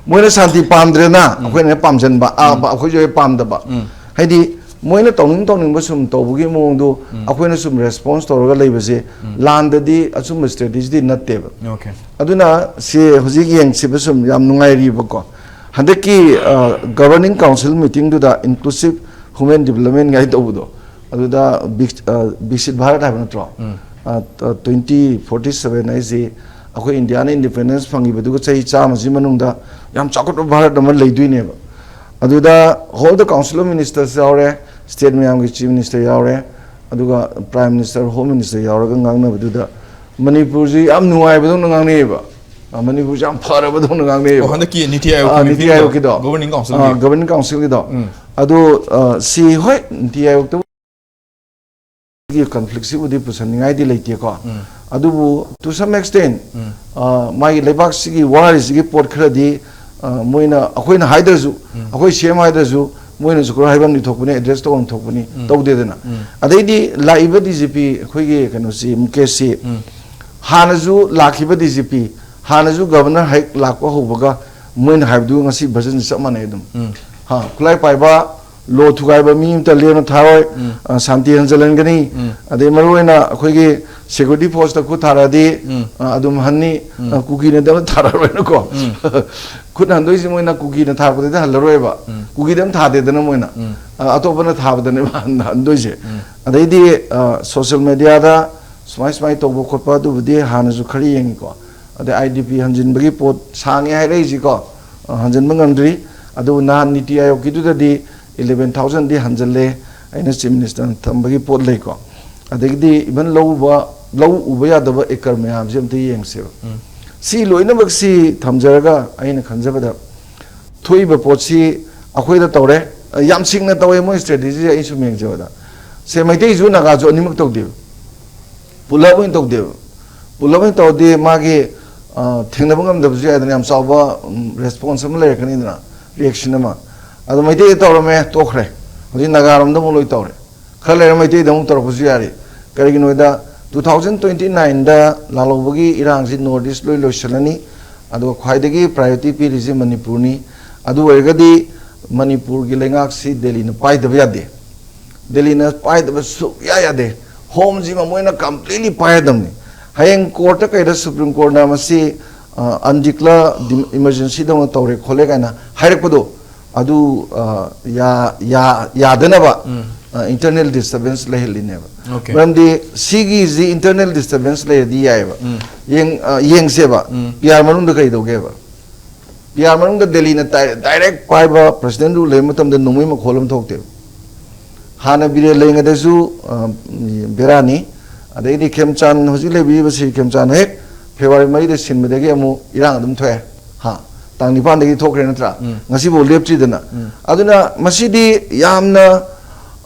ꯃꯣꯏꯅ ꯁꯥꯟꯇꯤ ꯄꯥꯝꯗ꯭ꯔꯦꯅ ꯎꯝ꯫ ꯑꯩꯈꯣꯏꯅ ꯄꯥꯝꯁꯤꯟꯕ, ꯑꯥ, ꯎꯝ꯫ ꯑꯩꯈꯣꯏꯁꯨ ꯍꯦꯛ ꯄꯥꯝꯗꯕ꯫ ꯎꯝ꯫ ꯍꯥꯏꯗꯤ ꯃꯣꯏꯅ ꯇꯧꯅꯤꯡ ꯇꯧꯅꯤꯡꯕ ꯁꯨꯝ ꯇꯧꯕꯒꯤ ꯃꯑꯣꯡꯗꯣ ꯎꯝ꯫ ꯑꯩꯈꯣꯏꯅ ꯁꯨꯝ response ꯇꯧꯔꯒ ꯂꯩꯕꯁꯦ ꯎꯝ꯫ ꯂꯥꯟꯗꯗꯤ ꯑꯆꯨꯝꯕ strategyꯗꯤ ꯅꯠꯇꯦꯕ꯫ Okay꯫ ꯑꯗꯨꯅ ꯁꯤ ꯍꯧꯖꯤꯛ ꯌꯦꯡꯁꯤꯕ ꯁꯨꯝ ꯌꯥꯝ ꯅꯨꯡꯉꯥꯏꯔꯤꯕꯀꯣ꯫ ꯍꯟꯗꯛꯀꯤ, ꯑ, Governing Council meetingꯗꯨꯗ Inclusive Human Development ꯀꯥꯏ ꯇꯧꯕꯗꯣ, ꯑꯗꯨꯗ ꯕꯤꯛ-, ꯑ, ꯕꯤꯛꯁꯤꯠ ꯚꯥꯔꯠ ꯍꯥꯏꯕ ꯅꯠꯇ꯭ꯔꯣ? ꯎꯝ꯫ ꯑ, ꯇ-, twenty forty seven ꯍꯥꯏꯁꯤ ꯑꯩꯈꯣꯏ ꯏꯟꯗꯤꯌꯥꯅ independence ꯐꯪꯈꯤꯕꯗꯨꯒ ꯆꯍꯤ ꯆꯥꯝꯃꯁꯤ ꯃꯅꯨꯡꯗ ꯌꯥꯝ ꯆꯥꯎꯈꯠꯄ ꯚꯥꯔꯠ ꯑꯃ ꯂꯩꯗꯣꯏꯅꯦꯕ꯫ ꯑꯗꯨꯗ all the Council of Ministers ꯌꯥꯎꯔꯦ, state ꯃꯌꯥꯝꯒꯤ Chief Minister ꯌꯥꯎꯔꯦ, ꯑꯗꯨꯒ Prime Minister, Home Minister ꯌꯥꯎꯔꯒ ꯉꯥꯡꯅꯕꯗꯨꯗ ꯃꯅꯤꯄꯨꯔꯁꯤ ꯌꯥꯝ ꯅꯨꯡꯉꯥꯏꯕꯗꯧꯅ ꯉꯥꯡꯅꯩꯌꯦꯕ꯫ ꯑ, ꯃꯅꯤꯄꯨꯔꯁꯤ ꯌꯥꯝ ꯐꯔꯕꯗꯧꯅ ꯉꯥꯡꯅꯩꯌꯦꯕ꯫ ꯑꯣ, ꯍꯟꯗꯛꯀꯤ ꯅꯤꯇꯤ ꯑꯥꯌꯣꯒꯀꯤ ꯑꯥ, ꯅꯤꯇꯤ meetingꯗꯣ, ꯑꯥꯌꯣꯒꯀꯤꯗꯣ꯫ Governing Councilꯒꯤ꯫ ꯑꯥ, Governing Councilꯒꯤꯗꯣ꯫ ꯎꯝ꯫ ꯑꯗꯨ, ꯑ, ꯁꯤ ꯍꯣꯏ, ꯅꯤꯇꯤ ꯑꯥꯌꯣꯒꯇ conflictꯁꯤꯕꯨꯗꯤ ꯄꯨꯁꯟꯅꯤꯡꯉꯥꯏꯗꯤ ꯂꯩꯇꯦꯀꯣ꯫ ꯎꯝ꯫ ꯑꯗꯨꯕꯨ to some extent, ꯎꯝ꯫ ꯑ, ꯃꯥꯒꯤ ꯂꯩꯕꯥꯛꯁꯤꯒꯤ ꯋꯥꯔꯤꯁꯤꯒꯤ ꯄꯣꯠ ꯈꯔꯗꯤ, ꯑ, ꯃꯣꯏꯅ, ꯑꯩꯈꯣꯏꯅ ꯍꯥꯏꯗ꯭ꯔꯁꯨ, ꯎꯝ꯫ ꯑꯩꯈꯣꯏ ꯁꯤ ꯑꯦꯝ ꯍꯥꯏꯗ꯭ꯔꯁꯨ, ꯃꯣꯏꯅꯁꯨ ꯈꯔ ꯍꯥꯏꯐꯝꯗꯤ ꯊꯣꯛꯄꯅꯤ, address ꯇꯧꯐꯝ ꯊꯣꯛꯄꯅꯤ, ꯎꯝ꯫ ꯇꯧꯗꯦꯗꯅ꯫ ꯎꯝ꯫ ꯑꯗꯩꯗꯤ ꯂꯥꯛꯏꯕ ꯗꯤ ꯖꯤ ꯄꯤ ꯑꯩꯈꯣꯏꯒꯤ ꯀꯩꯅꯣꯁꯤ, ꯃꯨꯀꯦꯁꯁꯤ, ꯎꯝ꯫ ꯍꯥꯟꯅꯁꯨ ꯂꯥꯛꯈꯤꯕ ꯗꯤ ꯖꯤ ꯄꯤ, ꯍꯥꯟꯅꯁꯨ Governor ꯍꯦꯛ ꯂꯥꯛꯄ ꯍꯧꯕꯒ ꯃꯣꯏꯅ ꯍꯥꯏꯕꯗꯨ ꯉꯁꯤ versionꯁꯤ ꯆꯞ ꯃꯥꯟꯅꯩ ꯑꯗꯨꯝ꯫ ꯎꯝ꯫ ꯍꯥ, ꯈꯨꯠꯂꯥꯏ ꯄꯥꯏꯕ, ꯂꯣ ꯊꯨꯒꯥꯏꯕ ꯃꯤ ꯑꯃꯇ ꯂꯦꯝꯅ ꯊꯥꯔꯣꯏ꯫ ꯎꯝ꯫ ꯑ, ꯁꯥꯟꯇꯤ ꯍꯟꯖꯤꯜꯍꯟꯒꯅꯤ꯫ ꯎꯝ꯫ ꯑꯗꯩ ꯃꯔꯨꯑꯣꯏꯅ ꯑꯩꯈꯣꯏꯒꯤ ꯁꯦꯀ꯭ꯌꯨꯔꯤꯇꯤ ꯐꯣꯔꯁꯇ ꯈꯨꯠ ꯊꯥꯔꯛꯑꯗꯤ, ꯎꯝ꯫ ꯑ, ꯑꯗꯨꯝ ꯍꯟꯅꯤ꯫ ꯎꯝ꯫ ꯑ, ꯀꯨꯀꯤꯅꯗꯤ ꯑꯃ ꯊꯥꯔꯛꯑꯔꯣꯏꯅꯀꯣ꯫ ꯎꯝ꯫ ꯈꯨꯠ ꯍꯟꯗꯣꯏꯁꯤ ꯃꯣꯏꯅ ꯀꯨꯀꯤꯅ ꯊꯥꯔꯛꯄꯗꯗꯤ ꯍꯜꯂꯔꯣꯏꯕ꯫ ꯎꯝ꯫ ꯀꯨꯀꯤꯗꯤ ꯑꯗꯨꯝ ꯊꯥꯗꯦꯗꯅ ꯃꯣꯏꯅ꯫ ꯎꯝ꯫ ꯑ, ꯑꯇꯣꯞꯄꯅ ꯊꯥꯕꯗꯅꯦꯕ ꯍꯟ-, ꯍꯟꯗꯣꯏꯁꯦ꯫ ꯎꯝ꯫ ꯑꯗꯩꯗꯤ, ꯑ, ꯁꯣꯁꯦꯜ ꯃꯦꯗꯤꯌꯥꯗ ꯁꯨꯃꯥꯏ ꯁꯨꯃꯥꯏ ꯇꯧꯕ ꯈꯣꯠꯄ ꯑꯗꯨꯕꯨꯗꯤ ꯍꯥꯟꯅꯁꯨ ꯈꯔ ꯌꯦꯡꯉꯤꯀꯣ꯫ ꯑꯗꯩ ꯑꯥꯏ ꯗꯤ ꯄꯤ ꯍꯟꯖꯤꯟꯕꯒꯤ ꯄꯣꯠ ꯁꯥꯡꯉꯦ ꯍꯥꯏꯔꯛꯏꯁꯤꯀꯣ, ꯑ, ꯍꯟꯖꯤꯟꯕ ꯉꯝꯗ꯭ꯔꯤ꯫ ꯑꯗꯨꯕꯨ ꯅꯍꯥꯟ ꯅꯤꯇꯤ ꯑꯥꯌꯣꯒꯀꯤꯗꯨꯗꯗꯤ eleven thousand ꯗꯤ ꯍꯟꯖꯤꯜꯂꯦ, ꯑꯩꯅ ꯆꯤꯐ ꯃꯤꯅꯤꯁꯇꯔꯅ ꯊꯝꯕꯒꯤ ꯄꯣꯠ ꯂꯩꯀꯣ꯫ ꯑꯗꯒꯤꯗꯤ ꯏꯚꯟ ꯂꯧ ꯎꯕ, ꯂꯧ ꯎꯕ ꯌꯥꯗꯕ ꯑꯦꯀꯔ ꯃꯌꯥꯝꯁꯦ ꯑꯝꯇ ꯌꯦꯡꯁꯦꯕ꯫ ꯎꯝ꯫ ꯁꯤ ꯂꯣꯏꯅꯃꯛꯁꯤ ꯊꯝꯖꯔꯒ ꯑꯩꯅ ꯈꯟꯖꯕꯗ ꯊꯣꯛꯏꯕ ꯄꯣꯠꯁꯤ ꯑꯩꯈꯣꯏꯗ ꯇꯧꯔꯦ, ꯌꯥꯝ ꯁꯤꯡꯅ ꯇꯧꯋꯦ ꯃꯣꯏ ꯁ꯭ꯇ꯭ꯔꯦꯇꯦꯖꯤꯁꯦ꯫ ꯑꯩ ꯁꯨꯝ ꯌꯦꯡꯖꯕꯗ ꯁꯦꯃꯩꯇꯩꯁꯨ ꯅꯥꯒꯥꯁꯨ ꯑꯅꯤꯃꯛ ꯇꯧꯗꯦꯕ, ꯄꯨꯂꯞ ꯑꯣꯏꯅ ꯇꯧꯗꯦꯕ꯫ ꯄꯨꯂꯞ ꯑꯣꯏꯅ ꯇꯧꯔꯗꯤ ꯃꯥꯒꯤ, ꯑ, ꯊꯦꯡꯅꯕ ꯉꯝꯗꯕꯁꯨ ꯌꯥꯏꯗꯅ, ꯌꯥꯝ ꯆꯥꯎꯕ, ꯎꯝ, ꯔꯦꯁꯄꯣꯟꯁ ꯑꯃ ꯂꯩꯔꯛꯀꯅꯤꯗꯅ, ꯔꯤꯌꯦꯛꯁꯟ ꯑꯃ꯫ ꯑꯗꯣ ꯃꯩꯇꯩꯗ ꯇꯧꯔꯝꯃꯦ, ꯇꯣꯛꯈ꯭ꯔꯦ꯫ ꯍꯧꯖꯤꯛ ꯅꯥꯒꯥꯔꯣꯝꯗ ꯑꯃꯨꯛ ꯂꯣꯏ ꯇꯧꯔꯦ꯫ ꯈꯔ ꯂꯩꯔ ꯃꯩꯇꯩꯗ ꯑꯃꯨꯛ ꯇꯧꯔꯛꯄꯁꯨ ꯌꯥꯔꯤ꯫ ꯀꯔꯤꯒꯤꯅꯣꯗ two thousand twenty nine ꯗ ꯂꯥꯜꯍꯧꯕꯒꯤ ꯏꯔꯥꯡꯁꯤ ꯅꯣꯔꯠ ꯏꯁ ꯂꯣꯏ ꯂꯣꯏꯁꯤꯜꯂꯅꯤ꯫ ꯑꯗꯨꯒ ꯈ꯭ꯋꯥꯏꯗꯒꯤ ꯄ꯭ꯔꯥꯏꯌꯣꯔꯤꯇꯤ ꯄꯤꯔꯤꯁꯤ ꯃꯅꯤꯄꯨꯔꯅꯤ꯫ ꯑꯗꯨ ꯑꯣꯏꯔꯒꯗꯤ ꯃꯅꯤꯄꯨꯔꯒꯤ ꯂꯩꯉꯥꯛꯁꯤ ꯗꯦꯜꯂꯤꯅ ꯄꯥꯏꯗꯕ ꯌꯥꯗꯦ꯫ ꯗꯦꯜꯂꯤꯅ ꯄꯥꯏꯗꯕ ꯁꯨꯛꯌꯥ ꯌꯥꯗꯦ꯫ ꯍꯣꯝꯁꯤꯃ ꯃꯣꯏꯅ ꯀꯝꯄ꯭ꯂꯤꯠꯂꯤ ꯄꯥꯏꯔꯗꯕꯅꯤ꯫ ꯍꯌꯦꯡ ꯀꯣꯔꯠꯇ ꯀꯩꯗ ꯁꯨꯄ꯭ꯔꯤꯝ ꯀꯣꯔꯠꯅ ꯃꯁꯤ, ꯑ, ꯑꯟꯗꯤꯛꯂ ꯗꯤꯝ-, ꯏꯃꯔꯖꯦꯟꯁꯤꯗꯧꯅ ꯇꯧꯔꯦ ꯈꯣꯠꯂꯦ ꯀꯥꯏꯅ ꯍꯥꯏꯔꯛꯄꯗꯣ, ꯑꯗꯨ, ꯑ, ꯌꯥ-, ꯌꯥ-, ꯌꯥꯗꯅꯕ, ꯎꯝ꯫ ꯑ, ꯏꯟꯇꯔꯅꯦꯜ ꯗꯤꯁꯇꯔꯕꯦꯟꯁ ꯂꯩꯍꯜꯂꯤꯅꯦꯕ꯫ ꯑꯣꯀꯦ꯫ ꯃꯔꯝꯗꯤ ꯁꯤꯒꯤꯁꯤ ꯏꯟꯇꯔꯅꯦꯜ ꯗꯤꯁꯇꯔꯕꯦꯟꯁ ꯂꯩꯔꯗꯤ ꯌꯥꯏꯑꯕ꯫ ꯎꯝ꯫ ꯌꯦꯡ-, ꯑ, ꯌꯦꯡꯁꯦꯕ꯫ ꯎꯝ꯫ ꯄꯤ ꯑꯥꯔ ꯃꯅꯨꯡꯗ ꯀꯩ ꯇꯧꯒꯦꯕ? ꯄꯤ ꯑꯥꯔ ꯃꯅꯨꯡꯗ ꯗꯦꯜꯂꯤꯅ ꯗꯥꯏ-, ꯗꯥꯏꯔꯦꯛ ꯄꯥꯏꯕ ꯄ꯭ꯔꯁꯤꯗꯦꯟ ꯔꯨꯜ ꯂꯩꯕ ꯃꯇꯝꯗ ꯅꯣꯡꯃꯩ ꯃꯈꯣꯜ ꯑꯃ ꯊꯣꯛꯇꯦꯕ꯫ ꯍꯥꯟꯅ ꯕꯤꯔꯦꯟ ꯂꯩꯔꯤꯉꯩꯗꯁꯨ, ꯑ, ꯕꯦꯔꯥꯅꯤ꯫ ꯑꯗꯩꯗꯤ ꯈꯦꯝꯆꯥꯟ, ꯍꯧꯖꯤꯛ ꯂꯩꯕꯤꯔꯤꯕ ꯁ꯭ꯔꯤ ꯈꯦꯝꯆꯥꯟ ꯍꯦꯛ ꯐꯦꯕ꯭ꯔꯨꯋꯥꯔꯤ ꯃꯔꯤꯗ ꯁꯤꯟꯕꯗꯒꯤ ꯑꯃꯨꯛ ꯏꯔꯥꯡ ꯑꯗꯨꯝ ꯊꯣꯛꯑꯦ꯫ ꯍꯥ, ꯇꯥꯡ ꯅꯤꯄꯥꯟꯗꯒꯤ ꯊꯣꯛꯈ꯭ꯔꯦ ꯅꯠꯇ꯭ꯔꯥ? ꯎꯝ꯫ ꯉꯁꯤꯐꯥꯎ ꯂꯦꯞꯇ꯭ꯔꯤꯗꯅ꯫ ꯎꯝ꯫ ꯑꯗꯨꯅ ꯃꯁꯤꯗꯤ ꯌꯥꯝꯅ,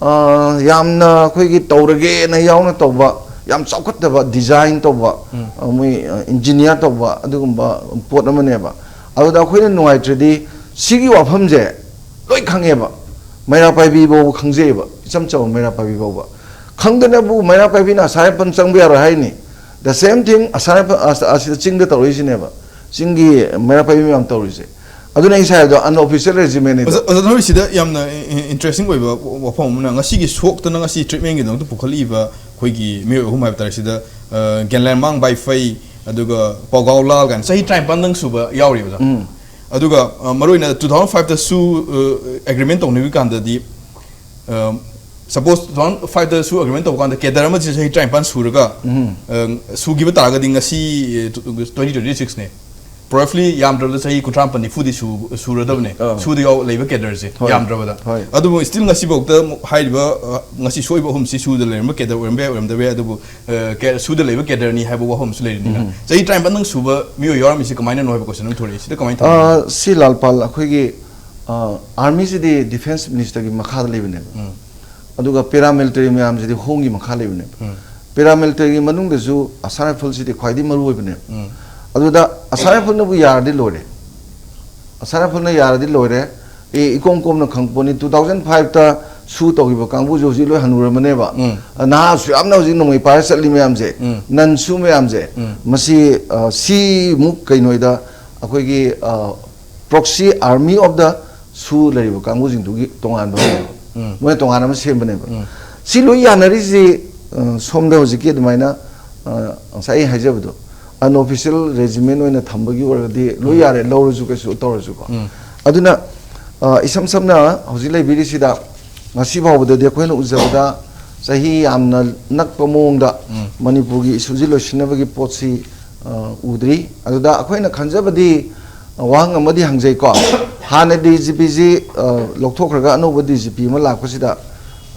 ꯑ, ꯌꯥꯝꯅ ꯑꯩꯈꯣꯏꯒꯤ ꯇꯧꯔꯒꯦꯅ ꯌꯥꯎꯅ ꯇꯧꯕ, ꯌꯥꯝ ꯆꯥꯎꯈꯠꯇꯕ ꯗꯤꯖꯥꯏꯟ ꯇꯧꯕ, ꯎꯝ꯫ ꯑ, ꯃꯣꯏ, ꯑ, ꯏꯟꯖꯤꯅꯤꯌꯥꯔ ꯇꯧꯕ ꯑꯗꯨꯒꯨꯝꯕ ꯄꯣꯠ ꯑꯃꯅꯦꯕ꯫ ꯑꯗꯨꯗ ꯑꯩꯈꯣꯏꯅ ꯅꯨꯡꯉꯥꯏꯇ꯭ꯔꯗꯤ ꯁꯤꯒꯤ ꯋꯥꯐꯝꯁꯦ ꯂꯣꯏ ꯈꯪꯉꯦꯕ꯫ ꯃꯩꯔꯥ ꯄꯥꯏꯕꯤ ꯐꯥꯎꯕ ꯈꯪꯖꯩꯑꯕ, ꯏꯆꯝ ꯆꯝꯕ ꯃꯩꯔꯥ ꯄꯥꯏꯕꯤ ꯐꯥꯎꯕ꯫ ꯈꯪꯗꯅꯕꯨ ꯃꯩꯔꯥ ꯄꯥꯏꯕꯤꯅ ꯑꯁꯥꯏ ꯃꯐꯝ ꯆꯪꯕ ꯌꯥꯔꯣꯏ ꯍꯥꯏꯅꯤ꯫ The same thing ꯑꯁꯥꯏ ꯃꯐꯝ, ꯑꯁ-, ꯑꯁꯤꯗ ꯆꯤꯡꯗ ꯇꯧꯔꯛꯏꯁꯤꯅꯦꯕ꯫ ꯆꯤꯡꯒꯤ ꯃꯩꯔꯥ ꯄꯥꯏꯕꯤ ꯃꯌꯥꯝ ꯇꯧꯔꯤꯁꯦ꯫ ꯑꯗꯨꯅ ꯑꯩ ꯉꯁꯥꯏ ꯍꯥꯏꯕꯗꯣ unofficial regiment ꯅꯤꯗꯣ꯫ ꯑꯣꯖꯥ, ꯑꯣꯖꯥ, ꯅꯣꯏ ꯁꯤꯗ ꯌꯥꯝꯅ ꯏ-, ꯏ-, interesting ꯑꯣꯏꯕ ꯋꯥꯐꯝ ꯑꯃꯅ, ꯉꯁꯤꯒꯤ ꯁꯣꯛꯇꯅ ꯉꯁꯤ treatment ꯒꯤꯗꯃꯛꯇ ꯄꯨꯈꯠꯂꯛꯏꯕ ꯑꯩꯈꯣꯏꯒꯤ ꯃꯤꯑꯣꯏ ꯑꯍꯨꯝ ꯍꯥꯏꯕ ꯇꯥꯔꯦ, ꯁꯤꯗ, ꯑ, ꯒꯦꯟꯂꯥꯡꯃꯥꯡ ꯕꯥꯏꯐꯩ, ꯑꯗꯨꯒ ꯄꯥꯎꯒꯥꯎ ꯂꯥꯜ ꯀꯥꯏꯅ ꯆꯍꯤ ꯇꯔꯥꯅꯤꯄꯥꯟꯗꯪ ꯁꯨꯕ ꯌꯥꯎꯔꯤ, ꯑꯣꯖꯥ꯫ ꯎꯝ꯫ ꯑꯗꯨꯒ, ꯑ, ꯃꯔꯨꯑꯣꯏꯅ two thousand five ꯇꯁꯨ, ꯑ, agreement ꯇꯧꯅꯕ ꯀꯥꯟꯗꯗꯤ, ꯑ, suppose two thousand five ꯇꯁꯨ agreement ꯇꯧꯕ ꯀꯥꯟꯗ cadre ꯑꯃꯁꯤ ꯆꯍꯤ ꯇꯔꯥꯅꯤꯄꯥꯟ ꯁꯨꯔꯒ, ꯎꯝ꯫ ꯑ, ꯁꯨꯈꯤꯕ ꯇꯥꯔꯒꯗꯤ ꯉꯁꯤ, ꯑ, twenty twenty six ꯅꯦ, roughly ꯌꯥꯝꯗ꯭ꯔꯕꯗ ꯆꯍꯤ ꯀꯨꯟꯊ꯭ꯔꯥ ꯃꯥꯄꯟ ꯅꯤꯐꯨꯗꯤ ꯁꯨ-, ꯁꯨꯔꯗꯕꯅꯦ꯫ ꯑꯥ꯫ ꯁꯨꯗ ꯌꯥꯎ-, ꯂꯩꯕ cadre ꯁꯦ ꯍꯣꯏ꯫ ꯌꯥꯝꯗ꯭ꯔꯕꯗ꯫ ꯍꯣꯏ꯫ ꯑꯗꯨꯕꯨ still ꯉꯁꯤꯐꯥꯎꯗ ꯑꯃꯨꯛ ꯍꯥꯏꯔꯤꯕ, ꯑ, ꯉꯁꯤ ꯁꯣꯛꯏꯕ ꯑꯍꯨꯝꯁꯤ ꯁꯨꯗ ꯂꯩꯔꯝꯕ cadre ꯑꯣꯏꯔꯝꯕ ꯌꯥꯏ, ꯑꯣꯏꯔꯝꯗꯕ ꯌꯥꯏ, ꯑꯗꯨꯕꯨ, ꯑ, ꯀꯦ-, ꯁꯨꯗ ꯂꯩꯕ cadre ꯅꯤ ꯍꯥꯏꯕ ꯋꯥꯐꯝ ꯑꯃꯁꯨ ꯂꯩꯔꯤꯅꯤꯅ꯫ ꯎꯝ꯫ ꯆꯍꯤ ꯇꯔꯥꯅꯤꯄꯥꯟꯗꯪ ꯁꯨꯕ ꯃꯤꯑꯣꯏ ꯌꯥꯎꯔꯝꯃꯤꯁꯤ ꯀꯃꯥꯏꯅꯅꯣ ꯍꯥꯏꯕ question ꯑꯃ ꯊꯣꯛꯂꯛꯏ꯫ ꯁꯤꯗ ꯀꯃꯥꯏꯅ ꯊꯝꯕꯤꯅꯤ? ꯑ, ꯁꯤ ꯂꯥꯜꯄꯥꯜ, ꯑꯩꯈꯣꯏꯒꯤ, ꯑ, army ꯁꯤꯗꯤ defence minister ꯒꯤ ꯃꯈꯥꯗ ꯂꯩꯕꯅꯦꯕ꯫ ꯎꯝ꯫ ꯑꯗꯨꯒ paramilitary ꯃꯌꯥꯝꯁꯤꯗꯤ Home ꯒꯤ ꯃꯈꯥ ꯂꯩꯕꯅꯦꯕ꯫ ꯎꯝ꯫ Paramilitary ꯒꯤ ꯃꯅꯨꯡꯗꯁꯨ Assam Rifles ꯁꯤꯗꯤ ꯈ꯭ꯋꯥꯏꯗꯒꯤ ꯃꯔꯨ ꯑꯣꯏꯕꯅꯦꯕ꯫ ꯎꯝ꯫ ꯑꯗꯨꯗ Assam Rifles ꯅꯕꯨ ꯌꯥꯔꯗꯤ ꯂꯣꯏꯔꯦ꯫ Assam Rifles ꯅ ꯌꯥꯔꯗꯤ ꯂꯣꯏꯔꯦ꯫ ꯑꯦ, ꯏꯀꯣꯝ ꯀꯣꯝꯅ ꯈꯪꯄꯣꯠꯅꯤ, two thousand five ꯇ ꯁꯨ ꯇꯧꯈꯤꯕ ꯀꯥꯡꯕꯨꯁꯨ ꯍꯧꯖꯤꯛ ꯂꯣꯏ ꯍꯟꯅꯨꯔꯕꯅꯦꯕ꯫ ꯎꯝ꯫ ꯅꯍꯥꯁꯨ ꯌꯥꯝꯅ ꯍꯧꯖꯤꯛ ꯅꯣꯡꯃꯩ ꯄꯥꯏꯔ ꯆꯠꯂꯤ ꯃꯌꯥꯝꯁꯦ, ꯎꯝ꯫ ꯅꯟ ꯁꯨ ꯃꯌꯥꯝꯁꯦ, ꯎꯝ꯫ ꯃꯁꯤ, ꯑ, ꯁꯤꯃꯨꯛ ꯀꯩꯅꯣꯗ ꯑꯩꯈꯣꯏꯒꯤ, ꯑ, proxy army of the ꯁꯨ ꯂꯩꯔꯤꯕ ꯀꯥꯡꯕꯨꯁꯤꯡꯗꯨꯒꯤ ꯇꯣꯉꯥꯟꯕ ꯑꯃꯅꯦꯕ꯫ ꯎꯝ꯫ ꯃꯣꯏꯅ ꯇꯣꯉꯥꯟꯅ ꯑꯃ ꯁꯦꯝꯕꯅꯦꯕ꯫ ꯎꯝ꯫ ꯁꯤ ꯂꯣꯏ ꯌꯥꯅꯔꯤꯁꯤ, ꯑ, ꯁꯣꯝꯗ ꯍꯧꯖꯤꯛꯀꯤ ꯑꯗꯨꯃꯥꯏꯅ, ꯑ, ꯉꯁꯥꯏ ꯑꯩ ꯍꯥꯏꯖꯕꯗꯣ, unofficial regiment ꯑꯣꯏꯅ ꯊꯝꯕꯒꯤ ꯑꯣꯏꯔꯒꯗꯤ ꯂꯣꯏ ꯎꯝ꯫ ꯌꯥꯔꯦ, ꯂꯧꯔꯁꯨ ꯀꯩꯁꯨ ꯇꯧꯔꯁꯨꯀꯣ꯫ ꯎꯝ꯫ ꯑꯗꯨꯅ, ꯑ, ꯏꯁꯝ ꯁꯝꯅ ꯍꯧꯖꯤꯛ ꯂꯩꯕꯤꯔꯤꯁꯤꯗ ꯉꯁꯤ ꯐꯥꯎꯕꯗꯗꯤ ꯑꯩꯈꯣꯏꯅ ꯎꯖꯕꯗ ꯆꯍꯤ ꯌꯥꯝꯅ ꯅꯛꯄ ꯃꯑꯣꯡꯗ ꯎꯝ꯫ ꯃꯅꯤꯄꯨꯔꯒꯤ issue ꯁꯤ ꯂꯣꯏꯁꯤꯟꯅꯕꯒꯤ ꯄꯣꯠꯁꯤ, ꯑ, ꯎꯗ꯭ꯔꯤ꯫ ꯑꯗꯨꯗ ꯑꯩꯈꯣꯏꯅ ꯈꯟꯖꯕꯗꯤ, ꯑ, ꯋꯥꯍꯪ ꯑꯃꯗꯤ ꯍꯪꯖꯩꯀꯣ꯫ ꯍꯥꯟꯅ D G P ꯁꯤ, ꯑ, ꯂꯧꯊꯣꯛꯈ꯭ꯔꯒ ꯑꯅꯧꯕ D G P ꯑꯃ ꯂꯥꯛꯄꯁꯤꯗ,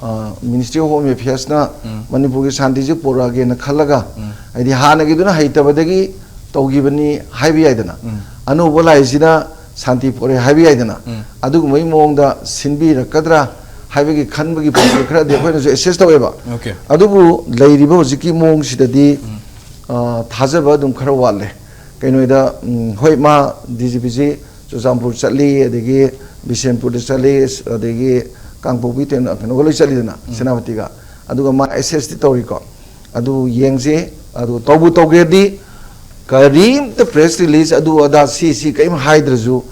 ꯑ, Ministry of Home Affairs ꯅ ꯎꯝ꯫ ꯃꯅꯤꯄꯨꯔꯒꯤ ꯁꯥꯟꯇꯤꯁꯤ ꯄꯨꯔꯛꯑꯒꯦꯅ ꯈꯜꯂꯒ, ꯎꯝ꯫ ꯍꯥꯏꯗꯤ ꯍꯥꯟꯅꯒꯤꯗꯨꯅ ꯍꯩꯇꯕꯗꯒꯤ ꯇꯧꯈꯤꯕꯅꯤ ꯍꯥꯏꯕ ꯌꯥꯏꯗꯅ꯫ ꯎꯝ꯫ ꯑꯅꯧꯕ ꯂꯥꯛꯏꯁꯤꯅ ꯁꯥꯟꯇꯤ ꯄꯨꯔꯛꯑꯦ ꯍꯥꯏꯕ ꯌꯥꯏꯗꯅ꯫ ꯎꯝ꯫ ꯑꯗꯨꯒꯨꯝꯕꯒꯤ ꯃꯑꯣꯡꯗ ꯁꯤꯟꯕꯤꯔꯛꯀꯗ꯭ꯔꯥ ꯍꯥꯏꯕꯒꯤ ꯈꯟꯕꯒꯤ ꯄꯣꯠꯁꯤ ꯈꯔꯗꯤ ꯑꯩꯈꯣꯏꯅꯁꯨ assess ꯇꯧꯋꯦꯕ꯫ Okay꯫ ꯑꯗꯨꯕꯨ ꯂꯩꯔꯤꯕ ꯍꯧꯖꯤꯛꯀꯤ ꯃꯑꯣꯡꯁꯤꯗꯗꯤ, ꯎꯝ꯫ ꯑ, ꯊꯥꯖꯕ ꯑꯗꯨꯝ ꯈꯔ ꯋꯥꯠꯂꯦ꯫ ꯀꯩꯅꯣꯗ, ꯎꯝ, ꯍꯣꯏ, ꯃꯥ D G P ꯁꯤ ꯆꯨꯔꯆꯥꯟꯄꯨꯔ ꯆꯠꯂꯤ, ꯑꯗꯒꯤ ꯕꯤꯁꯦꯟꯄꯨꯔꯗ ꯆꯠꯂꯤ, ꯑꯗꯒꯤ ꯀꯥꯡꯄꯣꯛꯄꯤ ꯇꯦꯟ-, ꯀꯩꯅꯣꯒ ꯂꯣꯏ ꯆꯠꯂꯤꯗꯅ, ꯎꯝ꯫ ꯁꯦꯅꯥꯄꯇꯤꯒ꯫ ꯑꯗꯨꯒ ꯃꯥ assess ꯇꯤ ꯇꯧꯔꯤꯀꯣ꯫ ꯑꯗꯨ ꯌꯦꯡꯁꯤ꯫ ꯑꯗꯨ ꯇꯧꯕꯨ ꯇꯧꯒꯦꯗꯤ ꯀꯔꯤꯝꯇ press release ꯑꯗꯨ ꯑꯗꯥ ꯁꯤ ꯁꯤ ꯀꯔꯤꯝ ꯍꯥꯏꯗ꯭ꯔꯁꯨ,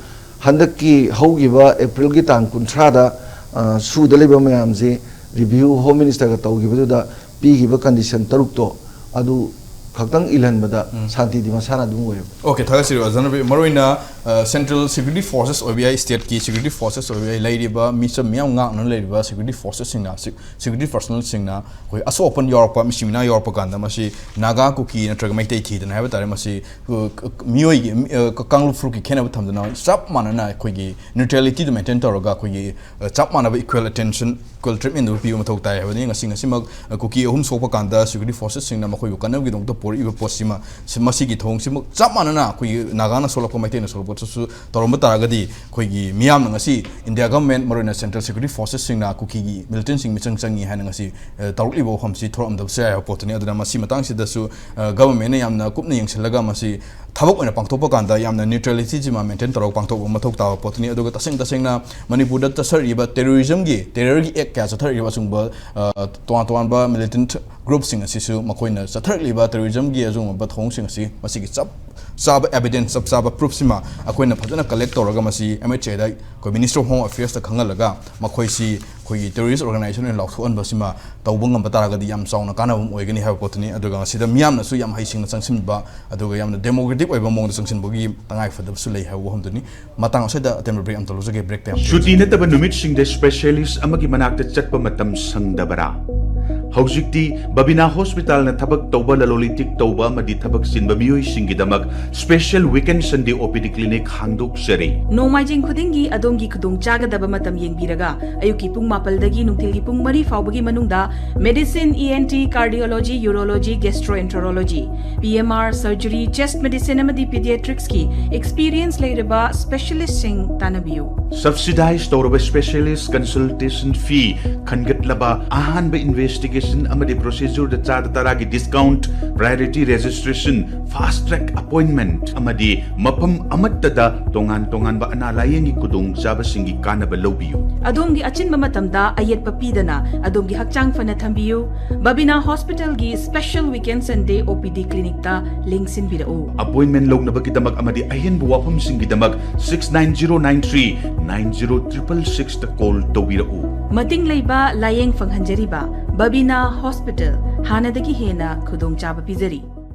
ꯍꯟꯗꯛꯀꯤ ꯍꯧꯈꯤꯕ ꯑꯦꯄ꯭ꯔꯤꯜꯒꯤ ꯇꯥꯡ ꯀꯨꯟꯊ꯭ꯔꯥꯗ, ꯑ, ꯁꯨꯗ ꯂꯩꯕ ꯃꯌꯥꯝꯁꯤ ꯔꯤꯚ꯭ꯌꯨ ꯍꯣꯝ ꯃꯤꯅꯤꯁꯇꯔꯒ ꯇꯧꯈꯤꯕꯗꯨꯗ ꯄꯤꯈꯤꯕ ꯀꯟꯗꯤꯁꯟ ꯇꯔꯨꯛꯇꯣ ꯑꯗꯨ ꯈꯛꯇꯪ ꯏꯜꯍꯟꯕꯗ ꯎꯝ꯫ ꯁꯥꯟꯇꯤꯗꯤ ꯃꯁꯥꯅ ꯑꯗꯨꯝ ꯑꯣꯏꯌꯦꯕ꯫ ꯑꯣꯀꯦ, ꯊꯥꯒꯠꯆꯔꯤ ꯑꯣꯖꯥ ꯅꯕꯤ꯫ ꯃꯔꯨꯑꯣꯏꯅ, ꯑ, ꯁꯦꯟꯇ꯭ꯔꯦꯜ ꯁꯦꯀ꯭ꯌꯨꯔꯤꯇꯤ ꯐꯣꯔꯁꯦꯁ ꯑꯣꯏꯕ ꯌꯥꯏ, ꯁ꯭ꯇꯦꯠꯀꯤ ꯁꯦꯀ꯭ꯌꯨꯔꯤꯇꯤ ꯐꯣꯔꯁꯦꯁ ꯑꯣꯏꯕ ꯌꯥꯏ, ꯂꯩꯔꯤꯕ ꯃꯤꯆꯝ ꯃꯤꯌꯥꯝ ꯉꯥꯛꯅ ꯂꯩꯔꯤꯕ ꯁꯦꯀ꯭ꯌꯨꯔꯤꯇꯤ ꯐꯣꯔꯁꯦꯁꯁꯤꯡꯅ, ꯁꯦ-, ꯁꯦꯀ꯭ꯌꯨꯔꯤꯇꯤ ꯄꯔꯁꯣꯅꯦꯜꯁꯤꯡꯅ ꯑꯩꯈꯣꯏ ꯑꯁꯣꯛ ꯑꯄꯟ ꯌꯥꯎꯔꯛꯄ, ꯃꯤꯁꯤ ꯃꯤꯅꯥ ꯌꯥꯎꯔꯛꯄ ꯀꯥꯟꯗ ꯃꯁꯤ ꯅꯥꯒꯥ, ꯀꯨꯀꯤ ꯅꯠꯇ꯭ꯔꯒ ꯃꯩꯇꯩ ꯊꯤꯗꯅ ꯍꯥꯏꯕ ꯇꯥꯔꯦ, ꯃꯁꯤ, ꯑ, ꯀ-, ꯃꯤꯑꯣꯏꯒꯤ, ꯃꯤ-, ꯑ, ꯀ-, ꯀꯥꯡꯂꯨꯞ ꯐꯨꯔꯨꯞꯀꯤ ꯈꯦꯠꯅꯕ ꯊꯝꯗꯅ ꯆꯞ ꯃꯥꯟꯅꯅ ꯑꯩꯈꯣꯏꯒꯤ ꯅ꯭ꯌꯨꯇ꯭ꯔꯦꯂꯤꯇꯤꯗꯨ ꯃꯦꯟꯇꯦꯟ ꯇꯧꯔꯒ ꯑꯩꯈꯣꯏꯒꯤ, ꯑ, ꯆꯞ ꯃꯥꯟꯅꯕ ꯏꯀ꯭ꯋꯦꯜ ꯑꯦꯇꯦꯟꯁꯟ, ꯏꯀ꯭ꯋꯦꯜ ꯇ꯭ꯔꯤꯠꯃꯦꯟꯗꯨ ꯄꯤꯕ ꯃꯊꯧ ꯇꯥꯏ ꯍꯥꯏꯕꯅꯤ꯫ ꯉꯁꯤ, ꯉꯁꯤꯃꯛ, ꯑ, ꯀꯨꯀꯤ ꯑꯍꯨꯝ ꯁꯣꯛꯄ ꯀꯥꯟꯗ ꯁꯦꯀ꯭ꯌꯨꯔꯤꯇꯤ ꯐꯣꯔꯁꯦꯁꯁꯤꯡꯅ ꯃꯈꯣꯏꯕꯨ ꯀꯟꯅꯕꯒꯤꯗꯃꯛꯇ ꯄꯣꯔꯛꯏꯕ ꯄꯣꯠꯁꯤꯃ, ꯁꯤ, ꯃꯁꯤꯒꯤ ꯊꯧꯑꯣꯡꯁꯤꯃꯛ ꯆꯞ ꯃꯥꯟꯅꯅ ꯑꯩꯈꯣꯏꯒꯤ ꯅꯥꯒꯥꯅ ꯁꯣꯛꯂꯛꯄ, ꯃꯩꯇꯩꯅ ꯁꯣꯛꯂꯛꯄꯗꯁꯨ ꯇꯧꯔꯝꯕ ꯇꯥꯔꯒꯗꯤ, ꯑꯩꯈꯣꯏꯒꯤ ꯃꯤꯌꯥꯝꯅ ꯉꯁꯤ ꯏꯟꯗꯤꯌꯥ ꯒꯚꯔꯟꯃꯦꯟꯠ, ꯃꯔꯨꯑꯣꯏꯅ ꯁꯦꯟꯇ꯭ꯔꯦꯜ ꯁꯦꯀ꯭ꯌꯨꯔꯤꯇꯤ ꯐꯣꯔꯁꯦꯁꯁꯤꯡꯅ ꯀꯨꯀꯤꯒꯤ ꯃꯤꯂꯤꯇꯦꯟꯁꯤꯡ ꯃꯤꯆꯪ ꯆꯪꯉꯤ ꯍꯥꯏꯅ ꯉꯁꯤ, ꯑ, ꯇꯧꯔꯛꯂꯤꯕ ꯋꯥꯐꯝꯁꯤ ꯊꯣꯛꯂꯛꯂꯝꯗꯕꯁꯨ ꯌꯥꯏ ꯍꯥꯏꯕ ꯄꯣꯠꯇꯨꯅꯤ꯫ ꯑꯗꯨꯅ ꯃꯁꯤ ꯃꯇꯥꯡꯁꯤꯗꯁꯨ, ꯑ, ꯒꯚꯔꯟꯃꯦꯟꯠꯅ ꯌꯥꯝꯅ ꯀꯨꯞꯅ ꯌꯦꯡꯁꯤꯜꯂꯒ ꯃꯁꯤ ꯊꯕꯛ ꯑꯣꯏꯅ ꯄꯥꯡꯊꯣꯛꯄ ꯀꯥꯟꯗ ꯌꯥꯝꯅ ꯅ꯭ꯌꯨꯇ꯭ꯔꯦꯂꯤꯇꯤꯁꯤꯃ ꯃꯦꯟꯇꯦꯟ ꯇꯧꯔꯒ ꯄꯥꯡꯊꯣꯛꯄ ꯃꯊꯧ ꯇꯥꯕ ꯄꯣꯠꯇꯨꯅꯤ꯫ ꯑꯗꯨꯒ ꯇꯁꯦꯡ ꯇꯁꯦꯡꯅ ꯃꯅꯤꯄꯨꯔꯗ ꯆꯠꯊꯔꯛꯂꯤꯕ ꯇꯦꯔꯣꯔꯤꯖꯝꯒꯤ, ꯇꯦꯔꯔꯒꯤ ꯑꯦꯛ ꯀꯌꯥ ꯆꯠꯊꯔꯛꯂꯤꯕ ꯑꯁꯤꯒꯨꯝꯕ, ꯑ, ꯇꯣꯉꯥꯟ ꯇꯣꯉꯥꯟꯕ ꯃꯤꯂꯤꯇꯦꯟꯠ ꯒ꯭ꯔꯨꯞꯁꯤꯡ ꯑꯁꯤꯁꯨ ꯃꯈꯣꯏꯅ ꯆꯠꯊꯔꯛꯂꯤꯕ ꯇꯦꯔꯣꯔꯤꯖꯝꯒꯤ ꯑꯁꯤꯒꯨꯝꯕ ꯊꯧꯑꯣꯡꯁꯤꯡ ꯑꯁꯤ ꯃꯁꯤꯒꯤ ꯆꯞ ꯆꯥꯕ ꯑꯦꯚꯤꯗꯦꯟꯁ, ꯆꯞ ꯆꯥꯕ ꯄ꯭ꯔꯨꯐꯁꯤꯃ ꯑꯩꯈꯣꯏꯅ ꯐꯖꯅ ꯀꯂꯦꯛ ꯇꯧꯔꯒ ꯃꯁꯤ ꯑꯦꯝ ꯑꯩꯆ ꯑꯦꯗ ꯑꯩꯈꯣꯏ ꯃꯤꯅꯤꯁꯇꯔ ꯑꯣꯐ ꯍꯣꯝ ꯑꯦꯐꯤꯌꯔꯁꯇ ꯈꯪꯍꯜꯂꯒ ꯃꯈꯣꯏꯁꯤ ꯑꯩꯈꯣꯏꯒꯤ ꯇꯦꯔꯣꯔꯤꯁ ꯑꯣꯔꯒꯅꯥꯏꯖꯦꯁꯟ ꯑꯣꯏꯅ ꯂꯥꯎꯊꯣꯛꯍꯟꯕꯁꯤꯃ ꯇꯧꯕ ꯉꯝꯕ ꯇꯥꯔꯒꯗꯤ ꯌꯥꯝ ꯆꯥꯎꯅ ꯀꯥꯟꯅꯕ ꯑꯃ ꯑꯣꯏꯒꯅꯤ ꯍꯥꯏꯕ ꯄꯣꯠꯇꯨꯅꯤ꯫ ꯑꯗꯨꯒ ꯃꯁꯤꯗ ꯃꯤꯌꯥꯝꯅꯁꯨ ꯌꯥꯝ ꯍꯩꯁꯤꯡꯅ ꯆꯪꯁꯤꯟꯕ, ꯑꯗꯨꯒ ꯌꯥꯝꯅ ꯗꯦꯃꯣꯀ꯭ꯔꯦꯇꯤꯛ ꯑꯣꯏꯕ ꯃꯑꯣꯡꯗ ꯆꯪꯁꯤꯟꯕꯒꯤ ꯇꯉꯥꯏ ꯐꯗꯕꯁꯨ ꯂꯩ ꯍꯥꯏꯕ ꯋꯥꯐꯝꯗꯨꯅꯤ꯫ ꯃꯇꯥꯡ ꯑꯁꯤꯗ ꯑꯇꯦꯟꯕ ꯕ꯭ꯔꯦꯛ ꯑꯃꯇ ꯂꯧꯖꯒꯦ꯫ ꯕ꯭ꯔꯦꯛꯇ ꯌꯥꯝ ꯁꯨꯇꯤ ꯅꯠꯇꯕ ꯅꯨꯃꯤꯠꯁꯤꯡꯗ ꯁ꯭ꯄꯦꯁꯤꯌꯦꯂꯤꯁ ꯑꯃꯒꯤ ꯃꯅꯥꯛꯇ ꯆꯠꯄ ꯃꯇꯝ ꯁꯪꯗꯕꯔꯥ? ꯍꯧꯖꯤꯛꯇꯤ ꯕꯕꯤꯅꯥ ꯍꯣꯁꯄꯤꯇꯥꯜꯅ ꯊꯕꯛ ꯇꯧꯕ, ꯂꯂꯣꯟ ꯏꯇꯤꯛ ꯇꯧꯕ ꯑꯃꯗꯤ ꯊꯕꯛ ꯆꯤꯟꯕ ꯃꯤꯑꯣꯏꯁꯤꯡꯒꯤꯗꯃꯛ ꯁ꯭ꯄꯦꯁꯤꯌꯦꯜ ꯋꯤꯀꯦꯟ ꯁꯟꯗꯦ ꯑꯣ ꯄꯤ ꯗꯤ ꯀ꯭ꯂꯤꯅꯤꯛ ꯍꯥꯡꯗꯣꯛꯆꯔꯤ꯫ ꯅꯣꯡꯃꯥꯏꯖꯤꯡ ꯈꯨꯗꯤꯡꯒꯤ ꯑꯗꯣꯝꯒꯤ ꯈꯨꯗꯣꯡꯆꯥꯒꯗꯕ ꯃꯇꯝ ꯌꯦꯡꯕꯤꯔꯒ ꯑꯌꯨꯛꯀꯤ ꯄꯨꯡ ꯃꯥꯄꯜꯗꯒꯤ ꯅꯨꯡꯊꯤꯜꯒꯤ ꯄꯨꯡ ꯃꯔꯤ ꯐꯥꯎꯕꯒꯤ ꯃꯅꯨꯡꯗ medicine, E N T, cardiology, urology, gastroenterology, P M R, surgery, chest medicine ꯑꯃꯗꯤ ꯄꯤꯗꯤꯌꯥꯇ꯭ꯔꯤꯛꯁꯀꯤ ꯑꯦꯛꯁꯄꯤꯔꯤꯌꯦꯟꯁ ꯂꯩꯔꯕ ꯁ꯭ꯄꯦꯁꯤꯌꯦꯂꯤꯁꯠꯁꯤꯡ ꯇꯥꯟꯅꯕꯤꯌꯨ꯫ ꯁꯕꯁꯤꯗꯥꯏꯖ ꯇꯧꯔꯕ ꯁ꯭ꯄꯦꯁꯤꯌꯦꯂꯤꯁꯠ ꯀꯟꯁꯜꯇꯦꯁꯟ ꯐꯤ ꯈꯟꯒꯠꯂꯕ ꯑꯍꯥꯟꯕ ꯏꯟꯚꯦꯁꯇꯤꯒꯦꯁꯟ ꯑꯃꯗꯤ ꯄ꯭ꯔꯣꯁꯤꯖꯔꯗ ꯆꯥꯗ ꯇꯔꯥꯒꯤ discount, priority registration, fast track appointment ꯑꯃꯗꯤ ꯃꯐꯝ ꯑꯃꯠꯇꯗ ꯇꯣꯉꯥꯟ ꯇꯣꯉꯥꯟꯕ ꯑꯅꯥ ꯂꯥꯌꯦꯡꯒꯤ ꯈꯨꯗꯣꯡꯆꯥꯕꯁꯤꯡꯒꯤ ꯀꯥꯟꯅꯕ ꯂꯧꯕꯤꯌꯨ꯫ ꯑꯗꯣꯝꯒꯤ ꯑꯆꯤꯟꯕ ꯃꯇꯝꯗ ꯑꯌꯦꯠꯄ ꯄꯤꯗꯅ ꯑꯗꯣꯝꯒꯤ ꯍꯛꯆꯥꯡ ꯐꯅ ꯊꯝꯕꯤꯌꯨ꯫ ꯕꯕꯤꯅꯥ ꯍꯣꯁꯄꯤꯇꯥꯜꯒꯤ ꯁ꯭ꯄꯦꯁꯦꯜ ꯋꯤꯛ ꯑꯦꯟꯗ ꯁꯟꯗꯦ ꯑꯣ ꯄꯤ ꯗꯤ ꯀ꯭ꯂꯤꯅꯤꯛꯇ ꯂꯦꯡꯁꯤꯟꯕꯤꯔꯛꯎ꯫ ꯑꯄꯣꯏꯟꯃꯦꯟꯠ ꯂꯧꯅꯕꯒꯤꯗꯃꯛ ꯑꯃꯗꯤ ꯑꯍꯦꯟꯕ ꯋꯥꯐꯝꯁꯤꯡꯒꯤꯗꯃꯛ six nine zero nine three nine zero triple six ꯇ ꯀꯣꯜ ꯇꯧꯕꯤꯔꯛꯎ꯫ ꯃꯇꯤꯡ ꯂꯩꯕ ꯂꯥꯌꯦꯡ ꯐꯪꯍꯟꯖꯔꯤꯕ ꯕꯕꯤꯅꯥ ꯍꯣꯁꯄꯤꯇꯥꯜ ꯍꯥꯟꯅꯗꯒꯤ ꯍꯦꯟꯅ ꯈꯨꯗꯣꯡꯆꯥꯕ ꯄꯤꯖꯔꯤ꯫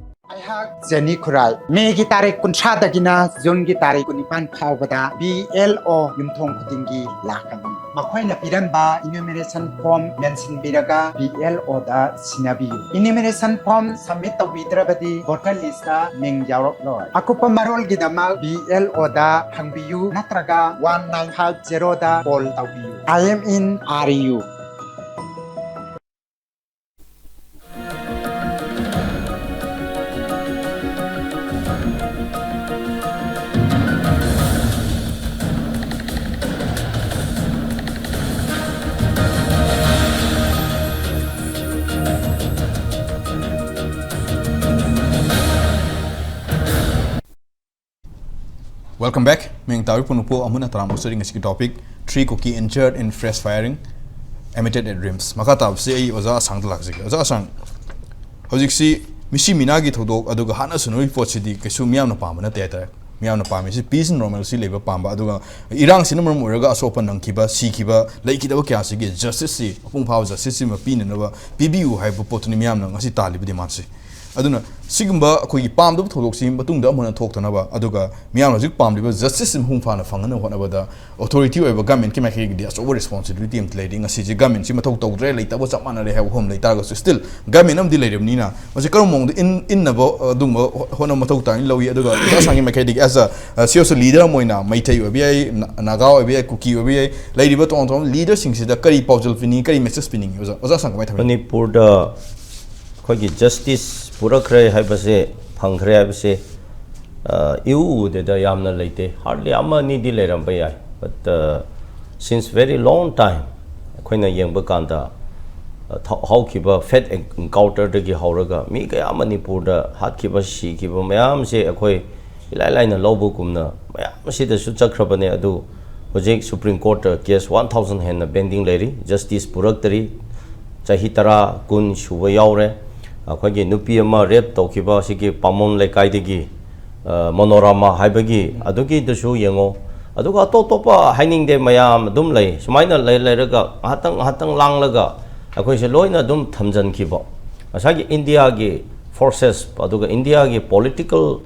ꯑꯩꯍꯥꯛ ꯖꯦꯅꯤ ꯈꯨꯔꯥꯏ꯫ ꯃꯦꯒꯤ ꯇꯥꯔꯤꯛ ꯀꯨꯟꯊ꯭ꯔꯥꯗꯒꯤꯅ ꯖꯨꯟꯒꯤ ꯇꯥꯔꯤꯛ ꯀꯨꯟꯅꯤꯄꯥꯟ ꯐꯥꯎꯕꯗ ꯕꯤ ꯑꯦꯜ ꯑꯣ ꯌꯨꯝꯊꯣꯡ ꯈꯨꯗꯤꯡꯒꯤ ꯂꯥꯛꯀꯅꯤ꯫ ꯃꯈꯣꯏꯅ ꯄꯤꯔꯝꯕ ꯏꯅ꯭ꯌꯨꯃꯔꯦꯁꯟ ꯐꯣꯔꯝ ꯃꯦꯟꯁꯤꯟꯕꯤꯔꯒ ꯕꯤ ꯑꯦꯜ ꯑꯣꯗ ꯁꯤꯟꯅꯕꯤꯌꯨ꯫ ꯏꯅ꯭ꯌꯨꯃꯔꯦꯁꯟ ꯐꯣꯔꯝ ꯁꯕꯃꯤꯠ ꯇꯧꯕꯤꯗ꯭ꯔꯕꯗꯤ ꯚꯣꯇꯔ ꯂꯤꯁꯇ ꯃꯤꯡ ꯌꯥꯎꯔꯛꯂꯣꯏ꯫ ꯑꯀꯨꯞꯄ ꯃꯔꯣꯜꯒꯤꯗꯃꯛ ꯕꯤ ꯑꯦꯜ ꯑꯣꯗ ꯍꯪꯕꯤꯌꯨ ꯅꯠꯇ꯭ꯔꯒ one nine five zero ꯗ ꯀꯣꯜ ꯇꯧꯕꯤꯌꯨ꯫ I am in R U. Welcome back. ꯃꯤꯡ ꯇꯥꯕꯤ ꯄꯨꯝꯅꯃꯛꯄꯨ ꯑꯃꯨꯛ ꯍꯟꯅ ꯇꯔꯥꯝꯅ ꯑꯣꯛꯆꯔꯤ꯫ ꯉꯁꯤꯒꯤ topic, three Kuki injured in fresh firing emitted at RIMS꯫ ꯃꯈꯥ ꯇꯥꯕꯁꯤ ꯑꯩ ꯑꯣꯖꯥ ꯑꯁꯥꯡꯗ ꯂꯥꯛꯆꯒꯦ꯫ ꯑꯣꯖꯥ ꯑꯁꯥꯡ, ꯍꯧꯖꯤꯛꯁꯤ ꯃꯤꯁꯤ ꯃꯤꯅꯥꯒꯤ ꯊꯧꯗꯣꯛ ꯑꯗꯨꯒ ꯍꯥꯠꯅ ꯁꯨꯅꯕꯒꯤ ꯄꯣꯠꯁꯤꯗꯤ ꯀꯩꯁꯨ ꯃꯤꯌꯥꯝꯅ ꯄꯥꯝꯕ ꯅꯠꯇꯦ ꯍꯥꯏꯇꯥꯔꯦ꯫ ꯃꯤꯌꯥꯝꯅ ꯄꯥꯝꯃꯤꯁꯤ peace and normalcy ꯂꯩꯕ ꯄꯥꯝꯕ, ꯑꯗꯨꯒ ꯏꯔꯥꯡꯁꯤꯅ ꯃꯔꯝ ꯑꯣꯏꯔꯒ ꯑꯁꯣꯛ ꯑꯄꯟ ꯅꯪꯈꯤꯕ, ꯁꯤꯈꯤꯕ, ꯂꯩꯈꯤꯗꯕ ꯀꯌꯥꯁꯤꯒꯤ justice ꯁꯤ, ꯃꯄꯨꯡ ꯐꯥꯕ justice ꯁꯤꯃ ꯄꯤꯅꯅꯕ ꯄꯤꯕꯤꯌꯨ ꯍꯥꯏꯕ ꯄꯣꯠꯇꯨꯅꯤ ꯃꯤꯌꯥꯝꯅ ꯉꯁꯤ ꯇꯥꯜꯂꯤꯕ demand ꯁꯤ꯫ ꯑꯗꯨꯅ ꯁꯤꯒꯨꯝꯕ ꯑꯩꯈꯣꯏꯒꯤ ꯄꯥꯝꯗꯕ ꯊꯧꯗꯣꯛꯁꯤ ꯃꯇꯨꯡꯗ ꯑꯃꯨꯛ ꯍꯟꯅ ꯊꯣꯛꯇꯅꯕ, ꯑꯗꯨꯒ ꯃꯤꯌꯥꯝꯅ ꯍꯧꯖꯤꯛ ꯄꯥꯝꯂꯤꯕ justice ꯁꯤ ꯃꯄꯨꯡ ꯐꯥꯅ ꯐꯪꯅꯕ ꯍꯣꯠꯅꯕꯗ authority ꯑꯣꯏꯕ government ꯀꯤ ꯃꯥꯏꯀꯩꯗꯒꯤꯗꯤ ꯑꯆꯧꯕ responsibility ꯑꯃ ꯂꯩꯔꯤ꯫ ꯉꯁꯤꯁꯦ government ꯁꯤ ꯃꯊꯧ ꯇꯧꯗ꯭ꯔꯦ, ꯂꯩꯇꯕ ꯆꯞ ꯃꯥꯟꯅꯔꯦ ꯍꯥꯏꯕ ꯋꯥꯐꯝ ꯂꯩꯇꯥꯔꯒꯁꯨ, still government ꯑꯃꯗꯤ ꯂꯩꯔꯕꯅꯤꯅ ꯃꯁꯤ ꯀꯔꯝꯕ ꯃꯑꯣꯡꯗ ꯏꯟ-, ꯏꯟꯅꯕ ꯑꯗꯨꯒꯨꯝꯕ ꯍꯣꯠꯅꯕ ꯃꯊꯧ ꯇꯥꯏꯅ ꯂꯧꯏ? ꯑꯗꯨꯒ ꯑꯣꯖꯥ ꯑꯁꯥꯡꯒꯤ ꯃꯥꯏꯀꯩꯗꯒꯤ as a, ꯑ, ꯁꯤ ꯑꯣꯜꯁꯣ leader ꯑꯃ ꯑꯣꯏꯅ ꯃꯩꯇꯩ ꯑꯣꯏꯕ ꯌꯥꯏ, ꯅ-, ꯅꯥꯒꯥ ꯑꯣꯏꯕ ꯌꯥꯏ, ꯀꯨꯀꯤ ꯑꯣꯏꯕ ꯌꯥꯏ, ꯂꯩꯔꯤꯕ ꯇꯣꯉꯥꯟ ꯇꯣꯉꯥꯟꯕ leader ꯁꯤꯡꯁꯤꯗ ꯀꯔꯤ ꯄꯥꯎꯖꯦꯜ ꯄꯤꯅꯤꯡꯉꯤ? ꯑꯣꯖꯥ, ꯑꯣꯖꯥ ꯑꯁꯥꯡ ꯀꯃꯥꯏꯅ ꯊꯝꯕꯤꯅꯤꯡꯉꯤ? ꯃꯅꯤꯄꯨꯔꯗ ꯑꯩꯈꯣꯏꯒꯤ justice ꯄꯨꯔꯛꯈ꯭ꯔꯦ ꯍꯥꯏꯕꯁꯦ, ꯐꯪꯈ꯭ꯔꯦ ꯍꯥꯏꯕꯁꯦ, ꯑ, ꯏꯎ ꯎꯗꯦꯗ, ꯌꯥꯝꯅ ꯂꯩꯇꯦ꯫ Hardly ꯑꯃ ꯑꯅꯤꯗꯤ ꯂꯩꯔꯝꯕ ꯌꯥꯏ꯫ But, ꯑ, since very long time ꯑꯩꯈꯣꯏꯅ ꯌꯦꯡꯕ ꯀꯥꯟꯗ ꯊ- ꯍꯧꯈꯤꯕ ꯐꯦꯠ ꯑꯦꯟꯀꯥꯎꯟꯇꯔꯗꯒꯤ ꯍꯧꯔꯒ ꯃꯤ ꯀꯌꯥ ꯃꯅꯤꯄꯨꯔꯗ ꯍꯥꯠꯈꯤꯕ, ꯁꯤꯈꯤꯕ ꯃꯌꯥꯝꯁꯦ ꯑꯩꯈꯣꯏ ꯏꯂꯥꯏ ꯂꯥꯏꯅ ꯂꯧꯕꯒꯨꯝꯅ ꯃꯌꯥꯝ ꯑꯁꯤꯗꯁꯨ ꯆꯠꯈ꯭ꯔꯕꯅꯦ꯫ ꯑꯗꯨ ꯍꯧꯖꯤꯛ ꯁꯨꯄ꯭ꯔꯤꯝ ꯀꯣꯔꯠꯇ ꯀꯦꯁ ꯋꯥꯟ ꯊꯥꯎꯖꯟ ꯍꯦꯟꯅ ꯄꯦꯟꯗꯤꯡ ꯂꯩꯔꯤ, ꯖꯁꯇꯤꯁ ꯄꯨꯔꯛꯇꯔꯤ꯫ ꯆꯍꯤ ꯇꯔꯥ, ꯀꯨꯟ ꯁꯨꯕ ꯌꯥꯎꯔꯦ꯫ ꯑꯩꯈꯣꯏꯒꯤ ꯅꯨꯄꯤ ꯑꯃ ꯔꯦꯞ ꯇꯧꯈꯤꯕ ꯑꯁꯤꯒꯤ ꯄꯥꯃꯣꯟ ꯂꯩꯀꯥꯏꯗꯒꯤ, ꯑ, ꯃꯣꯅꯣꯔꯥꯃꯥ ꯍꯥꯏꯕꯒꯤ, ꯑꯗꯨꯒꯤꯗꯨꯁꯨ ꯌꯦꯡꯉꯣ꯫ ꯑꯗꯨꯒ ꯑꯇꯣꯞ ꯑꯇꯣꯞꯄ ꯍꯥꯏꯅꯤꯡꯗꯦ, ꯃꯌꯥꯝ ꯑꯗꯨꯝ ꯂꯩ꯫ ꯁꯨꯃꯥꯏꯅ ꯂꯩ, ꯂꯩꯔꯒ ꯉꯥꯏꯍꯥꯛꯇꯪ ꯉꯥꯏꯍꯥꯛꯇꯪ ꯂꯥꯡꯂꯒ ꯑꯩꯈꯣꯏꯁꯦ ꯂꯣꯏꯅ ꯑꯗꯨꯝ ꯊꯝꯖꯤꯟꯈꯤꯕ꯫ ꯉꯁꯥꯏꯒꯤ ꯏꯟꯗꯤꯌꯥꯒꯤ ꯐꯣꯔꯁꯦꯁ, ꯑꯗꯨꯒ ꯏꯟꯗꯤꯌꯥꯒꯤ ꯄꯣꯂꯤꯇꯤꯀꯦꯜ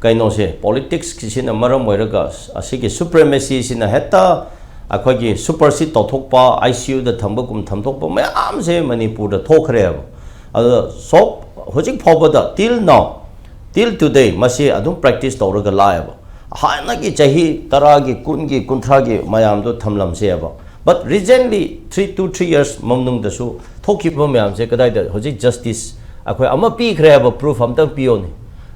ꯀꯩꯅꯣꯁꯦ, ꯄꯣꯂꯤꯇꯤꯛꯁꯀꯤꯁꯤꯅ ꯃꯔꯝ ꯑꯣꯏꯔꯒ ꯑꯁꯤꯒꯤ ꯁꯨꯄ꯭ꯔꯦꯃꯦꯁꯤꯁꯤꯅ ꯍꯦꯛꯇ ꯑꯩꯈꯣꯏꯒꯤ ꯁꯨꯄꯔꯁꯤꯠ ꯇꯧꯊꯣꯛꯄ, ꯑꯥꯏ ꯁꯤ ꯌꯨꯗ ꯊꯝꯕꯒꯨꯝ ꯊꯝꯊꯣꯛꯄ ꯃꯌꯥꯝꯁꯦ ꯃꯅꯤꯄꯨꯔꯗ ꯊꯣꯛꯈ꯭ꯔꯦꯕ꯫ ꯑꯗꯣ ꯁꯣꯞ ꯍꯧꯖꯤꯛ ꯐꯥꯎꯕꯗ, till now, till today, ꯃꯁꯤ ꯑꯗꯨꯝ ꯄ꯭ꯔꯦꯛꯇꯤꯁ ꯇꯧꯔꯒ ꯂꯥꯛꯑꯦꯕ꯫ ꯍꯥꯟꯅꯒꯤ ꯆꯍꯤ ꯇꯔꯥꯒꯤ, ꯀꯨꯟꯒꯤ, ꯀꯨꯟꯊ꯭ꯔꯥꯒꯤ ꯃꯌꯥꯝꯗꯣ ꯊꯝꯂꯝꯁꯦꯕ꯫ But recently, three, two, three years ꯃꯅꯨꯡꯗꯁꯨ ꯊꯣꯛꯈꯤꯕ ꯃꯌꯥꯝꯁꯦ ꯀꯗꯥꯏꯗ? ꯍꯧꯖꯤꯛ ꯖꯁꯇꯤꯁ ꯑꯩꯈꯣꯏ ꯑꯃ ꯄꯤꯈ꯭ꯔꯦ ꯍꯥꯏꯕ ꯄ꯭ꯔꯨꯐ ꯑꯝꯇꯪ ꯄꯤꯌꯣꯅꯦ꯫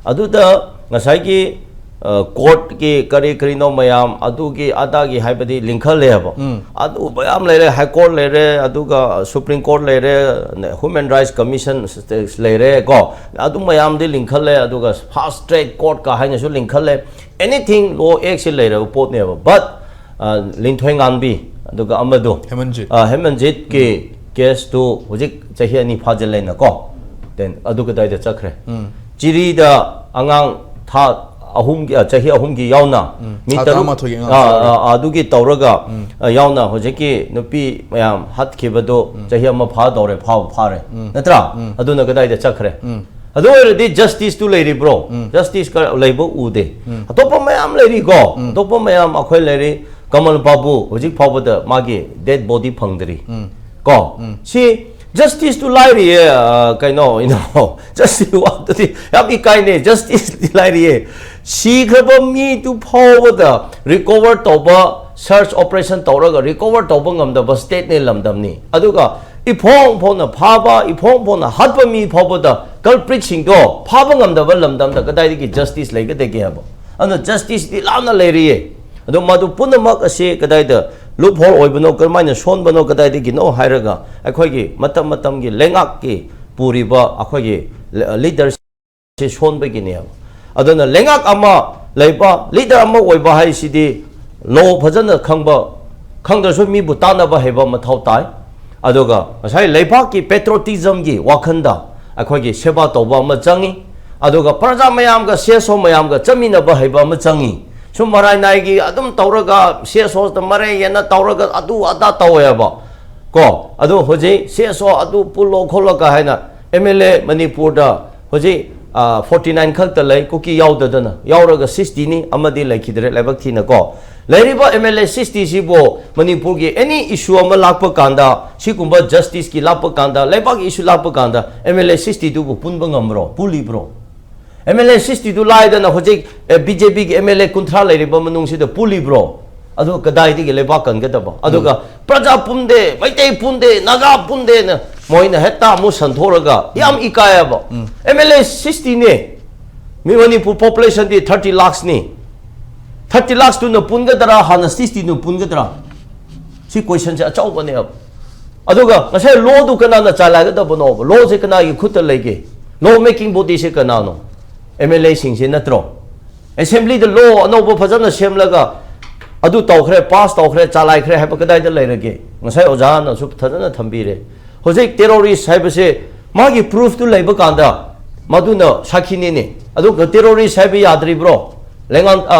ꯑꯗꯨꯗ ꯉꯁꯥꯏꯒꯤ, ꯑ, ꯀꯣꯔꯠꯀꯤ ꯀꯔꯤ ꯀꯔꯤꯅꯣ ꯃꯌꯥꯝ, ꯑꯗꯨꯒꯤ ꯑꯗꯥꯒꯤ ꯍꯥꯏꯕꯗꯤ ꯂꯤꯡꯈꯠꯂꯦ ꯍꯥꯏꯕ꯫ ꯑꯗꯨ ꯃꯌꯥꯝ ꯂꯩꯔꯦ, ꯍꯥꯏ ꯀꯣꯔꯠ ꯂꯩꯔꯦ, ꯑꯗꯨꯒ ꯁꯨꯄ꯭ꯔꯤꯝ ꯀꯣꯔꯠ ꯂꯩꯔꯦ, ꯍ꯭ꯌꯨꯃꯦꯟ ꯔꯥꯏꯠꯁ ꯀꯃꯤꯁꯟ ꯂꯩꯔꯦ ꯀꯣ, ꯑꯗꯨ ꯃꯌꯥꯝꯗꯤ ꯂꯤꯡꯈꯠꯂꯦ꯫ ꯑꯗꯨꯒ ꯐꯥꯁ ꯇ꯭ꯔꯦꯛ ꯀꯣꯔꯠꯀ ꯍꯥꯏꯅꯁꯨ ꯂꯤꯡꯈꯠꯂꯦ꯫ ꯑꯦꯅꯤꯊꯤꯡ ꯂꯣ ꯑꯦꯛꯁꯦ ꯂꯩꯔꯕ ꯄꯣꯠꯅꯦꯕ꯫ But, ꯑ, ꯂꯤꯟꯊꯣꯏꯉꯥꯟꯕꯤ, ꯑꯗꯨꯒ ꯑꯃꯗꯣ, ꯍꯦꯃꯟꯖꯤꯠ꯫ ꯑ, ꯍꯦꯃꯟꯖꯤꯠꯀꯤ ꯀꯦꯁꯇꯨ ꯍꯧꯖꯤꯛ ꯆꯍꯤ ꯑꯅꯤ ꯐꯥꯖꯤꯜꯂꯦꯅꯀꯣ꯫ Then ꯑꯗꯨ ꯀꯗꯥꯏꯗ ꯆꯠꯈ꯭ꯔꯦ? ꯆꯤꯔꯤꯗ ꯑꯉꯥꯡ ꯊꯥ ꯑꯍꯨꯝꯒꯤ, ꯑ, ꯆꯍꯤ ꯑꯍꯨꯝꯒꯤ ꯌꯥꯎꯅ, ꯃꯤ ꯊꯥ ꯇꯔꯨꯛ, ꯇꯔꯥꯃꯥꯊꯣꯏꯒꯤ ꯑꯉꯥꯡ ꯑ, ꯆꯠꯈ꯭ꯔꯦ꯫ ꯑ, ꯑꯗꯨꯒꯤ ꯇꯧꯔꯒ, ꯑ, ꯌꯥꯎꯅ ꯍꯧꯖꯤꯛꯀꯤ ꯅꯨꯄꯤ ꯃꯌꯥꯝ ꯍꯥꯠꯈꯤꯕꯗꯣ ꯆꯍꯤ ꯑꯃ ꯐꯥꯗꯧꯔꯦ, ꯐꯥꯕ ꯐꯥꯔꯦ, ꯅꯠꯇ꯭ꯔꯥ? ꯑꯗꯨꯅ ꯀꯗꯥꯏꯗ ꯆꯠꯈ꯭ꯔꯦ? ꯑꯗꯨ ꯑꯣꯏꯔꯗꯤ ꯖꯁꯇꯤꯁꯇꯨ ꯂꯩꯔꯤꯕ꯭ꯔꯣ? ꯖꯁꯇꯤꯁ ꯀ-, ꯂꯩꯕ ꯎꯗꯦ꯫ ꯑꯇꯣꯞꯄ ꯃꯌꯥꯝ ꯂꯩꯔꯤꯀꯣ꯫ ꯑꯇꯣꯞꯄ ꯃꯌꯥꯝ ꯑꯩꯈꯣꯏ ꯂꯩꯔꯤ꯫ ꯀꯃꯜ ꯕꯥꯕꯨ ꯍꯧꯖꯤꯛ ꯐꯥꯎꯕꯗ ꯃꯥꯒꯤ ꯗꯦꯗ ꯕꯣꯗꯤ ꯐꯪꯗ꯭ꯔꯤ꯫ ꯀꯣ? ꯁꯤ ꯖꯁꯇꯤꯁꯇꯨ ꯂꯥꯏꯔꯤꯌꯦ, ꯑ, ꯀꯩꯅꯣ, ꯏꯅꯥꯎ꯫ ꯖꯁꯇꯤꯁ ꯋꯥꯠꯇꯗꯤ ꯌꯥꯝ ꯏꯀꯥꯏꯅꯦ, ꯖꯁꯇꯤꯁꯇꯤ ꯂꯥꯏꯔꯤꯌꯦ꯫ ꯁꯤꯈ꯭ꯔꯕ ꯃꯤꯗꯨ ꯐꯥꯎꯕꯗ ꯔꯤꯀꯣꯚꯔ ꯇꯧꯕ, ꯁꯔꯆ ꯑꯣꯄꯔꯦꯁꯟ ꯇꯧꯔꯒ ꯔꯤꯀꯣꯚꯔ ꯇꯧꯕ ꯉꯝꯗꯕ ꯁ꯭ꯇꯦꯠꯅꯦ, ꯂꯝꯗꯝꯅꯤ꯫ ꯑꯗꯨꯒ ꯏꯐꯣꯡ ꯐꯣꯡꯅ ꯐꯥꯕ, ꯏꯐꯣꯡ ꯐꯣꯡꯅ ꯍꯥꯠꯄ ꯃꯤ ꯐꯥꯎꯕꯗ, ꯀꯜꯄ꯭ꯔꯤꯠꯁꯤꯡꯗꯣ ꯐꯥꯕ ꯉꯝꯗꯕ ꯂꯝꯗꯝꯗ ꯀꯗꯥꯏꯗꯒꯤ ꯖꯁꯇꯤꯁ ꯂꯩꯒꯗꯒꯦ ꯍꯥꯏꯕ? ꯑꯗꯨꯅ ꯖꯁꯇꯤꯁꯇꯤ ꯂꯥꯞꯅ ꯂꯩꯔꯤꯌꯦ꯫ ꯑꯗꯣ ꯃꯗꯨ ꯄꯨꯝꯅꯃꯛ ꯑꯁꯤ ꯀꯗꯥꯏꯗ ꯂꯨꯞ ꯍꯣꯜ ꯑꯣꯏꯕꯅꯣ, ꯀꯔꯝꯍꯥꯏꯅ ꯁꯣꯟꯕꯅꯣ, ꯀꯗꯥꯏꯗꯒꯤꯅꯣ ꯍꯥꯏꯔꯒ ꯑꯩꯈꯣꯏꯒꯤ ꯃꯇꯝ ꯃꯇꯝꯒꯤ ꯂꯩꯉꯥꯛꯀꯤ ꯄꯨꯔꯤꯕ ꯑꯩꯈꯣꯏꯒꯤ ꯂꯤꯗꯔꯁꯤ ꯁꯣꯟꯕꯒꯤꯅꯦꯕ꯫ ꯑꯗꯨꯅ ꯂꯩꯉꯥꯛ ꯑꯃ ꯂꯩꯕ, ꯂꯤꯗꯔ ꯑꯃ ꯑꯣꯏꯕ ꯍꯥꯏꯁꯤꯗꯤ ꯂꯣ ꯐꯖꯅ ꯈꯪꯕ, ꯈꯪꯗ꯭ꯔꯁꯨ ꯃꯤꯕꯨ ꯇꯥꯟꯅꯕ ꯍꯩꯕ ꯃꯊꯧ ꯇꯥꯏ꯫ ꯑꯗꯨꯒ ꯉꯁꯥꯏ ꯂꯩꯕꯥꯛꯀꯤ ꯄꯦꯇ꯭ꯔꯣꯇꯤꯖꯝꯒꯤ ꯋꯥꯈꯜꯗ ꯑꯩꯈꯣꯏꯒꯤ ꯁꯦꯕꯥ ꯇꯧꯕ ꯑꯃ ꯆꯪꯉꯤ꯫ ꯑꯗꯨꯒ ꯄ꯭ꯔꯖꯥ ꯃꯌꯥꯝꯒ, ꯁꯤ ꯑꯦꯁ ꯑꯣ ꯃꯌꯥꯝꯒ ꯆꯠꯃꯤꯟꯅꯕ ꯍꯩꯕ ꯑꯃ ꯆꯪꯉꯤ꯫ ꯁꯨꯝ ꯃꯔꯥꯏ ꯅꯥꯏꯒꯤ ꯑꯗꯨꯝ ꯇꯧꯔꯒ ꯁꯤ ꯑꯦꯁ ꯑꯣꯗ ꯃꯔꯩ ꯌꯦꯟꯅ ꯇꯧꯔꯒ ꯑꯗꯨ ꯑꯗꯥ ꯇꯧꯋꯦꯕ꯫ ꯀꯣ, ꯑꯗꯨ ꯍꯧꯖꯤꯛ ꯁꯤ ꯑꯦꯁ ꯑꯣ ꯑꯗꯨ ꯄꯨꯜꯂꯣ ꯈꯣꯠꯂꯣꯒ ꯍꯥꯏꯅ ꯑꯦꯝ ꯑꯦꯜ ꯑꯦ ꯃꯅꯤꯄꯨꯔꯗ ꯍꯧꯖꯤꯛ ꯐꯣꯔꯇꯤ ꯅꯥꯏꯟ ꯈꯛꯇ ꯂꯩ, ꯀꯨꯀꯤ ꯌꯥꯎꯗꯗꯅ꯫ ꯌꯥꯎꯔꯒ ꯁꯤꯛꯁꯇꯤꯅꯤ, ꯑꯃꯗꯤ ꯂꯩꯈꯤꯗ꯭ꯔꯦ, ꯂꯥꯏꯕꯛ ꯊꯤꯅꯀꯣ꯫ ꯂꯩꯔꯤꯕ ꯑꯦꯝ ꯑꯦꯜ ꯑꯦ ꯁꯤꯛꯁꯇꯤꯁꯤꯕꯨ ꯃꯅꯤꯄꯨꯔꯒꯤ ꯑꯦꯅꯤ ꯏꯁꯨ ꯑꯃ ꯂꯥꯛꯄ ꯀꯥꯟꯗ, ꯁꯤꯒꯨꯝꯕ ꯖꯁꯇꯤꯁꯀꯤ ꯂꯥꯛꯄ ꯀꯥꯟꯗ, ꯂꯩꯕꯥꯛꯀꯤ ꯏꯁꯨ ꯂꯥꯛꯄ ꯀꯥꯟꯗ ꯑꯦꯝ ꯑꯦꯜ ꯑꯦ ꯁꯤꯛꯁꯇꯤꯗꯨꯕꯨ ꯄꯨꯟꯕ ꯉꯝꯕ꯭ꯔꯣ, ꯄꯨꯜꯂꯤꯕ꯭ꯔꯣ? ꯑꯦꯝ ꯑꯦꯜ ꯑꯦ ꯁꯤꯛꯁꯇꯤꯗꯨ ꯂꯥꯏꯗꯅ ꯍꯧꯖꯤꯛ ꯕꯤ ꯖꯦ ꯄꯤꯒꯤ ꯑꯦꯝ ꯑꯦꯜ ꯑꯦ ꯀꯨꯟꯊ꯭ꯔꯥ ꯂꯩꯔꯤꯕ ꯃꯅꯨꯡꯁꯤꯗ ꯄꯨꯜꯂꯤꯕ꯭ꯔꯣ? ꯑꯗꯨ ꯀꯗꯥꯏꯗꯒꯤ ꯂꯩꯕꯥꯛ ꯀꯟꯒꯗꯕ? ꯑꯗꯨꯒ ꯄ꯭ꯔꯖꯥ ꯄꯨꯟꯗꯦ, ꯃꯩꯇꯩ ꯄꯨꯟꯗꯦ, ꯅꯥꯒꯥ ꯄꯨꯟꯗꯦꯅ ꯃꯣꯏꯅ ꯍꯦꯛꯇ ꯑꯃꯨꯛ ꯁꯟꯊꯣꯛꯑꯒ ꯌꯥꯝ ꯏꯀꯥꯏꯑꯕ꯫ ꯑꯦꯝ ꯑꯦꯜ ꯑꯦ ꯁꯤꯛꯁꯇꯤꯅꯦ, ꯃꯤ ꯃꯅꯤꯄꯨꯔ ꯄꯣꯄꯨꯂꯦꯁꯟꯗꯤ ꯊꯥꯔꯇꯤ ꯂꯥꯛꯁꯅꯤ꯫ ꯊꯥꯔꯇꯤ ꯂꯥꯛꯁꯇꯨꯅ ꯄꯨꯟꯒꯗ꯭ꯔꯥ, ꯍꯥꯟꯅ ꯁꯤꯛꯁꯇꯤꯗꯨꯅ ꯄꯨꯟꯒꯗ꯭ꯔꯥ? ꯁꯤ ꯀꯣꯏꯁꯟꯁꯦ ꯑꯆꯧꯕꯅꯦꯕ꯫ ꯑꯗꯨꯒ ꯉꯁꯥꯏ ꯂꯣꯗꯨ ꯀꯅꯥꯅ ꯆꯂꯥꯏꯒꯗꯕꯅꯣꯕ? ꯂꯣꯁꯦ ꯀꯅꯥꯒꯤ ꯈꯨꯠꯇ ꯂꯩꯒꯦ? ꯂꯣ ꯃꯦꯀꯤꯡ ꯕꯣꯗꯤꯁꯦ ꯀꯅꯥꯅꯣ? ꯑꯦꯝ ꯑꯦꯜ ꯑꯦꯁꯤꯡꯁꯦ ꯅꯠꯇ꯭ꯔꯣ? ꯑꯦꯁꯦꯝꯕ꯭ꯂꯤꯗ ꯂꯣ ꯑꯅꯧꯕ ꯐꯖꯅ ꯁꯦꯝꯂꯒ ꯑꯗꯨ ꯇꯧꯈ꯭ꯔꯦ, ꯄꯥꯁ ꯇꯧꯈ꯭ꯔꯦ, ꯆꯂꯥꯏꯈ꯭ꯔꯦ ꯍꯥꯏꯕ ꯀꯗꯥꯏꯗ ꯂꯩꯔꯒꯦ? ꯉꯁꯥꯏ ꯑꯣꯖꯥꯅꯁꯨ ꯐꯖꯅ ꯊꯝꯕꯤꯔꯦ꯫ ꯍꯧꯖꯤꯛ ꯇꯦꯔꯣꯔꯤꯁ ꯍꯥꯏꯕꯁꯦ ꯃꯥꯒꯤ ꯄ꯭ꯔꯨꯐꯇꯨ ꯂꯩꯕ ꯀꯥꯟꯗ ꯃꯗꯨꯅ ꯁꯥꯈꯤꯅꯤꯅꯦ꯫ ꯑꯗꯨꯒ ꯇꯦꯔꯣꯔꯤꯁ ꯍꯥꯏꯕ ꯌꯥꯗ꯭ꯔꯤꯕ꯭ꯔꯣ? ꯂꯩꯉꯥꯝ-, ꯑ,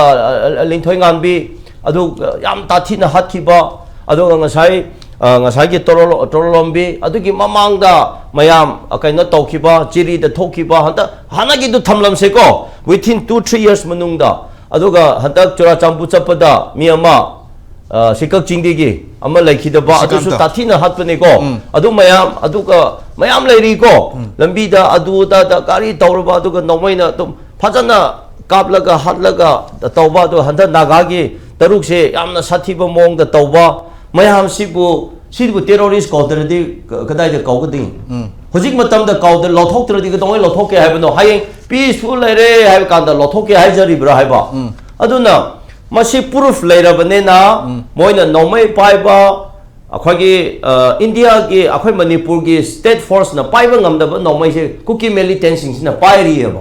ꯑ, ꯂꯤꯟꯊꯣꯏ ꯉꯥꯟꯕꯤ, ꯑꯗꯨ, ꯑ, ꯌꯥꯝ ꯇꯥꯊꯤꯅ ꯍꯥꯠꯈꯤꯕ, ꯑꯗꯨꯒ ꯉꯁꯥꯏ, ꯑ, ꯉꯁꯥꯏꯒꯤ ꯇꯣꯔꯣ-, ꯇꯣꯔꯣꯂꯣꯝꯕꯤ, ꯑꯗꯨꯒꯤ ꯃꯃꯥꯡꯗ ꯃꯌꯥꯝ, ꯑ, ꯀꯩꯅꯣ ꯇꯧꯈꯤꯕ, ꯆꯤꯔꯤꯗ ꯊꯣꯛꯈꯤꯕ, ꯍꯟꯗꯛ ꯍꯥꯟꯅꯒꯤꯗꯨ ꯊꯝꯂꯝꯁꯦꯀꯣ, within two three years ꯃꯅꯨꯡꯗ꯫ ꯑꯗꯨꯒ ꯍꯟꯗꯛ ꯆꯨꯔꯥꯆꯥꯟꯄꯨꯔ ꯆꯠꯄꯗ ꯃꯤ ꯑꯃ, ꯑ, ꯁꯤ ꯀꯛꯆꯤꯡꯗꯒꯤ ꯑꯃ ꯂꯩꯈꯤꯗꯕ, ꯑꯗꯨꯁꯨ ꯁꯤꯀꯥꯟꯇ꯫ ꯇꯥꯊꯤꯅ ꯍꯥꯠꯄꯅꯤꯀꯣ꯫ ꯎꯝ꯫ ꯑꯗꯨ ꯃꯌꯥꯝ, ꯑꯗꯨꯒ ꯃꯌꯥꯝ ꯂꯩꯔꯤꯀꯣ꯫ ꯎꯝ꯫ ꯂꯝꯕꯤꯗ ꯑꯗꯨ ꯑꯗꯥꯗ ꯒꯥꯔꯤ ꯇꯧꯔꯕ, ꯑꯗꯨꯒ ꯅꯣꯡꯃꯩꯅ ꯑꯗꯨꯝ ꯐꯖꯅ ꯀꯥꯞꯂꯒ ꯍꯥꯠꯂꯒ ꯇꯧꯕ, ꯑꯗꯨꯒ ꯍꯟꯗꯛ ꯅꯥꯒꯥꯒꯤ ꯇꯔꯨꯛꯁꯦ ꯌꯥꯝꯅ ꯁꯥꯊꯤꯕ ꯃꯑꯣꯡꯗ ꯇꯧꯕ ꯃꯌꯥꯝꯁꯤꯕꯨ, ꯁꯤꯕꯨ ꯇꯦꯔꯣꯔꯤꯁ ꯀꯧꯗ꯭ꯔꯗꯤ ꯀ-, ꯀꯗꯥꯏꯗ ꯀꯧꯒꯗꯤ? ꯎꯝ꯫ ꯍꯧꯖꯤꯛ ꯃꯇꯝꯗ ꯀꯧꯗ-, ꯂꯧꯊꯣꯛꯇ꯭ꯔꯗꯤ ꯀꯩꯗꯧꯉꯩ ꯂꯧꯊꯣꯛꯀꯦ ꯍꯥꯏꯕꯅꯣ? ꯍꯌꯦꯡ ꯄꯤꯁꯐꯨꯜ ꯂꯩꯔꯦ ꯍꯥꯏꯕ ꯀꯥꯟꯗ ꯂꯧꯊꯣꯛꯀꯦ ꯍꯥꯏꯖꯔꯤꯕ꯭ꯔꯥ ꯍꯥꯏꯕ? ꯎꯝ꯫ ꯑꯗꯨꯅ ꯃꯁꯤ proof ꯂꯩꯔꯕꯅꯤꯅ ꯃꯣꯏꯅ ꯅꯣꯡꯃꯩ ꯄꯥꯏꯕ, ꯑꯩꯈꯣꯏꯒꯤ, ꯑ, ꯏꯟꯗꯤꯌꯥꯒꯤ, ꯑꯩꯈꯣꯏ ꯃꯅꯤꯄꯨꯔꯒꯤ state forceꯅ ꯄꯥꯏꯕ ꯉꯝꯗꯕ ꯅꯣꯡꯃꯩꯁꯦ ꯀꯨꯀꯤ militantꯁꯤꯡꯁꯤꯅ ꯄꯥꯏꯔꯤꯑꯕ꯫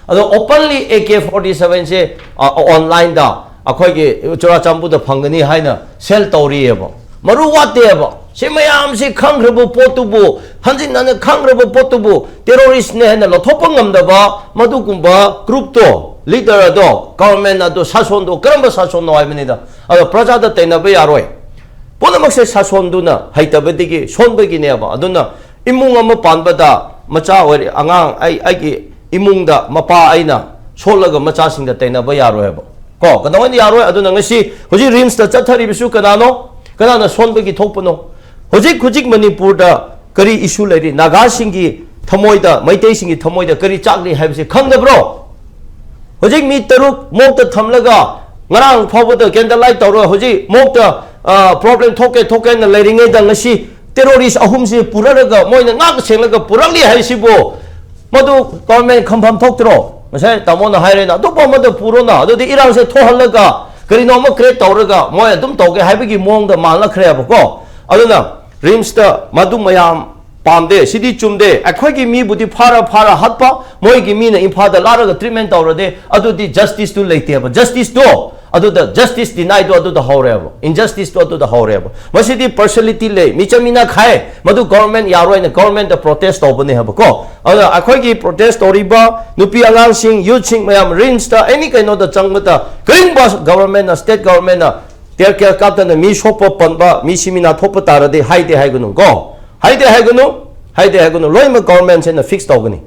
ꯑꯗꯣ openly AK forty sevenꯁꯦ, ꯑ, onlineꯗ ꯑꯩꯈꯣꯏꯒꯤ ꯆꯨꯔꯥꯆꯥꯟꯄꯨꯔꯗ ꯐꯪꯒꯅꯤ ꯍꯥꯏꯅ sell ꯇꯧꯔꯤꯑꯕ꯫ ꯃꯔꯨ ꯋꯥꯠꯇꯦꯕ꯫ ꯁꯤ ꯃꯌꯥꯝꯁꯤ ꯈꯪꯈ꯭ꯔꯕ ꯄꯣꯠꯇꯨꯕꯨ, ꯍꯟꯖꯤꯟ ꯍꯟꯖꯤꯟ ꯈꯪꯈ꯭ꯔꯕ ꯄꯣꯠꯇꯨꯕꯨ terroristꯅꯦ ꯍꯥꯏꯅ ꯂꯧꯊꯣꯛꯄ ꯉꯝꯗꯕ ꯃꯗꯨꯒꯨꯝꯕ groupꯇꯣ, leader ꯑꯗꯣ, government ꯑꯗꯣ, ꯁꯥꯁꯣꯟꯗꯣ ꯀꯔꯝꯕ ꯁꯥꯁꯣꯟꯅꯣ ꯍꯥꯏꯕꯅꯤꯗ꯫ ꯑꯗꯣ ꯄ꯭ꯔꯖꯥꯗ ꯇꯩꯅꯕ ꯌꯥꯔꯣꯏ꯫ ꯄꯨꯝꯅꯃꯛꯁꯦ ꯁꯥꯁꯣꯟꯗꯨꯅ ꯍꯩꯇꯕꯗꯒꯤ ꯁꯣꯟꯕꯒꯤꯅꯦꯕ꯫ ꯑꯗꯨꯅ ꯏꯃꯨꯡ ꯑꯃ ꯄꯥꯟꯕꯗ ꯃꯆꯥ ꯑꯣꯏꯔꯦ, ꯑꯉꯥꯡ, ꯑꯩ, ꯑꯩꯒꯤ ꯏꯃꯨꯡꯗ ꯃꯄꯥ ꯑꯩꯅ ꯁꯣꯜꯂꯒ ꯃꯆꯥꯁꯤꯡꯗ ꯇꯩꯅꯕ ꯌꯥꯔꯣꯏꯕ꯫ ꯀꯣ, ꯀꯩꯗꯧꯉꯩꯗ ꯌꯥꯔꯣꯏ? ꯑꯗꯨꯅ ꯉꯁꯤ ꯍꯧꯖꯤꯛ RIMSꯇ ꯆꯠꯊꯔꯤꯕꯁꯨ ꯀꯅꯥꯅꯣ? ꯀꯅꯥꯅ ꯁꯣꯟꯕꯒꯤ ꯊꯣꯛꯄꯅꯣ? ꯍꯧꯖꯤꯛ ꯍꯧꯖꯤꯛ ꯃꯅꯤꯄꯨꯔꯗ ꯀꯔꯤ issue ꯂꯩꯔꯤ? ꯅꯥꯒꯥꯁꯤꯡꯒꯤ ꯊꯃꯣꯏꯗ, ꯃꯩꯇꯩꯁꯤꯡꯒꯤ ꯊꯃꯣꯏꯗ ꯀꯔꯤ ꯆꯥꯛꯂꯤ ꯍꯥꯏꯕꯁꯤ ꯈꯪꯗꯕ꯭ꯔꯣ? ꯍꯧꯖꯤꯛ ꯃꯤ ꯇꯔꯨꯛ ꯃꯣꯛꯇ ꯊꯝꯂꯒ ꯉꯔꯥꯡ ꯐꯥꯎꯕꯗ candle light ꯇꯧꯔꯒ ꯍꯧꯖꯤꯛ ꯃꯣꯛꯇ, ꯑ, problem ꯊꯣꯛꯀꯦ ꯊꯣꯛꯀꯦꯅ ꯂꯩꯔꯤꯉꯩꯗ ꯉꯁꯤ terrorist ꯑꯍꯨꯝꯁꯤ ꯄꯨꯔꯛꯂꯒ ꯃꯣꯏꯅ ꯉꯥꯛ ꯁꯦꯡꯂꯒ ꯄꯨꯔꯛꯂꯤ ꯍꯥꯏꯁꯤꯕꯨ ꯃꯗꯨ government ꯈꯪꯐꯝ ꯊꯣꯛꯇ꯭ꯔꯣ? ꯉꯁꯥꯏ ꯇꯥꯃꯣꯅ ꯍꯥꯏꯔꯦꯅ, ꯑꯇꯣꯞꯄ ꯑꯃꯗ ꯄꯨꯔꯣꯅ, ꯑꯗꯨꯗꯤ ꯏꯔꯥꯡꯁꯦ ꯊꯣꯛꯍꯜꯂꯒ ꯀꯔꯤꯅꯣ ꯑꯃ create ꯇꯧꯔꯒ ꯃꯣꯏ ꯑꯗꯨꯝ ꯇꯧꯒꯦ ꯍꯥꯏꯕꯒꯤ ꯃꯑꯣꯡꯗ ꯃꯥꯜꯂꯛꯈ꯭ꯔꯦꯕꯀꯣ꯫ ꯑꯗꯨꯅ RIMSꯇ ꯃꯗꯨ ꯃꯌꯥꯝ ꯄꯥꯝꯗꯦ, ꯁꯤꯗꯤ ꯆꯨꯝꯗꯦ꯫ ꯑꯩꯈꯣꯏꯒꯤ ꯃꯤꯕꯨꯗꯤ ꯐꯥꯔ ꯐꯥꯔ ꯍꯥꯠꯄ, ꯃꯣꯏꯒꯤ ꯃꯤꯅ ꯏꯝꯐꯥꯜꯗ ꯂꯥꯛꯂꯒ treatment ꯇꯧꯔꯗꯤ ꯑꯗꯨꯗꯤ justiceꯇꯨ ꯂꯩꯇꯦꯕ꯫ Justiceꯇꯣ ꯑꯗꯨꯗ justice deniedꯣ ꯑꯗꯨꯗ ꯍꯧꯔꯦꯕ, injusticeꯇꯣ ꯑꯗꯨꯗ ꯍꯧꯔꯦꯕ꯫ ꯃꯁꯤꯗꯤ partiality ꯂꯩ, ꯃꯤꯆꯝ ꯃꯤꯅ ꯈꯥꯏ, ꯃꯗꯨ government ꯌꯥꯔꯣꯏꯅ governmentꯇ protest ꯇꯧꯕꯅꯦ ꯍꯥꯏꯕꯀꯣ꯫ ꯑꯗꯨꯅ ꯑꯩꯈꯣꯏꯒꯤ protest ꯇꯧꯔꯤꯕ ꯅꯨꯄꯤ ꯑꯉꯥꯡꯁꯤꯡ, youthꯁꯤꯡ ꯃꯌꯥꯝ RIMSꯇ any ꯀꯩꯅꯣꯗ ꯆꯪꯕꯗ ꯀꯔꯤꯒꯨꯝꯕ governmentꯅ, state governmentꯅ tear gas ꯀꯥꯞꯇꯅ ꯃꯤ ꯁꯣꯛꯄ ꯄꯟꯕ, ꯃꯤ ꯁꯤꯃꯤꯅꯥ ꯊꯣꯛꯄ ꯇꯥꯔꯗꯤ ꯍꯥꯏꯗꯦ ꯍꯥꯏꯒꯅꯨ ꯀꯣ, ꯍꯥꯏꯗꯦ ꯍꯥꯏꯒꯅꯨ, ꯍꯥꯏꯗꯦ ꯍꯥꯏꯒꯅꯨ, ꯂꯣꯏꯅꯃꯛ governmentꯁꯤꯅ fix ꯇꯧꯒꯅꯤ꯫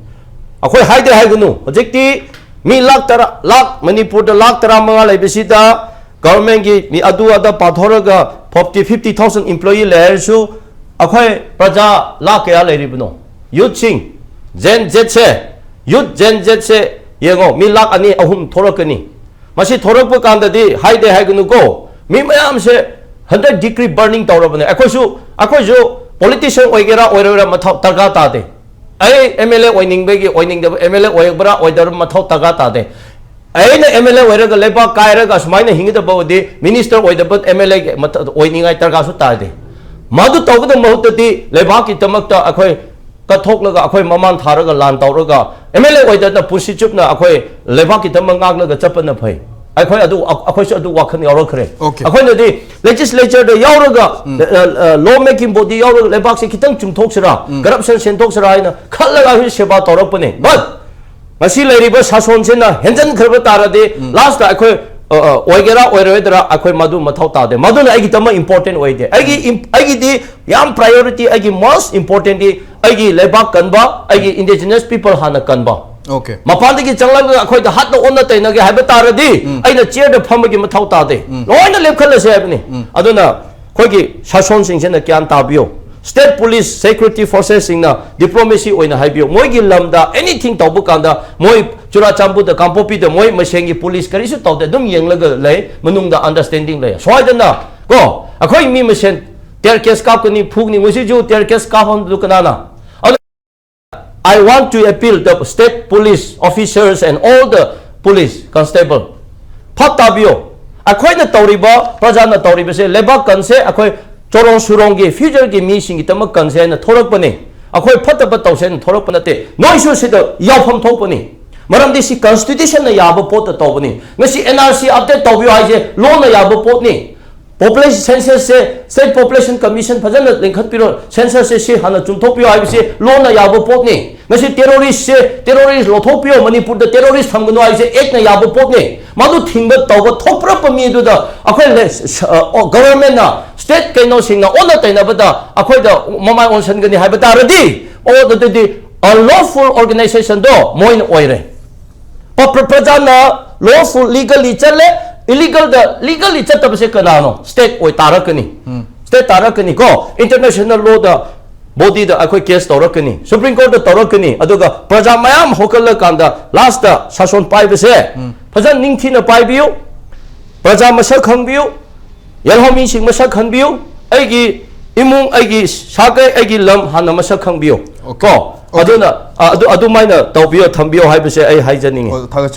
ꯑꯩꯈꯣꯏ ꯍꯥꯏꯗꯦ ꯍꯥꯏꯒꯅꯨ꯫ ꯍꯧꯖꯤꯛꯇꯤ ꯃꯤ ꯂꯥꯈ ꯇꯔꯥ, ꯂꯥꯈ, ꯃꯅꯤꯄꯨꯔꯗ ꯂꯥꯈ ꯇꯔꯥꯃꯉꯥ ꯂꯩꯕꯁꯤꯗ governmentꯀꯤ ꯃꯤ ꯑꯗꯨ ꯑꯗ ꯄꯥꯊꯣꯔꯒ forty, fifty thousand employee ꯂꯩ ꯍꯥꯏꯔꯁꯨ ꯑꯩꯈꯣꯏ ꯄ꯭ꯔꯖꯥ ꯂꯥꯈ ꯀꯌꯥ ꯂꯩꯔꯤꯕꯅꯣ? Youthꯁꯤꯡ, Gen Zꯁꯦ, youth Gen Zꯁꯦ ꯌꯦꯡꯉꯣ, ꯃꯤ ꯂꯥꯈ ꯑꯅꯤ, ꯑꯍꯨꯝ ꯊꯣꯛꯂꯛꯀꯅꯤ꯫ ꯃꯁꯤ ꯊꯣꯔꯛꯄ ꯀꯥꯟꯗꯗꯤ ꯍꯥꯏꯗꯦ ꯍꯥꯏꯒꯅꯨꯀꯣ, ꯃꯤ ꯃꯌꯥꯝꯁꯦ ꯍꯟꯗꯛ degree burning ꯇꯧꯔꯕꯅꯦ꯫ ꯑꯩꯈꯣꯏꯁꯨ, ꯑꯩꯈꯣꯏꯁꯨ politician ꯑꯣꯏꯒꯦꯔꯥ ꯑꯣꯏꯔꯣꯏꯔꯥ ꯃꯊꯧ ꯗꯔꯀꯥꯔ ꯇꯥꯗꯦ꯫ ꯑꯩ MLA ꯑꯣꯏꯅꯤꯡꯕꯒꯤ ꯑꯣꯏꯅꯤꯡꯗꯕ, MLA ꯑꯣꯏꯕ꯭ꯔꯥ ꯑꯣꯏꯗꯕ꯭ꯔꯥ ꯃꯊꯧ ꯗꯔꯀꯥꯔ ꯇꯥꯗꯦ꯫ ꯑꯩꯅ ꯑꯦꯝ ꯑꯦꯜ ꯑꯦ ꯑꯣꯏꯔꯒ ꯂꯩꯕꯥꯛ ꯀꯥꯏꯔꯒ ꯁꯨꯃꯥꯏꯅ ꯍꯤꯡꯒꯗꯕ ꯑꯣꯏꯗꯤ ꯃꯤꯅꯤꯁꯇꯔ ꯑꯣꯏꯗꯕ ꯑꯦꯝ ꯑꯦꯜ ꯑꯦ ꯑꯣꯏꯅꯤꯡꯉꯥꯏ ꯗꯔꯀꯥꯔꯁꯨ ꯇꯥꯗꯦ꯫ ꯃꯗꯨ ꯇꯧꯒꯗꯕ ꯃꯍꯨꯠꯇꯗꯤ ꯂꯩꯕꯥꯛꯀꯤꯗꯃꯛꯇ ꯑꯩꯈꯣꯏ ꯀꯠꯊꯣꯛꯂꯒ ꯑꯩꯈꯣꯏ ꯃꯃꯥꯟ ꯊꯥꯔꯒ ꯂꯥꯟ ꯇꯧꯔꯒ ꯑꯦꯝ ꯑꯦꯜ ꯑꯦ ꯑꯣꯏꯗꯅ ꯄꯨꯟꯁꯤ ꯆꯨꯞꯅ ꯑꯩꯈꯣꯏ ꯂꯩꯕꯥꯛꯀꯤꯗꯃꯛ ꯉꯥꯛꯂꯒ ꯆꯠꯄꯅ ꯐꯩ꯫ ꯑꯩꯈꯣꯏ ꯑꯗꯨ ꯑꯩꯈꯣꯏꯁꯨ ꯑꯗꯨ ꯋꯥꯈꯜ ꯌꯥꯎꯔꯛꯈ꯭ꯔꯦ꯫ Okay. ꯑꯩꯈꯣꯏꯅꯗꯤ ꯂꯦꯖꯤꯁꯂꯦꯆꯔꯗ ꯌꯥꯎꯔꯒ ꯂꯣ ꯃꯦꯀꯤꯡ ꯕꯣꯗꯤ ꯌꯥꯎꯔꯒ ꯂꯩꯕꯥꯛꯁꯦ ꯈꯤꯇꯪ ꯆꯨꯝꯊꯣꯛꯁꯤꯔꯥ, ꯀꯔꯞꯁꯟ ꯁꯦꯝꯗꯣꯛꯁꯤꯔꯥ ꯍꯥꯏꯅ ꯈꯜꯂꯒ ꯑꯩꯈꯣꯏ ꯁꯦꯕꯥ ꯇꯧꯔꯛꯄꯅꯦ꯫ But ꯉꯁꯤ ꯂꯩꯔꯤꯕ ꯁꯥꯁꯣꯟꯁꯤꯅ ꯍꯦꯟꯖꯟꯈ꯭ꯔꯕ ꯇꯥꯔꯗꯤ ꯂꯥꯁꯇ ꯑꯩꯈꯣꯏ ꯑ, ꯑ, ꯑꯣꯏꯒꯦꯔꯥ ꯑꯣꯏꯔꯣꯏꯗ꯭ꯔꯥ ꯑꯩꯈꯣꯏ ꯃꯗꯨ ꯃꯊꯧ ꯇꯥꯗꯦ꯫ ꯃꯗꯨꯅ ꯑꯩꯒꯤꯗꯃꯛ ꯏꯝꯄꯣꯔꯇꯦꯟ ꯑꯣꯏꯗꯦ꯫ ꯑꯩꯒꯤ ꯏꯝ- ꯑꯩꯒꯤꯗꯤ ꯌꯥꯝ ꯄ꯭ꯔꯥꯏꯌꯣꯔꯤꯇꯤ, ꯑꯩꯒꯤ ꯃꯣꯁ ꯏꯝꯄꯣꯔꯇꯦꯟꯗꯤ ꯑꯩꯒꯤ ꯂꯩꯕꯥꯛ ꯀꯟꯕ, ꯑꯩꯒꯤ ꯏꯟꯗꯤꯖꯤꯅꯁ ꯄꯤꯄꯜ ꯍꯥꯟꯅ ꯀꯟꯕ꯫ Okay. ꯃꯄꯥꯟꯗꯒꯤ ꯆꯪꯂꯛꯂꯒ ꯑꯩꯈꯣꯏꯗ ꯍꯥꯠꯅ ꯑꯣꯟꯅ ꯇꯩꯅꯒꯦ ꯍꯥꯏꯕ ꯇꯥꯔꯗꯤ ꯑꯩꯅ ꯆꯤꯌꯔꯗ ꯐꯝꯕꯒꯤ ꯃꯊꯧ ꯇꯥꯗꯦ꯫ ꯂꯣꯏꯅ ꯂꯦꯞꯈꯠꯂꯁꯦ ꯍꯥꯏꯕꯅꯤ꯫ ꯑꯗꯨꯅ ꯑꯩꯈꯣꯏꯒꯤ ꯁꯥꯁꯣꯟꯁꯤꯡꯁꯤꯅ ꯒ꯭ꯌꯥꯟ ꯇꯥꯕꯤꯌꯨ꯫ ꯁ꯭ꯇꯦꯠ ꯄꯨꯂꯤꯁ ꯁꯦꯀ꯭ꯌꯨꯔꯤꯇꯤ ꯐꯣꯔꯁꯦꯁꯁꯤꯡꯅ ꯗꯤꯄ꯭ꯂꯣꯃꯦꯁꯤ ꯑꯣꯏꯅ ꯍꯥꯏꯕꯤꯌꯨ꯫ ꯃꯣꯏꯒꯤ ꯂꯝꯗ ꯑꯦꯅꯤꯊꯤꯡ ꯇꯧꯕ ꯀꯥꯟꯗ ꯃꯣꯏ ꯆꯨꯔꯥꯆꯥꯟꯄꯨꯔꯗ, ꯀꯥꯡꯄꯣꯛꯄꯤꯗ ꯃꯣꯏ ꯃꯁꯦꯟꯒꯤ ꯄꯨꯂꯤꯁ ꯀꯔꯤꯁꯨ ꯇꯧꯗꯦ, ꯑꯗꯨꯝ ꯌꯦꯡꯂꯒ ꯂꯩ, ꯃꯅꯨꯡꯗ ꯑꯟꯗꯔꯁꯇꯦꯟꯗꯤꯡ ꯂꯩ꯫ ꯁ꯭ꯋꯥꯏꯗꯅ ꯀꯣ ꯑꯩꯈꯣꯏ ꯃꯤ ꯃꯁꯦꯟ ꯇꯤꯌꯔ ꯒ꯭ꯌꯥꯁ ꯀꯥꯞꯀꯅꯤ, ꯐꯨꯒꯅꯤ꯫ ꯉꯁꯤꯁꯨ ꯇꯤꯌꯔ ꯒ꯭ꯌꯥꯁ ꯀꯥꯞꯍꯟꯕꯗꯨ ꯀꯅꯥꯅ? ꯑꯗꯨ I want to appeal the state police officers and all the police constable. ꯐꯠ ꯇꯥꯕꯤꯌꯣ꯫ ꯑꯩꯈꯣꯏꯅ ꯇꯧꯔꯤꯕ, ꯄ꯭ꯔꯖꯥꯅ ꯇꯧꯔꯤꯕꯁꯦ, ꯂꯩꯕꯥꯛ ꯀꯟꯁꯦ, ꯑꯩꯈꯣꯏ ꯆꯣꯔꯣꯡ ꯁꯨꯔꯣꯡꯒꯤ ꯐ꯭ꯌꯨꯆꯔꯒꯤ ꯃꯤꯁꯤꯡꯒꯤꯗꯃꯛ ꯀꯟꯁꯦ ꯍꯥꯏꯅ ꯊꯣꯔꯛꯄꯅꯦ꯫ ꯑꯩꯈꯣꯏ ꯐꯠꯇꯕ ꯇꯧꯁꯦ ꯍꯥꯏꯅ ꯊꯣꯔꯛꯄ ꯅꯠꯇꯦ꯫ ꯅꯣꯏꯁꯨ ꯁꯤꯗ ꯌꯥꯎꯐꯝ ꯊꯣꯛꯄꯅꯤ꯫ ꯃꯔꯝꯗꯤ ꯁꯤ ꯀꯟꯁꯇꯤꯇ꯭ꯌꯨꯁꯟꯅ ꯌꯥꯕ ꯄꯣꯠꯇ ꯇꯧꯕꯅꯤ꯫ ꯉꯁꯤ N R C update ꯇꯧꯕꯤꯌꯣ ꯍꯥꯏꯁꯦ ꯂꯣꯅ ꯌꯥꯕ ꯄꯣꯠꯅꯤ꯫ ꯄꯣꯄꯨꯂꯦꯁꯟ ꯁꯦꯟꯁꯁꯁꯦ, ꯁ꯭ꯇꯦꯠ ꯄꯣꯄꯨꯂꯦꯁꯟ ꯀꯃꯤꯁꯟ ꯐꯖꯅ ꯂꯤꯡꯈꯠꯄꯤꯔꯣ, ꯁꯦꯟꯁꯁꯁꯦ ꯁꯤ ꯍꯥꯟꯅ ꯆꯨꯝꯊꯣꯛꯄꯤꯌꯣ ꯍꯥꯏꯕꯁꯤ ꯂꯣꯅ ꯌꯥꯕ ꯄꯣꯠꯅꯤ꯫ ꯉꯁꯤ ꯇꯦꯔꯣꯔꯤꯁꯁꯦ, ꯇꯦꯔꯣꯔꯤꯁ ꯂꯧꯊꯣꯛꯄꯤꯌꯣ, ꯃꯅꯤꯄꯨꯔꯗ ꯇꯦꯔꯣꯔꯤꯁ ꯊꯝꯒꯅꯨ ꯍꯥꯏꯕꯁꯦ ꯑꯦꯛꯅ ꯌꯥꯕ ꯄꯣꯠꯅꯤ꯫ ꯃꯗꯨ ꯊꯤꯡꯕ ꯇꯧꯕ ꯊꯣꯛꯄꯔꯛꯄ ꯃꯤ ꯑꯗꯨꯗ ꯑꯩꯈꯣꯏ ꯂꯦ-, ꯁ-, ꯑ, ꯑꯣ, ꯒꯚꯔꯟꯃꯦꯟꯠꯅ, ꯁ꯭ꯇꯦꯠ ꯀꯩꯅꯣꯁꯤꯡꯅ ꯑꯣꯟꯅ ꯇꯩꯅꯕꯗ ꯑꯩꯈꯣꯏꯗ ꯃꯃꯥꯏ ꯑꯣꯟꯁꯤꯟꯒꯅꯤ ꯍꯥꯏꯕ ꯇꯥꯔꯗꯤ, ꯑꯣ, ꯑꯗꯨꯗꯤ unlawful organizationꯗꯣ ꯃꯣꯏꯅ ꯑꯣꯏꯔꯦ꯫ ꯄ-, ꯄ꯭ꯔ-, ꯄ꯭ꯔꯖꯥꯅ ꯂꯣꯐꯨꯜ ꯂꯤꯒꯜꯂꯤ ꯆꯠꯂꯦ, ꯏꯂꯤꯒꯜꯗ, ꯂꯤꯒꯜꯂꯤ ꯆꯠꯇꯕꯁꯦ ꯀꯅꯥꯅꯣ? ꯁ꯭ꯇꯦꯠ ꯑꯣꯏ ꯇꯥꯔꯛꯀꯅꯤ꯫ ꯁ꯭ꯇꯦꯠ ꯇꯥꯔꯛꯀꯅꯤ ꯀꯣ, ꯏꯟꯇꯔꯅꯦꯁꯅꯦꯜ ꯂꯣꯗ ꯕꯣꯗꯤꯗ ꯑꯩꯈꯣꯏ ꯀꯦꯁ ꯇꯧꯔꯛꯀꯅꯤ, ꯁꯨꯄ꯭ꯔꯤꯝ ꯀꯣꯔꯠꯇ ꯇꯧꯔꯛꯀꯅꯤ꯫ ꯑꯗꯨꯒ ꯄ꯭ꯔꯖꯥ ꯃꯌꯥꯝ ꯍꯧꯒꯠꯂꯀꯥꯟꯗ ꯂꯥꯁꯇ ꯁꯥꯁꯣꯟ ꯄꯥꯏꯕꯁꯦ ꯐꯖꯅ ꯅꯤꯡꯊꯤꯅ ꯄꯥꯏꯕꯤꯌꯨ, ꯄ꯭ꯔꯖꯥ ꯃꯁꯛ ꯈꯪꯕꯤꯌꯨ, ꯌꯦꯜꯍꯧꯃꯤꯁꯤꯡ ꯃꯁꯛ ꯈꯪꯕꯤꯌꯨ, ꯑꯩꯒꯤ ꯏꯃꯨꯡ, ꯑꯩꯒꯤ ꯁꯥꯒꯩ, ꯑꯩꯒꯤ ꯂꯝ ꯍꯥꯟꯅ ꯃꯁꯛ ꯈꯪꯕꯤꯌꯨ꯫ Okay. ꯀꯣ, ꯑꯗꯨꯅ, ꯑ, ꯑꯗꯨ, ꯑꯗꯨꯃꯥꯏꯅ ꯇꯧꯕꯤꯌꯣ, ꯊꯝꯕꯤꯌꯣ ꯍꯥꯏꯕꯁꯦ ꯑꯩ ꯍꯥꯏꯖꯅꯤꯡꯉꯤ꯫ ꯍꯣꯏ, ꯊꯥꯒꯠꯆꯔꯤ꯫